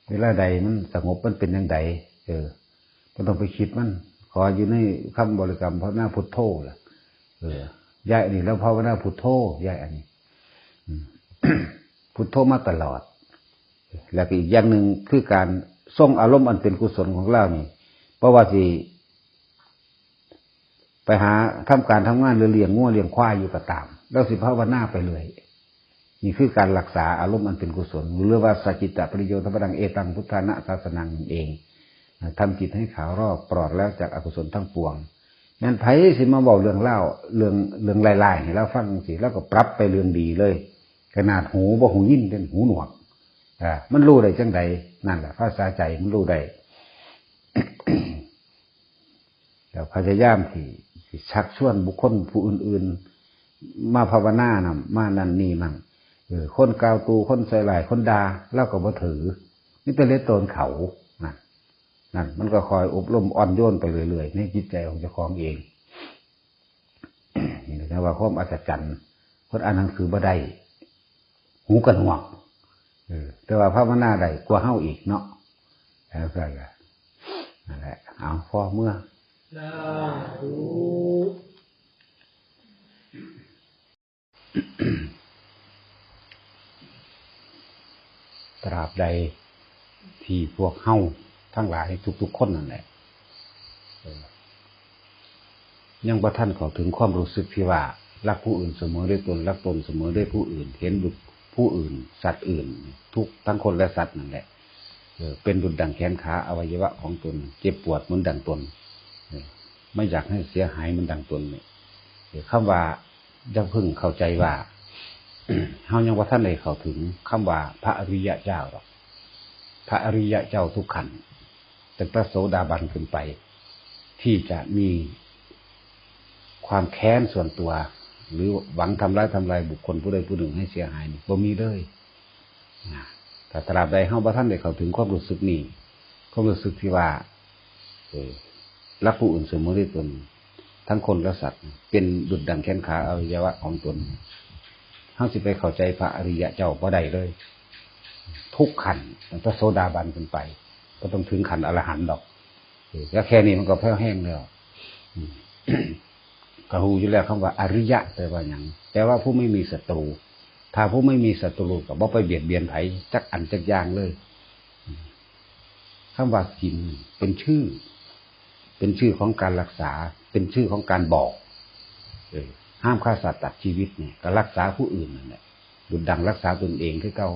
เวลาใดมันสงบมันเป็นจั่งใด เออ บ่ต้องไปคิดมัน ขออยู่ในคำบริกรรมภาวนาพุทโธล่ะ เออ ยายอันนี้ลาวภาวนาพุทโธ ยายอันนี้ อืม พุทโธมาตลอด แล้วก็อีกอย่างหนึ่งคือการทรงอารมณ์อันเป็นกุศลของลาวนี่ เพราะว่าสิ ไปหาทำการทำงานหรือเลี้ยงงัวเลี้ยงควายอยู่ก็ตาม ลาวสิภาวนาไปเรื่อย นี่คือการรักษาอารมณ์อันเป็นกุศล หรือว่าสัจจิตตปริโยธปนัง เอตังพุทธานะสาสนัง นั่นเอง ทำจิตให้ขาวรอบปลอดแล้วจากอกุศลทั้งปวง แม่นไผสิมาเว้าเรื่องลาว เรื่อง เรื่องร้ายๆให้ลาวฟังจั่งซี้ ลาวก็ปรับไปเรื่องดีเลย ขนาดหูบ่ฮู้ยินเด้ หูหนวก อ่า มันรู้ได้จั่งใด นั่นแหละ ภาษาใจมันรู้ได้ แล้วพยายามที่ ที่ชักชวนบุคคลผู้อื่นๆ มาภาวนานำ มานั่นนี่มั่ง เออ คนกล่าวตู่ คนใส่ร้าย คนด่า ลาวก็บ่ถือ มีแต่เหลือตนเขา นั่น นั่น มันก็คอยอบรมอ่อนโยนไปเรื่อยๆ ในจิตใจของเจ้าของเอง นี่เรียกว่าความอัศจรรย์ คนอ่านหนังสือบ่ได้ หูก็หนวก เออ แต่ว่าภาวนาได้กว่าเฮาอีกเนาะ แล้วก็นั่นแหละ เอา พอเมือ สาธุ ตราบใดที่พวกเฮาทั้งหลายทุกๆคนนั่นแหละ เออ ยังบ่ทันเข้าถึงความรู้สึกที่ว่า รักผู้อื่นเสมอด้วยตน รักตนเสมอด้วยผู้อื่น เห็นบุค ผู้อื่น สัตว์อื่น ทุกข์ทั้งคนและสัตว์นั่นแหละ เออ เป็นดุจดั่งแขนขาอวัยวะของตน เจ็บปวดเหมือนดั่งตน เออ ไม่อยากให้เสียหายเหมือนดั่งตนเนี่ย เออ คำว่าอย่าเพิ่งเข้าใจว่า เฮายังบ่ทันได้เข้าถึงคำว่าพระอริยะเจ้าหรอก พระอริยะเจ้าทุกขั้น ตั้งแต่โสดาบันขึ้นไป ที่จะมีความแค้นส่วนตัว หรือหวังทำร้ายทำลายบุคคลผู้ใดผู้หนึ่งให้เสียหายนี่บ่มีเลย นะ แต่ตราบใดเฮาบ่ทันได้เข้าถึงความรู้สึกนี้ ความรู้สึกที่ว่า เออ รักผู้อื่นเสมอด้วยตน ทั้งคนและสัตว์ เป็นดุจดั่งแขนขาอวัยวะของตน เฮาสิไปเข้าใจพระอริยะเจ้าบ่ได้เลย ทุกขั้น ตั้งแต่โสดาบันขึ้นไป บ่ต้องถึงขั้นอรหันต์ดอก เออ แล้วแค่นี้มันก็พอแฮงแล้ว อืม ก็ฮู้อยู่แล้ว คำว่าอริยะแปลว่าหยัง แปลว่าผู้ไม่มีศัตรู ถ้าผู้ไม่มีศัตรูก็บ่ไปเบียดเบียนไผจักอันจักอย่างเลย คำว่าศีลเป็นชื่อ เป็นชื่อของการรักษา เป็นชื่อของการบอก เออ ห้ามฆ่าสัตว์ตัดชีวิตเนี่ย ก็รักษาผู้อื่นนั่นแหละ ดุจดั่งรักษาตนเองคือเก่า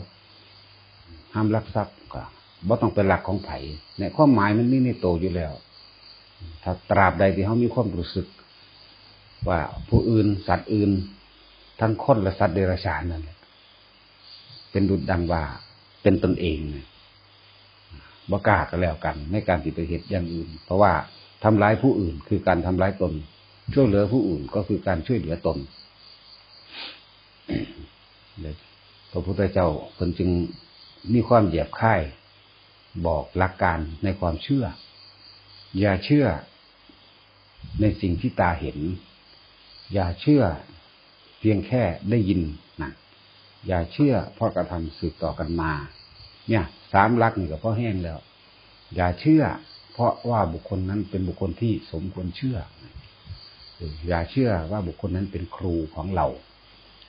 ห้ามลักทรัพย์ก็บ่ต้องไปลักของไผ เนี่ย ความหมายมันมีในโตอยู่แล้ว ถ้าตราบใดที่เฮามีความรู้สึก ว่าผู้อื่น สัตว์อื่น ทั้งคนและสัตว์เดรัจฉานนั่นแหละ เป็นดุจดั่งว่าเป็นตนเองเนี่ย บ่กล้าก็แล้วกัน ในการที่ไปเฮ็ดอย่างอื่น เพราะว่าทำร้ายผู้อื่นคือการทำร้ายตน ช่วยเหลือผู้อื่นก็คือการช่วยเหลือตน พระพุทธเจ้าเพิ่นจึงมีความหยาบคาย บอกหลักการในความเชื่อ อย่าเชื่อในสิ่งที่ตาเห็น อย่าเชื่อเพียงแค่ได้ยินนะ อย่าเชื่อเพราะกระทำสืบต่อกันมา เนี่ย สามหลักนี่ก็พอแฮงแล้ว อย่าเชื่อเพราะว่าบุคคลนั้นเป็นบุคคลที่สมควรเชื่อ อย่าเชื่อว่าบุคคลนั้นเป็นครูของเรา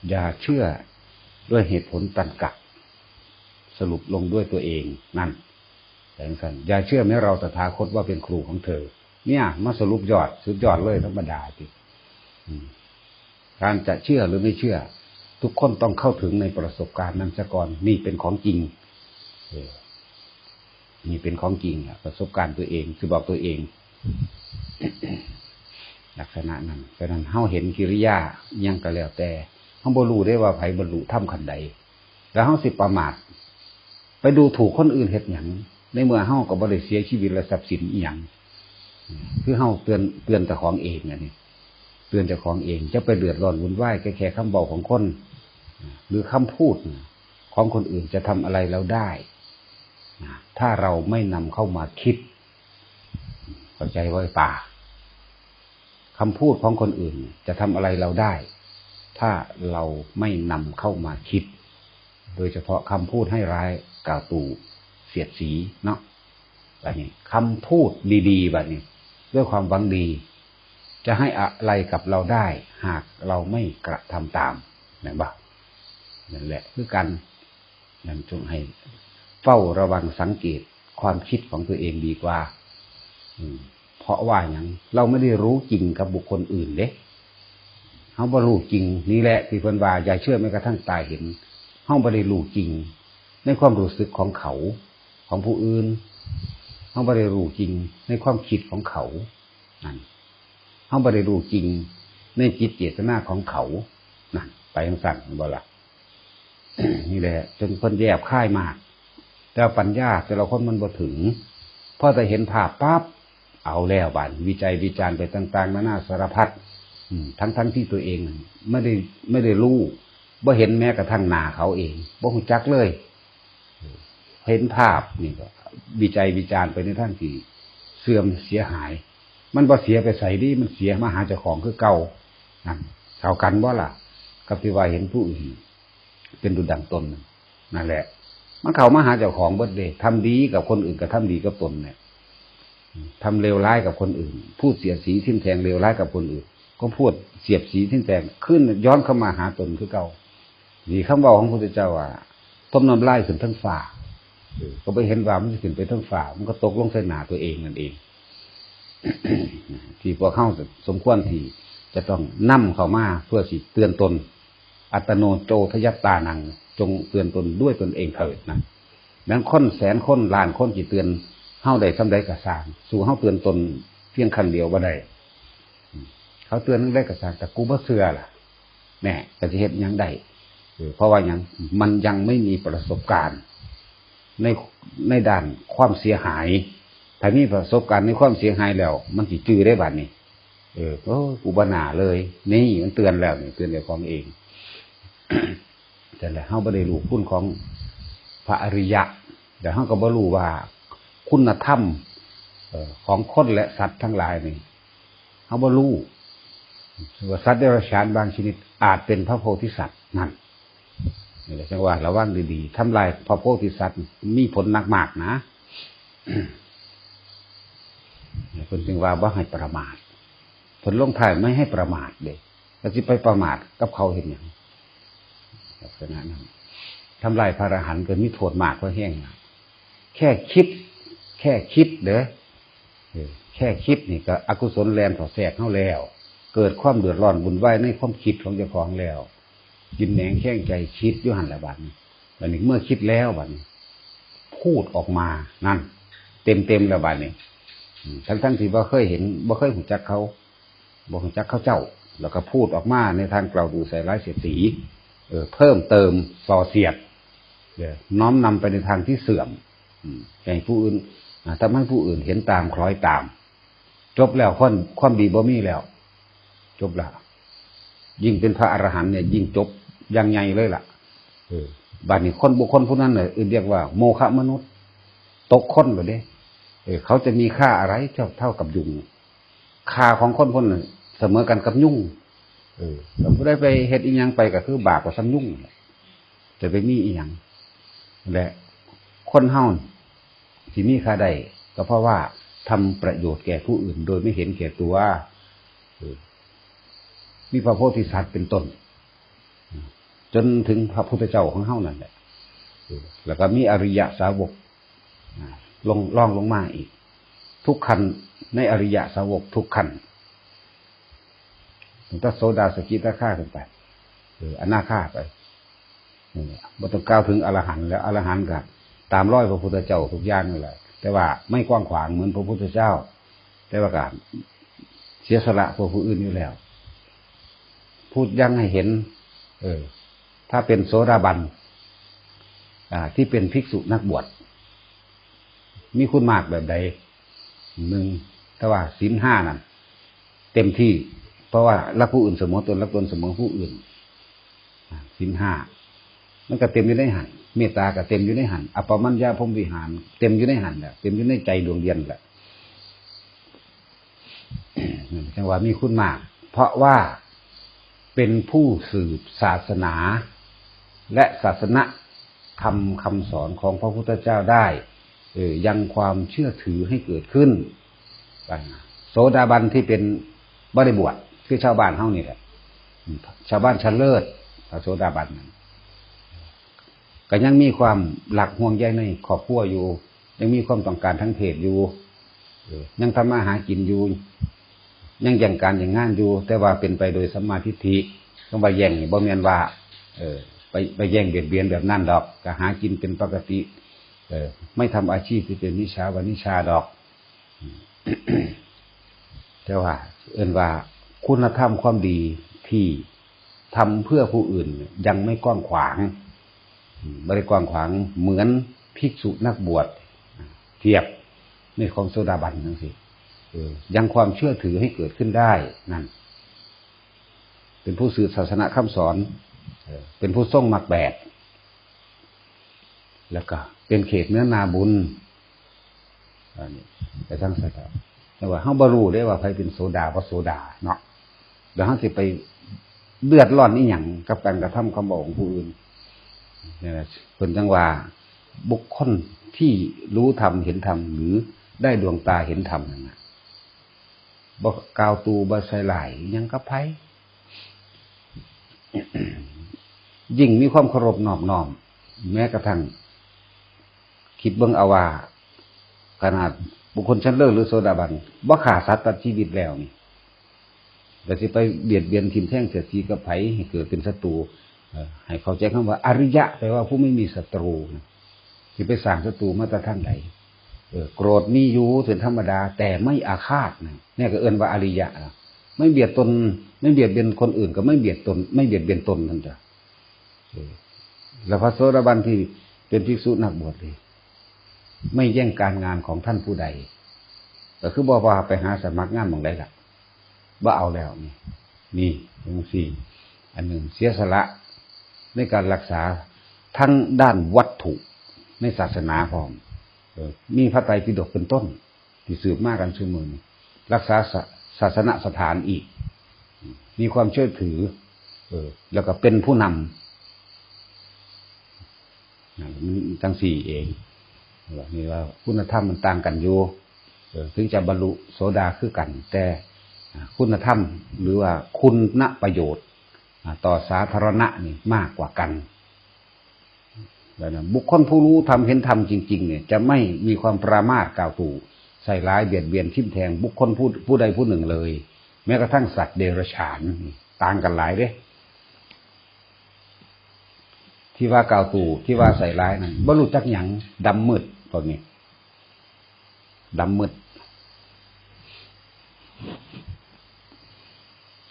อย่าเชื่อด้วยเหตุผลตรรกะ สรุปลงด้วยตัวเองนั่น แต่จังซั่น อย่าเชื่อแม้เราตถาคตว่าเป็นครูของเธอ เนี่ย มาสรุปยอด สุดยอดเลย ธรรมดาติ อืม การจะเชื่อหรือไม่เชื่อ ทุกคนต้องเข้าถึงในประสบการณ์นั้นซะก่อน นี่เป็นของจริง เออ นี่เป็นของจริงอะ ประสบการณ์ตัวเอง สิบอกตัวเอง ลักษณะนั้น ฉะนั้นเฮาเห็นกิริยาอิหยังก็แล้วแต่ เฮาบ่รู้เด้ว่าไผบรรลุธรรมขั้นใด แล้วเฮาสิประมาท ไปดูถูกคนอื่นเฮ็ดหยัง ในเมื่อเฮาก็บ่ได้เสียชีวิตและทรัพย์สินอิหยัง คือเฮาเตือน เตือนเจ้าของเองอันนี้ เตือนเจ้าของเอง จะไปเดือดร้อนวุ่นวายแค่ แค่คำเว้าของคน หรือคำพูดของคนอื่นจะทำอะไรเราได้ ถ้าเราไม่นำเข้ามาคิด เข้าใจไว้ป่า คำพูดของคนอื่นจะทำอะไรเราได้ ถ้าเราไม่นำเข้ามาคิด โดยเฉพาะคำพูดให้ร้ายกล่าวตู่เสียดสีเนาะ บัดนี้คำพูดดีๆ บัดนี้ ด้วยความหวังดี จะให้อะไรกับเราได้ หากเราไม่กระทำตาม แม่นบ่ นั่นแหละคือกัน นั่นจงให้เฝ้าระวังสังเกตความคิดของตัวเองดีกว่า อืม เพราะว่าหยัง เราไม่ได้รู้จริงกับบุคคลอื่นเด้ เฮาบ่รู้จริง นี่แหละที่เพิ่นว่าอย่าเชื่อแม้กระทั่งตาเห็น เฮาบ่ได้รู้จริงในความรู้สึกของเขา ของผู้อื่น เฮาบ่ได้รู้จริงในความคิดของเขา นั่น เฮาบ่ได้รู้จริงในจิตเจตนาของเขา นั่น ไปจังซั่น แม่นบ่ล่ะ นี่แหละ จนเพิ่นแยบคายมาก แต่ปัญญาแต่ละคนมันบ่ถึง พอแต่เห็นภาพปั๊บ เอาแล้วบาดนี้ วิจัยวิจารณ์ไปต่างๆ นานาสารพัด อืม ทั้งๆ ที่ตัวเองไม่ได้ ไม่ได้รู้ บ่เห็นแม้กระทั่งหน้าเขาเอง บ่ฮู้จักเลย เห็นภาพนี่ก็วิจัยวิจารณ์ไปในทางที่เสื่อมเสียหาย มันบ่เสียไปไสเด้ มันเสียมาหาเจ้าของคือเก่า นั่น เท่ากันบ่ล่ะ กับที่ว่าเห็นผู้อื่นเป็นดุจดั่งตน นั่นแหละ มันเข้ามาหาเจ้าของเบิดเด้ ทำดีกับคนอื่นก็ทำดีกับตนเนี่ย ทำเลวร้ายกับคนอื่น พูดเสียดสีทิ่มแทงเลวร้ายกับคนอื่น ก็พูดเสียดสีทิ่มแทง ขึ้นย้อนเข้ามาหาตนคือเก่า นี่คำเว้าของพระพุทธเจ้าว่า ต้มน้ำลายขึ้นเทิงฟ้า เออ ก็บ่เห็นว่ามันสิขึ้นไปเทิงฟ้า มันก็ตกลงใส่หน้าตัวเองนั่นเอง ที่พวกเฮาสมควรที่จะต้องนำเข้ามาเพื่อสิเตือนตน อัตตโน โจทยัตตานัง จงเตือนตนด้วยตนเองเถิดนะ แม้นคนแสนคนล้านคนสิเตือนเฮาได้ส่ำใดก็ซ่าง สู้เฮาเตือนตนเพียงขั้นเดียวบ่ได้ เขาเตือนจั่งใดก็ซ่าง แต่กูบ่เชื่อล่ะ แน่ ก็สิเฮ็ดหยังได้ เออ เพราะว่าหยัง มันยังไม่มีประสบการณ์ ใน ในด้านความเสียหาย ถ้ามีประสบการณ์ในความเสียหายแล้ว มันสิจื่อได้บัดนี้ เออ โอ้ กูบ่น่าเลย นี่มันเตือนแล้วนี่ เตือนเจ้าของเอง แต่ละ เฮาบ่ได้รู้คุณของพระอริยะ แต่เฮาก็บ่รู้ว่าคุณธรรม เอ่อ ของคนและสัตว์ทั้งหลายนี่ เฮาบ่รู้ ว่าสัตว์เดรัจฉานบางชนิดอาจเป็นพระโพธิสัตว์นั่น นี่แหละจังว่าระวังดีๆ ทำลายพระโพธิสัตว์มีผลหนักมากนะ เพิ่นจึงว่าบ่ให้ประมาท เพิ่นลงท้ายไม่ให้ประมาทเด้ แล้วสิไปประมาทกับเขาเฮ็ดหยัง ลักษณะนั้น ทำลายพระอรหันต์ก็มีโทษมากกว่าแฮงนะ แค่คิด แค่คิดเด้อ เออ แค่คิดนี่ก็อกุศลแล่นเข้าแทรกเฮาแล้ว เกิดความเดือดร้อนวุ่นวายในความคิดของเจ้าของแล้ว กินแหนงแข้งใจคิดอยู่หั่นแหละบัดนี้ บัดนี้เมื่อคิดแล้วบัดนี้ พูดออกมานั่น เต็มๆแล้วบัดนี้ อืม ทั้งๆที่บ่เคยเห็น บ่เคยรู้จักเขา บ่รู้จักเขาเจ้า แล้วก็พูดออกมาในทางกล่าวดูใส่ร้ายเสียดสี เออ เพิ่มเติมส่อเสียด เออ น้อมนำไปในทางที่เสื่อม อืม ให้ผู้อื่น อ่า ทำให้ผู้อื่นเห็นตามคล้อยตาม จบแล้ว ความ ความดีบ่มีแล้ว จบละ ยิ่งเป็นพระอรหันต์เนี่ย ยิ่งจบอย่างใหญ่เลยล่ะ เออ บัดนี้คนบุคคลผู้นั้นน่ะ เอิ้นเรียกว่าโมฆะมนุษย์ ตกคนแล้วเด้ เออ เขาจะมีค่าอะไรเท่า เท่ากับยุง ค่าของคนคนนั้นเสมอกันกับยุง เออ แล้วผู้ใดไปเฮ็ดอีหยังไปก็คือบาปกว่าซ้ำยุงนั่นแหละ จะไปมีอีหยัง และคนเฮาที่มีค่าได้ ก็เพราะว่าทำประโยชน์แก่ผู้อื่นโดยไม่เห็นแก่ตัว เออ มีพระโพธิสัตว์เป็นต้น จนถึงพระพุทธเจ้าของเฮานั่นแหละ เออ แล้วก็มีอริยสาวก อ่า ลง รองลงมาอีก ทุกขั้นในอริยสาวกทุกขั้น ตั้งแต่โสดา สกิทาคาขึ้นไป เออ อนาคาไป นี่แหละ บ่ต้องกล่าวถึงอรหันต์แล้ว อรหันต์ก็ตามรอยพระพุทธเจ้าทุกอย่างนั่นแหละ แต่ว่าไม่กว้างขวางเหมือนพระพุทธเจ้า แต่ว่าก็เสียสละเพื่อผู้อื่นอยู่แล้ว พูดยังให้เห็น เออ ถ้าเป็นโสดาบัน อ่า ที่เป็นภิกษุนักบวช มีคุณมากแบบใด หนึ่ง แต่ว่าศีลห้านั่น เต็มที่ เพราะว่ารักผู้อื่นเสมอตน รักตนเสมอผู้อื่น อ่า ศีลห้า มันก็เต็มอยู่ในหั่น เมตตาก็เต็มอยู่ในหั่น อัปปมัญญาพรหมวิหาร เต็มอยู่ในหั่นแหละ เต็มอยู่ในใจดวงเดียวแหละ จังว่ามีคุณมาก เพราะว่าเป็นผู้สืบศาสนา และศาสนธรรมคำสอนของพระพุทธเจ้าได้ เออ ยังความเชื่อถือให้เกิดขึ้น โสดาบันที่เป็นบ่ได้บวช คือชาวบ้านเฮานี่แหละ ชาวบ้านชั้นเลิศ พระโสดาบันนั้น ก็ยังมีความรักห่วงใยในครอบครัวอยู่ ยังมีความต้องการทางเพศอยู่ เออ ยังทำมาหากินอยู่ ยังแย่งการแย่งงานอยู่ แต่ว่าเป็นไปโดยสัมมาทิฏฐิ คำว่าแย่งนี่บ่แม่นว่า เออ ไป ไปแย่งเบียดเบียนแบบนั้นดอก ก็หากินเป็นปกติ เออ ไม่ทำอาชีพที่เป็นมิจฉาวานิชาดอก แต่ว่าเอิ้นว่าคุณธรรมความดีที่ทำเพื่อผู้อื่นยังไม่กว้างขวาง อืม บ่ได้กว้างขวางเหมือนภิกษุนักบวช เทียบในของโสดาบันจังซี้ เออ ยังความเชื่อถือให้เกิดขึ้นได้นั่น เป็นผู้สืบศาสนคำสอน เออ เป็นผู้ทรงมรรคแปด แล้วก็เป็นเขตเนื้อนาบุญ อันนี้ไปทางสายตา แต่ว่าเฮาบ่รู้เด้ว่าไผเป็นโสดาบ่โสดาเนาะ แล้วเฮาสิไปเดือดร้อนอีหยังกับการกระทำคำบอกของผู้อื่น เนี่ยนะ เพิ่นจังว่าบุคคลที่รู้ธรรมเห็นธรรม หรือได้ดวงตาเห็นธรรมนั่นน่ะ บ่กล่าวตู่บ่ใส่ร้ายหยังกับไผ ยิ่งมีความเคารพนอบน้อม แม้กระทั่ง คิดเบิ่งเอาว่า ขนาดบุคคลชั้นเลิศหรือโสดาบัน บ่ฆ่าสัตว์ตัดชีวิตแล้วนี่ ก็สิไปเบียดเบียนทิ่มแทงเสียดสีกับไผให้เกิดเป็นศัตรู เอ่อ ให้เข้าใจคำว่าอริยะ แปลว่าผู้ไม่มีศัตรูนะ สิไปสร้างศัตรูมาแต่ทางใด เออ โกรธมีอยู่เป็นธรรมดา แต่ไม่อาฆาตนะ เนี่ยก็เอิ้นว่าอริยะนะ ไม่เบียดตน ไม่เบียดเบียนคนอื่น ก็ไม่เบียดตน ไม่เบียดเบียนตนนั่นจ้ะ เออ แล้วพระโสดาบันที่เป็นภิกษุนักบวชนี่ ไม่แย่งการงานของท่านผู้ใด ก็คือบ่ว่าไปหาสมัครงานหม่องใดล่ะ บ่เอาแล้วนี่ นี่จังซี่ อันหนึ่งเสียสละในการรักษาทั้งด้านวัตถุในศาสนาพร้อม เออ มีพระไตรปิฎกเป็นต้น ที่สืบมากันซุมื้อนี้ รักษาศา- ศาสนสถานอีก มีความเชื่อถือ เออ แล้วก็เป็นผู้นำ นะ มันจังสี่เอง นี่ว่าคุณธรรมมันต่างกันอยู่ เออ ถึงจะบรรลุโสดาคือกัน แต่ อ่า คุณธรรม หรือว่าคุณประโยชน์ อ่า ต่อสาธารณะนี่มากกว่ากัน แล้วนะ บุคคลผู้รู้ธรรมเห็นธรรมจริงๆเนี่ย จะไม่มีความประมาทกล่าวตู่ ใส่ร้ายเบียดเบียนทิ่มแทงบุคคลผู้ ผู้ใดผู้หนึ่งเลย แม้กระทั่งสัตว์เดรัจฉานนี่ต่างกันหลายเด้ ที่ว่ากล่าวตู่ ที่ว่าใส่ร้ายนั่น บ่รู้จักหยัง ดำมืด ตอนนี้ ดำมืด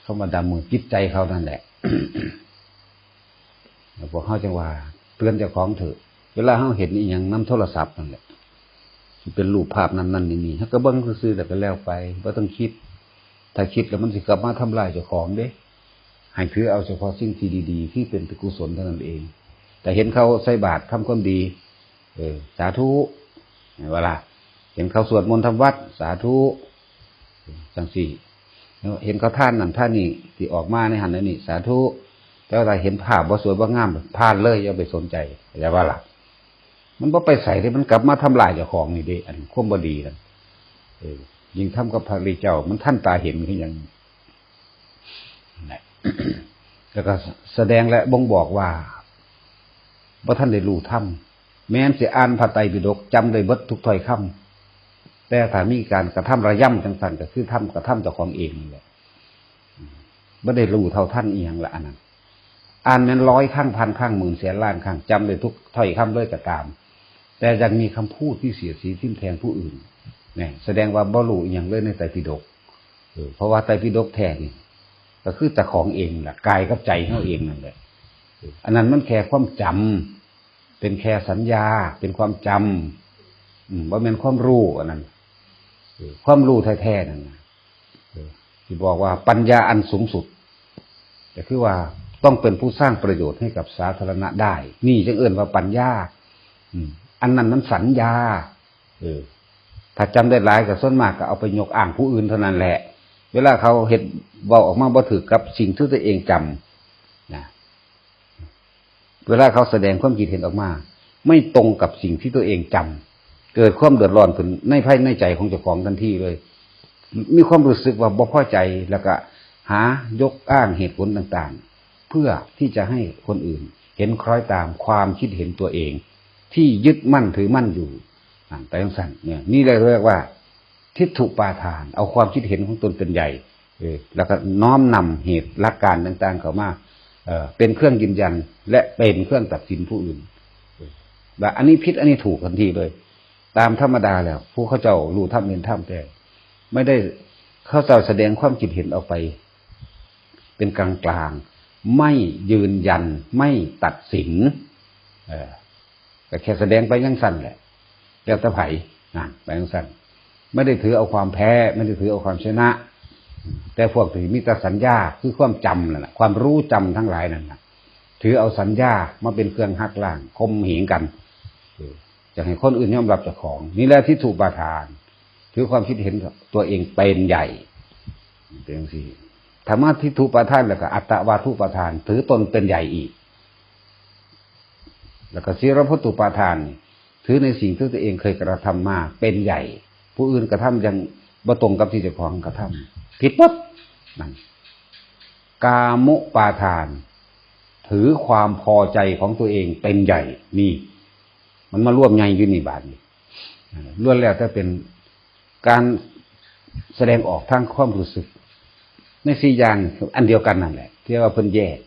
เข้ามาดำมืด จิตใจเขานั่นแหละ แล้วพวกเขาจังว่า เตือนเจ้าของเถอะ เวลาเขาเห็นอีหยังนำโทรศัพท์นั่นแหละ สิเป็นรูปภาพนั่นนั่นนี่นี่ เขาก็เบิ่งซื่อๆ แล้วก็แล้วไป บ่ต้องคิด ถ้าคิดแล้วมันสิกลับมาทำลายเจ้าของเด้ ให้ถือเอาเฉพาะสิ่งที่ดีๆ ที่เป็นกุศลเท่านั้นเอง แต่เห็นเขาใส่บาตรทำความดี เออ สาธุ เห็นบ่ล่ะ เห็นเขาสวดมนต์ทำวัด สาธุ จังซี่ เห็นเขาทานนั่นทานนี่ ที่ออกมาในหันในนี่ สาธุ แต่ว่าถ้าเห็นภาพบ่สวยบ่งาม ผ่านเลย อย่าไปสนใจ เข้าใจบ่ล่ะ มันบ่ไปไสเด้ มันกลับมาทำลายเจ้าของนี่เด้ อันความบ่ดีนั่น เออ ยิ่งทำกับพระริเจ้า มันทันตาเห็นคือหยัง นั่นแหละ แล้วก็แสดงและบ่งบอกว่า บ่ทันได้รู้ธรรม แม้นสิอ่านพระไตรปิฎก จำได้เบิดทุกถ้อยคำ แต่ถ้ามีการกระทำระยำจังซั่น ก็คือทำ กระทำเจ้าของเองนั่นแหละ บ่ได้รู้เท่าทันอีหยังละอันนั้น อ่านแม่นร้อยครั้ง พันครั้ง หมื่นแสนล้านครั้ง จำได้ทุกถ้อยคำเลยก็ตาม แต่ยังมีคำพูดที่เสียดสีทิ่มแทงผู้อื่น เนี่ย แสดงว่าบ่รู้อีหยังเลยในไตรปิฎก เออ เพราะว่าไตรปิฎกแท้นี่ ก็คือเจ้าของเองล่ะ กายกับใจเฮาเองนั่นแหละ เออ อันนั้นมันแค่ความจำ เป็นแค่สัญญา เป็นความจำ อืม บ่แม่นความรู้อันนั้น เออ ความรู้แท้ๆนั่นน่ะ เออ ที่บอกว่าปัญญาอันสูงสุด ก็คือว่าต้องเป็นผู้สร้างประโยชน์ให้กับสาธารณะได้ นี่จังเอิ้นว่าปัญญา อืม อันนั้นมันสัญญา เออ ถ้าจำได้หลายก็ส่วนมากก็เอาไปยกอ้างผู้อื่นเท่านั้นแหละ เวลาเขาเฮ็ด เว้าออกมาบ่ถืกกับสิ่งที่ตัวเองจำ นะ เวลาเขาแสดงความคิดเห็นออกมา ไม่ตรงกับสิ่งที่ตัวเองจำ เกิดความเดือดร้อนขึ้นในภายในใจของเจ้าของทันทีเลย มีความรู้สึกว่าบ่พอใจ แล้วก็หายกอ้างเหตุผลต่างๆ เพื่อที่จะให้คนอื่นเห็นคล้อยตามความคิดเห็นตัวเอง ที่ยึดมั่นถือมั่นอยู่ อ่า แต่จังซั่นเนี่ย นี่เรียกว่า ทิฏฐุปาทาน เอาความคิดเห็นของตนเป็นใหญ่ เออ แล้วก็น้อมนำเหตุหลักการต่างๆ เข้ามา เอ่อ เป็นเครื่องยืนยัน และเป็นเครื่องตัดสินผู้อื่น เออ ว่าอันนี้ผิด อันนี้ถูกทันทีเลย ตามธรรมดาแล้ว ผู้เขาเจ้ารู้ธรรมเห็นธรรมแท้ ไม่ได้ เขาเจ้าแสดงความคิดเห็นออกไป เป็นกลางๆ ไม่ยืนยัน ไม่ตัดสิน เออ ก็แค่แสดงไปจังซั่นแหละ แล้วแต่ไผ นะ ไปจังซั่น ไม่ได้ถือเอาความแพ้ ไม่ได้ถือเอาความชนะ แต่พวกที่มีแต่สัญญา คือความจำนั่นแหละ ความรู้จำทั้งหลายนั่นน่ะ ถือเอาสัญญามาเป็นเครื่องหักล้าง ข่มเหงกัน เออ จะให้คนอื่นยอมรับเจ้าของ นี่แหละทิฏฐุปาทาน ถือความคิดเห็นตัวเองเป็นใหญ่ เป็นจังซี่ ถ้ามาทิฏฐุปาทานแล้วก็อัตตวาทุปาทาน ถือตนเป็นใหญ่อีก แล้วก็สีลพัตตุปาทาน ถือในสิ่งที่ตัวเองเคยกระทำมาเป็นใหญ่ ผู้อื่นกระทำยังบ่ตรงกับที่เจ้าของกระทำ ผิดปั๊บ นั่น กามุปาทาน ถือความพอใจของตัวเองเป็นใหญ่ นี่ มันมารวมใหญ่อยู่นี่บาดนี้ อ่า ล้วนแล้วแต่เป็นการแสดงออกทางความรู้สึก ในสี่อย่างอันเดียวกันนั่นแหละ ที่ว่าเพิ่นแยก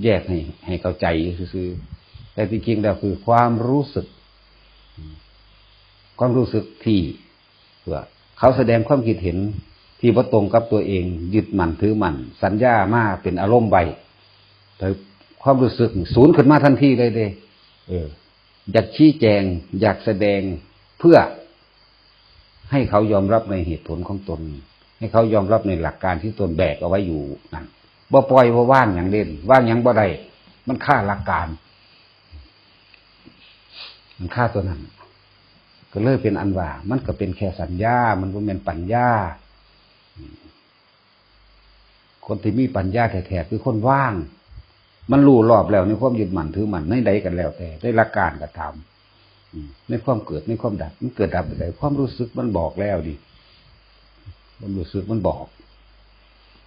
แยกให้ ให้เข้าใจซื่อๆ แต่ที่จริงแล้วคือความรู้สึก ความรู้สึกที่ เพื่อเขาแสดงความคิดเห็นที่บ่ตรงกับตัวเอง ยึดมั่นถือมั่น สัญญามาเป็นอารมณ์ไว้ แต่ความรู้สึกสูญขึ้นมาทันทีเลยเด้ เออ อยากชี้แจง อยากแสดง เพื่อให้เขายอมรับในเหตุผลของตน ให้เขายอมรับในหลักการที่ตนแบกเอาไว้อยู่นั่น บ่ปล่อย บ่วางหยังเด้ วางหยังบ่ได้ มันคาหลักการ มันคาตัวนั้น ก็เลยเป็นอันว่า มันก็เป็นแค่สัญญา มันบ่แม่นปัญญา อืม คนที่มีปัญญาแท้ๆ คือคนว่าง มันรู้รอบแล้วในความยึดมั่นถือมั่นในใดกันแล้วแต่ ในหลักการก็ตาม อืม ในความเกิดในความดับ มันเกิดดับแบบใด ความรู้สึกมันบอกแล้วดิ ความรู้สึกมันบอก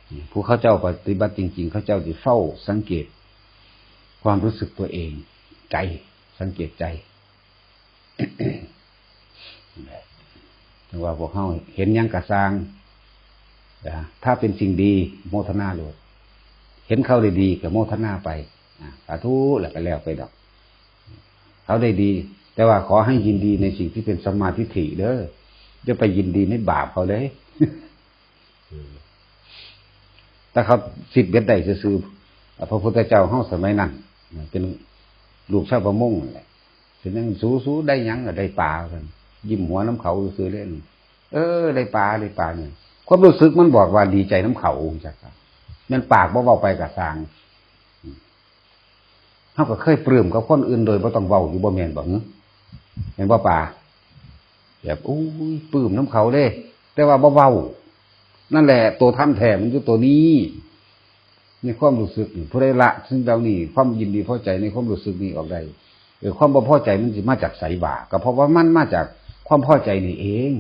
อืม ผู้เขาเจ้าปฏิบัติจริงๆ เขาเจ้าสิเฝ้าสังเกต ความรู้สึกตัวเอง ใจ สังเกตใจ ถึงว่าพวกเฮาเห็นหยังกะซ่าง นะ ถ้าเป็นสิ่งดี โมทนาโลด เห็นเขาได้ดีก็โมทนาไป อ่ะ สาธุ แล้วก็แล้วไปดอก เขาได้ดี แต่ว่าขอให้ยินดีในสิ่งที่เป็นสัมมาทิฏฐิเด้อ อย่าไปยินดีในบาปเขาเลย เออ แต่เขาสิบเอ็ดได้ซื่อๆ พระพุทธเจ้าเฮาสมัยนั้น เป็นลูกชาวประมงนั่นแหละ เป็นหยัง สู สูได้หยัง ก็ได้ปลากัน ยิ้มหัวนำเขาซื่อๆ เล่น เออ ได้ปลา ได้ปลาเนี่ย ความรู้สึกมันบอกว่าดีใจนำเขาจัก แม่นปากบ่เว้าไปกะซ่าง เฮาก็เคยปลื้มกับคนอื่นโดยบ่ต้องเว้าอยู่บ่แม่นบ่ หึ แม่นบ่ปา แบบ อุ้ย ปลื้มนำเขาเด้ แต่ว่าบ่เว้า นั่นแหละ ตัวธรรมแท้มันอยู่ตัวนี้ ในความรู้สึกนี่ ผู้ใดละสิ่งเหล่านี้ ความยินดีพอใจในความรู้สึกนี้ออกได้ เออ ความบ่พอใจมันสิมาจากไสบ่า ก็เพราะว่ามันมาจากความพอใจนี่เอง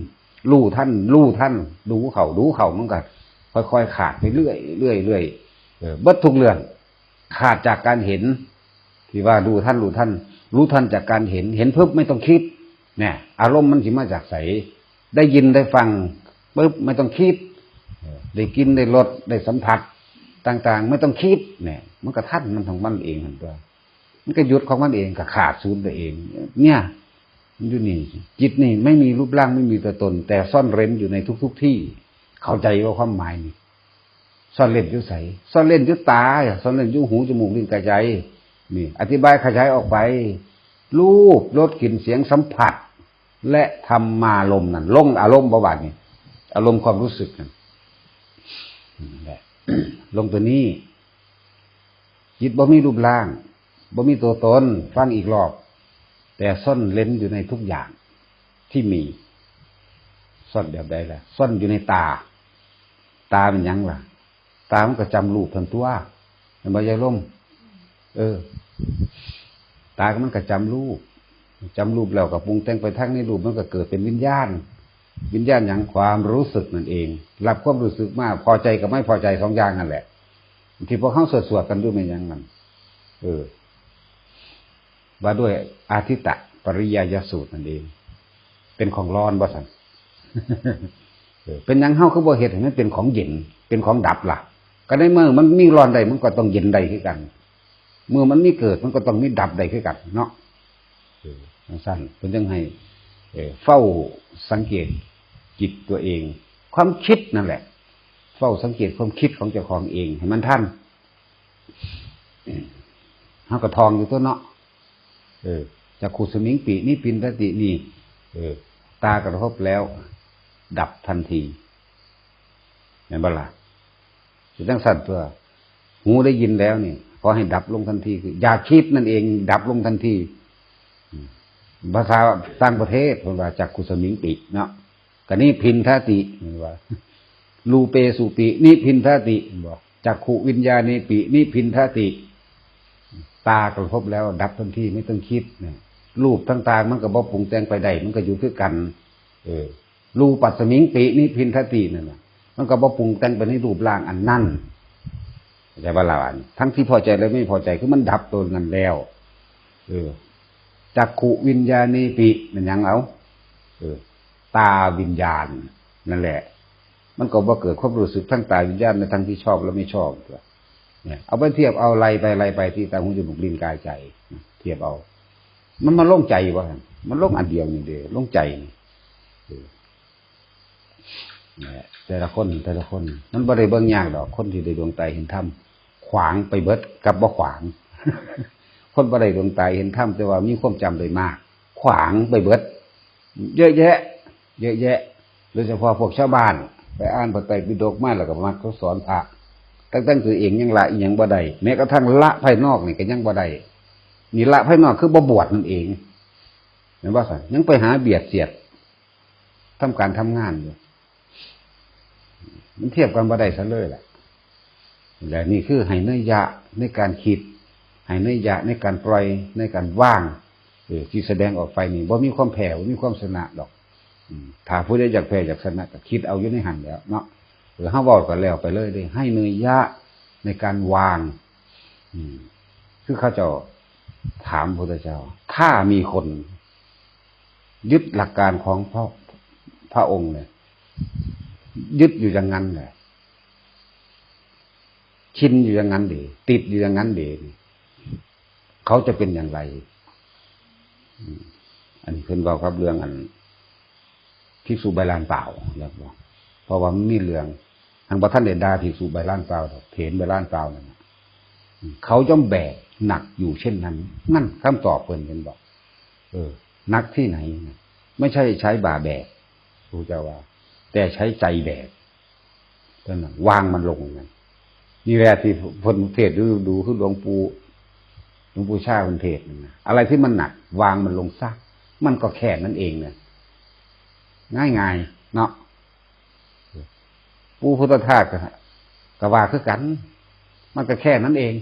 รู้ทัน รู้ทัน ดูเข้า ดูเข้า มันก็ค่อยๆ ขาดไปเรื่อย เรื่อย เรื่อย เออ เบิดทุกเรื่อง ขาดจากการเห็น ที่ว่ารู้ทัน รู้ทัน รู้ทันจากการเห็น เห็นปุ๊บไม่ต้องคิด เนี่ย อารมณ์มันสิมาจากไส ได้ยินได้ฟังปุ๊บไม่ต้องคิด เออ ได้กลิ่น ได้รส ได้สัมผัสต่างๆ ไม่ต้องคิด เนี่ย มันก็ทันมันของมันเองหั่นตั๊ว มันก็หยุดของมันเอง ก็ขาดศูนย์ไปเอง เนี่ย มันอยู่นี่ จิตนี่ไม่มีรูปร่าง ไม่มีตัวตน แต่ซ่อนเร้นอยู่ในทุกๆที่ เข้าใจว่าความหมายนี่ ซ่อนเร้นอยู่ไส ซ่อนเร้นอยู่ตา ซ่อนเร้นอยู่หู จมูก ลิ้น กาย ใจ นี่ อธิบายขยายออกไป รูป รส กลิ่น เสียง สัมผัส และธรรมารมณ์นั่น ลงอารมณ์บ่ บาดนี้ อารมณ์ความรู้สึกนั่น นั่นแหละ ลงตัวนี้ จิตบ่มีรูปร่าง บ่มีตัวตน ฟังอีกรอบ แต่ซ่อนเร้นอยู่ในทุกอย่างที่มี ซ่อนแบบใดล่ะ ซ่อนอยู่ในตา ตาเป็นหยังล่ะ ตามันก็จำรูปทันตั๊ว เห็นบ่ ยายลม เออ ตามันก็จำรูป จำรูปแล้วก็ปรุงแต่งไปทางในรูป มันก็เกิดเป็นวิญญาณ วิญญาณหยัง ความรู้สึกนั่นเอง รับความรู้สึกมา พอใจกับไม่พอใจสองอย่างนั่นแหละ ที่พวกเขาสวดๆ กันอยู่แม่นหยังนั่น เออ ว่าด้วยอาทิตตปริยายสูตรนั่นเอง เป็นของร้อนบ่ซั่น เออ เป็นหยังเฮาคือบ่เฮ็ดให้มันเป็นของเย็น เป็นของดับล่ะ ก็ในเมื่อมันมีร้อนได้ มันก็ต้องเย็นได้คือกัน เมื่อมันมีเกิด มันก็ต้องมีดับได้คือกันเนาะ เออ จั่งซั่น เพิ่นจึงให้ เอ่อ เฝ้าสังเกตจิตตัวเอง ความคิดนั่นแหละ เฝ้าสังเกตความคิดของเจ้าของเอง ให้มันทัน เฮาก็ท่องอยู่ตั๊วเนาะ เออ จักขุสมิงปิ นิพพินทติ นี่ เออ ตากระทบแล้ว ดับทันที แม่นบ่ล่ะ สิจั่งซั่นตั๊ว หูได้ยินแล้วนี่ ขอให้ดับลงทันที คืออย่าคิดนั่นเอง ดับลงทันที อืม ภาษาต่างประเทศเพิ่นว่าจักขุสมิงปิเนาะ ก็นิพพินทติ เพิ่นว่า รูเปสุปิ นิพพินทติ บอก จักขุวิญญาเณปิ นิพพินทติ ตากระทบแล้วดับทันที ไม่ต้องคิดนะ รูปต่างๆ มันก็บ่ปรุงแต่งไปได้ มันก็อยู่คือกัน เออ รูปัสมิงปิ นิพพินทติ นั่นน่ะ มันก็บ่ปรุงแต่งไปในรูปร่างอันนั้น เข้าใจบ่ล่ะ อันทั้งที่พอใจและไม่พอใจ คือมันดับตัวนั้นแล้ว เออ จักขุวิญญาเณปิ มันหยังเอา เออ ตาวิญญาณ นั่นแหละ มันก็บ่เกิดความรู้สึกทั้งตาวิญญาณในทั้งที่ชอบและไม่ชอบตั๊ว เนี่ย เอาไปเทียบ เอาไล่ไป ไล่ไปที่ตา หู จมูก ลิ้น กาย ใจ เทียบเอา มันมาลงใจบ่ มันลงอันเดียวนี่เด้ ลงใจนี่ เออ เนี่ย แต่ละคน แต่ละคน มันบ่ได้เบิ่งยากดอก คนที่ได้ดวงตาเห็นธรรม ขวางไปเบิดกับบ่ขวาง คนบ่ได้ดวงตาเห็นธรรม แต่ว่ามีความจำได้มาก ขวางไปเบิด เยอะแยะ เยอะแยะ โดยเฉพาะพวกชาวบ้าน ไปอ่านพระไตรปิฎกมาแล้วก็มักเขาสอนพระ ตั้งๆ ตัวเองยังละอิหยังบ่ได้ แม้กระทั่งละภายนอกนี่ก็ยังบ่ได้ นี่ละภายนอกคือบ่บวชนั่นเอง แม่นบ่ซั่น ยังไปหาเบียดเสียด ทำการทำงานอยู่ มันเทียบกันบ่ได้ซะเลยล่ะ และนี่คือให้นัยยะในการคิด ให้นัยยะในการปล่อย ในการวาง เออ ที่แสดงออกไปนี่บ่มีความแพ้ บ่มีความชนะดอก อืม ถ้าผู้ใดอยากแพ้อยากชนะก็คิดเอาอยู่ในหั่นแหล้วเนาะ เออ เฮาเว้ากันแล้วไปเลยเด้ ให้นัยยะในการวาง อืม คือเขาเจ้าถามพระพุทธเจ้า ถ้ามีคนยึดหลักการของพระ พระองค์เนี่ย ยึดอยู่อย่างนั้นแหละ ชินอยู่อย่างนั้นเด้ ติดอยู่อย่างนั้นเด้ เขาจะเป็นอย่างไร อืม อันนี้เพิ่นเว้ากับเรื่องอัน ภิกษุใบลานเปล่า แล้วบอก เพราะว่ามันมีเรื่อง หั้นบ่ทันได้ด่าภิกษุใบลานเปล่าดอก เถรใบลานเปล่านั่นน่ะ อืม เขาย่อมแบกหนักอยู่เช่นนั้น นั่นคำตอบเพิ่น เห็นบ่ เออ หนักที่ไหนนะ ไม่ใช่ใช้บ่าแบก พระพุทธเจ้าว่า แต่ใช้ใจแบก เท่านั้น วางมันลงนั่น นี่แหละที่เพิ่นเทศน์ดู ดูคือหลวงปู่ หลวงปู่ชาเพิ่นเทศน์นั่นนะ อะไรที่มันหนัก วางมันลงซะ มันก็แค่นั้นเองนะ ง่ายๆ เนาะ ปู่พุทธทาสก็ ก็ว่าคือกัน มันก็แค่นั้นเอง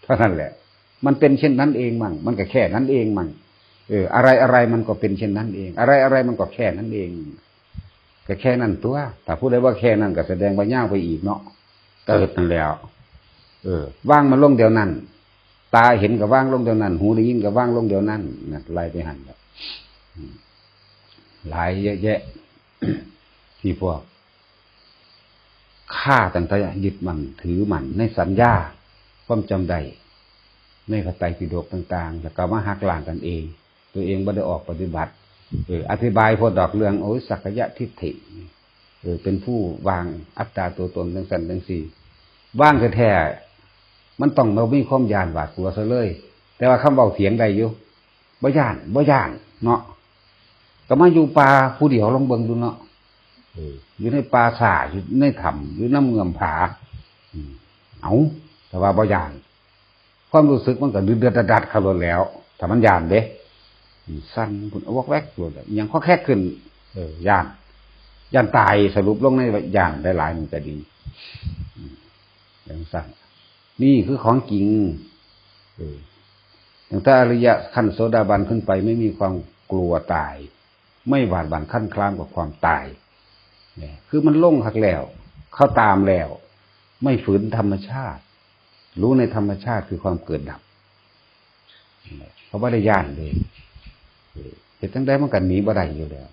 เท่านั้นแหละ มันเป็นเช่นนั้นเองมั่ง มันก็แค่นั้นเองมั่ง เออ อะไรอะไรมันก็เป็นเช่นนั้นเอง อะไรอะไรมันก็แค่นั้นเอง ก็แค่นั้นตัว ถ้าผู้ใดว่าแค่นั้นก็แสดงว่ายาวไปอีกเนาะ เกิดนั่นแล้ว เออ วางมันลงเดี๋ยวนั้น ตาเห็นก็วางลงเดี๋ยวนั้น หูได้ยินก็วางลงเดี๋ยวนั้น นะ ไล่ไปหั่นแล้ว อืม หลายเยอะแยะ ที่พวก ฆ่าตั้งแต่ยึดมั่นถือมั่นในสัญญา ความจำได้ ในพระไตรปิฎกต่างๆ แล้วก็มาหักล้างกันเอง ตัวเองบ่ได้ออกปฏิบัติ เออ อธิบายพวกดอกเรื่อง โอ้ย สักกายทิฏฐิ เออ เป็นผู้วางอัตตาตัวตนจังซั่นจังซี่ วางแท้ๆ มันต้องบ่มีความย้านหวาดกลัวซะเลย แต่ว่าคำเว้าเถียงได้อยู่ บ่ย้าน บ่ย้าน เนาะ ก็มาอยู่ป่าผู้เดียวลองเบิ่งดูเนาะ เออ อยู่ในป่าช้า อยู่ในถ้ำ อยู่นำเงื้อมผา อืม เอ้า แต่ว่าบ่ย้าน ความรู้สึกมันก็เดือดๆดัดๆเข้าโลดแล้ว ถ้ามันย้านเด้ อืม สั่นพุ้น วอกแวกโลด อิหยังคอกแคกขึ้น เออ ย้าน ย้านตาย สรุปลงในว่าย้านหลายๆมันจะดี อืม จังซั่น นี่คือของจริง เออ ตั้งแต่อริยะขั้นโสดาบันขึ้นไปไม่มีความกลัวตาย ไม่หวาดหวั่นคลั่นคล้ามกับความตาย เนี่ย คือมันลงคักแล้ว เข้าตามแล้ว ไม่ฝืนธรรมชาติ รู้ในธรรมชาติคือความเกิดดับ เขาบ่ได้ย้านเลย เออ เฮ็ดจั่งใดมันก็หนีบ่ได้อยู่แล้ว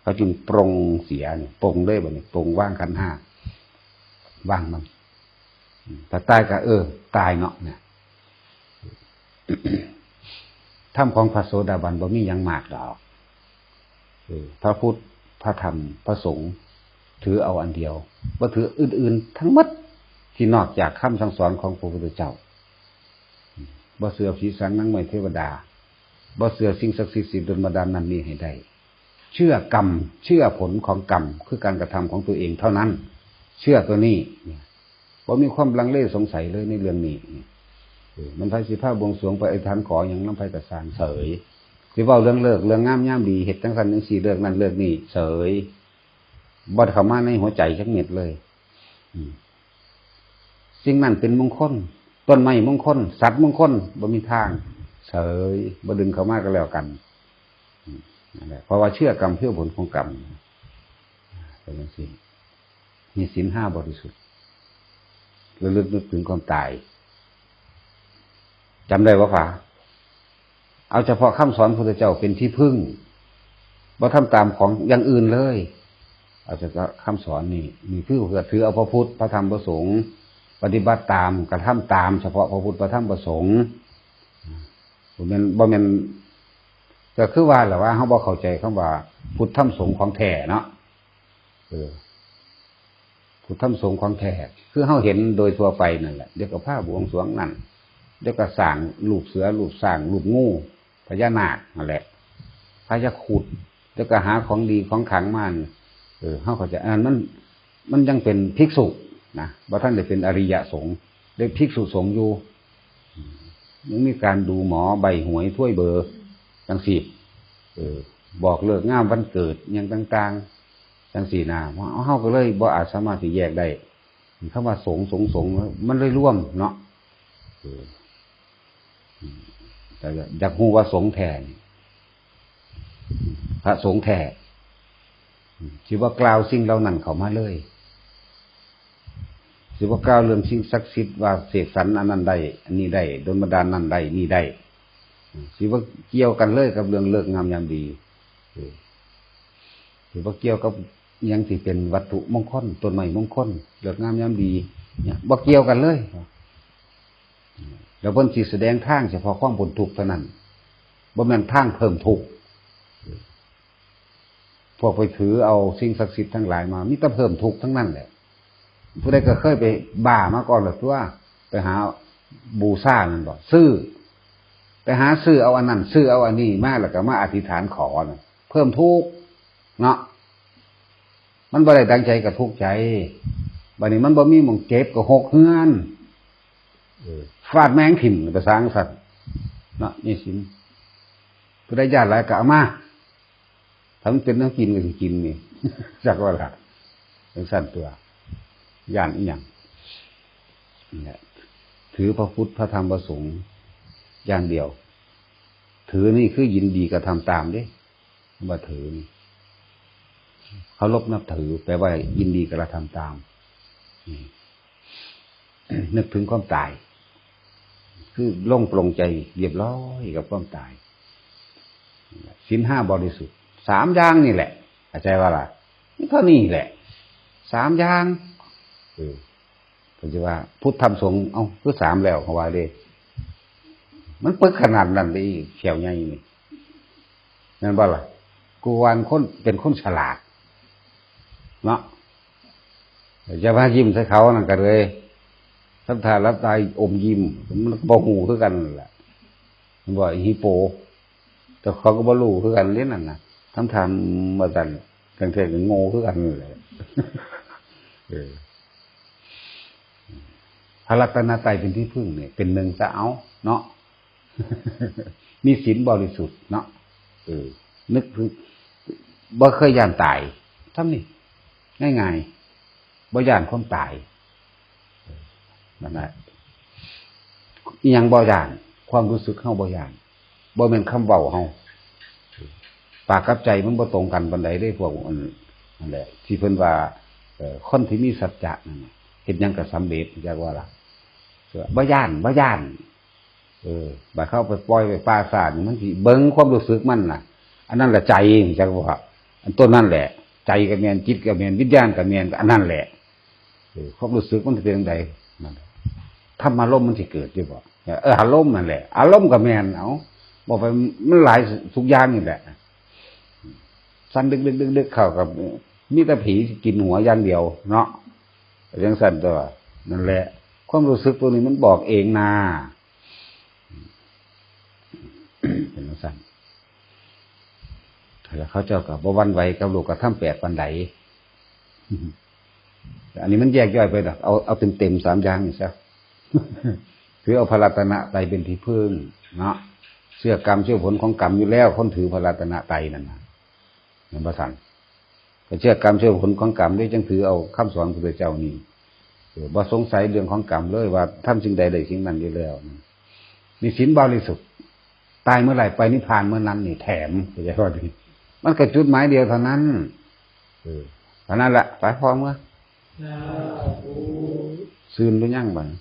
เขาจึงปลงเสียนี่ ปลงเลยบัดนี้ ปลงวางขันธ์ห้า วางมัน อืม ถ้าตายก็ เออ ตายเนาะเนี่ย ธรรมของพระโสดาบันบ่มีหยังมากดอก เออ พระพุทธ พระธรรม พระสงฆ์ ถือเอาอันเดียว บ่ถืออื่นๆทั้งหมด ที่นอกจากคำสั่งสอนของพระพุทธเจ้า อืม บ่เชื่อผีสางนางไม้เทวดา บ่เชื่อสิ่งศักดิ์สิทธิ์สิดลบันดาลนั่นนี่ให้ได้ เชื่อกรรม เชื่อผลของกรรม คือการกระทำของตัวเองเท่านั้น เชื่อตัวนี้เนี่ย บ่มีความลังเลสงสัยเลยในเรื่องนี้ เออ มันไผสิพาบวงสรวงไปอธิษฐานขอหยังนำไผก็ซ่างเสย สิเว้าเรื่องฤกษ์เรื่องงามยามดี เฮ็ดจั่งซั่นจั่งซี่ เลิกนั่นเลิกนี่ เสย บ่เข้ามาในหัวใจจักเม็ดเลย อืม สิ่งนั้นเป็นมงคล ต้นไม้มงคล สัตว์มงคล บ่มีทาง เสย บ่ดึงเข้ามาก็แล้วกัน อืม นั่นแหละ เพราะว่าเชื่อกรรม เชื่อผลของกรรม เป็นจั่งซี้ มีศีลห้าบริสุทธิ์ ระลึกนึกถึงความตาย จำได้บ่ฝา เอาเฉพาะคำสอนพุทธเจ้าเป็นที่พึ่ง บ่ทำตามของอย่างอื่นเลย เอาเฉพาะคำสอนนี่ นี่คือเพื่อถือเอาพระพุทธ พระธรรม พระสงฆ์ ปฏิบัติตาม กระทำตาม เฉพาะพระพุทธ พระธรรม พระสงฆ์ บ่แม่น บ่แม่น ก็คือว่าแหละว่าเฮาบ่เข้าใจคำว่าพุทธธรรมสงฆ์ของแท้เนาะ เออ พุทธธรรมสงฆ์ของแท้ คือเฮาเห็นโดยทั่วไปนั่นแหละ เดี๋ยวก็พาบวงสรวงนั่น เดี๋ยวก็สร้างรูปเสือ รูปช้าง รูปงู พญานาคนั่นแหละ พญาครุฑ เดี๋ยวก็หาของดีของขลังมานี่ เออ เฮาเข้าใจ อันนั้นมัน มันยังเป็นภิกษุนะ บ่ทันได้เป็นอริยสงฆ์ ได้ภิกษุสงฆ์อยู่ ยังมีการดูหมอใบ้หวยทวยเบอร์จั่งซี้ เออ บอกฤกษ์งามวันเกิดหยังต่างๆ จั่งซี้นะ เฮาก็เลยบ่อาจสามารถสิแยกได้ คำว่าสงฆ์ สงฆ์ สงฆ์ มันเลยรวมเนาะ เออ แต่อยากรู้ว่าสงฆ์แท้นี่ พระสงฆ์แท้ สิบ่กล่าวสิ่งเหล่านั้นเข้ามาเลย สิบ่กล่าวเรื่องสิ่งศักดิ์สิทธิ์ว่าเสกสรรอันนั้นได้ อันนี้ได้ ดลบันดาลนั่นได้ นี่ได้ สิบ่เกี่ยวกันเลยกับเรื่องฤกษ์งามยามดี เออ สิบ่เกี่ยวกับอิหยังที่เป็นวัตถุมงคล ต้นไม้มงคล ฤกษ์งามยามดี เนี่ย บ่เกี่ยวกันเลย แล้วเพิ่นสิแสดงทางเฉพาะความพ้นทุกข์เท่านั้น บ่แม่นทางเพิ่มทุกข์ พวกไปถือเอาสิ่งศักดิ์สิทธิ์ทั้งหลายมา มีแต่เพิ่มทุกข์ทั้งนั้นแหละ ผู้ใดก็เคยไปบ้ามาก่อนแล้วตัว ไปหาบูชานั่นบ่ ซื้อ ไปหาซื้อเอาอันนั้น ซื้อเอาอันนี้มา แล้วก็มาอธิษฐานขอน่ะ เพิ่มทุกข์เนาะ มันบ่ได้ดังใจก็ทุกข์ใจ บัดนี้มันบ่มีหม่องเก็บก็หกเฮือน เออ ฟาดแมงถิ่มไปซะจั่งซั้นเนาะ หนี้สิน ผู้ใดย้านหลายก็เอามา ถ้ามันเป็นแนวกินก็สิกินนี่ จักว่าล่ะ จั่งซั้นตัว ย้านอิหยัง นี่แหละ ถือพระพุทธ พระธรรม พระสงฆ์อย่างเดียว ถือนี่คือยินดีกระทำตามเด้ ว่าถือนี่ เคารพนับถือ แปลว่ายินดีกระทำตาม นี่ นึกถึงความตาย คือลงปลงใจเรียบร้อยกับความตาย ศีลห้าบริสุทธิ์ สามอย่างนี่แหละ เข้าใจว่าล่ะ นี่เท่านี้แหละ สามอย่าง เออ เพิ่นสิว่า พุทธธรรมสงฆ์ เอ้า คือสามแล้ว เขาว่าเด้ มันปึกขนาดนั้นเด้ แขวใหญ่นี่ แม่นบ่ล่ะ กูว่าคนเป็นคนฉลาด เนาะ อย่ามายิ้มใส่เขานั่นก็เลย ทำท่าหลับตาอมยิ้ม มันก็บ่ฮู้คือกันนั่นแหละ มันบอกอีฮิปโป แต่เขาก็บ่รู้คือกันเด้นั่นน่ะ ทำท่าว่าซั่น กลางเทื่อก็โง่คือกันนั่นแหละ เออ พระรัตนตรัยเป็นที่พึ่งเนี่ย เป็นหนึ่งซะเอาเนาะ มีศีลบริสุทธิ์เนาะ เออ นึกถึง บ่เคยย้านตาย ทำนี่ ง่ายๆ บ่ย้านความตาย เออ นั่นแหละ อิหยังบ่ย้าน ความรู้สึกเฮาบ่ย้าน บ่แม่นคำเว้าเฮา ปากกับใจมันบ่ตรงกันปานใดเด้ พวกอัน นั่นแหละ ที่เพิ่นว่า เอ่อ คนที่มีสัจจะนั่นน่ะ เฮ็ดหยังก็สำเร็จ จักว่าล่ะ บ่ย้าน บ่ย้าน เออ บัดเขาเอาไปปล่อยไว้ป่าซ่านี่ มันสิเบิ่งความรู้สึกมันน่ะ อันนั้นแหละใจ จักว่า อันต้นนั่นแหละ ใจก็แม่น จิตก็แม่น วิญญาณก็แม่น อันนั้นแหละ เออ ความรู้สึกมันสิเป็นจั่งใด นั่นแหละ ธรรมารมณ์มันสิเกิดอยู่บ่ เออ อารมณ์นั่นแหละ อารมณ์ก็แม่น เอ้า บอกไปมันหลายทุกอย่างนี่แหละ สั่นดึกๆๆๆ เข้ากับ มีแต่ผีกินหัวอย่างเดียวเนาะ จั่งซั้นตัว นั่นแหละ ความรู้สึกตัวนี้มันบอกเองนา เป็นจั่งซั้น แล้วเขาเจ้าก็บ่หวั่นไหวกับโลกธรรมแปดปานใด อันนี้มันแยกย่อยไปดอก เอา เอาเต็มๆ สามอย่างนี่ซะ ถือเอาพระรัตนตรัยเป็นที่พึ่งเนาะ เชื่อกรรมเชื่อผลของกรรมอยู่แล้ว คนถือพระรัตนตรัยนั่นน่ะ แม่นบ่ซั่น ก็เชื่อกรรมเชื่อผลของกรรมเด้ จั่งถือเอาคำสอนพระพุทธเจ้านี่ เออ บ่สงสัยเรื่องของกรรมเลย ว่าทำสิ่งใดได้สิ่งนั้นอยู่แล้ว นี่ศีลบริสุทธิ์ ตายเมื่อไหร่ไปนิพพานเมื่อนั้นนี่ แถม เข้าใจว่าดี มันก็จุดหมายเดียวเท่านั้น เออ เท่านั้นแหละ ไปพอเมื่อ ซื่นหรือยังบัดนี้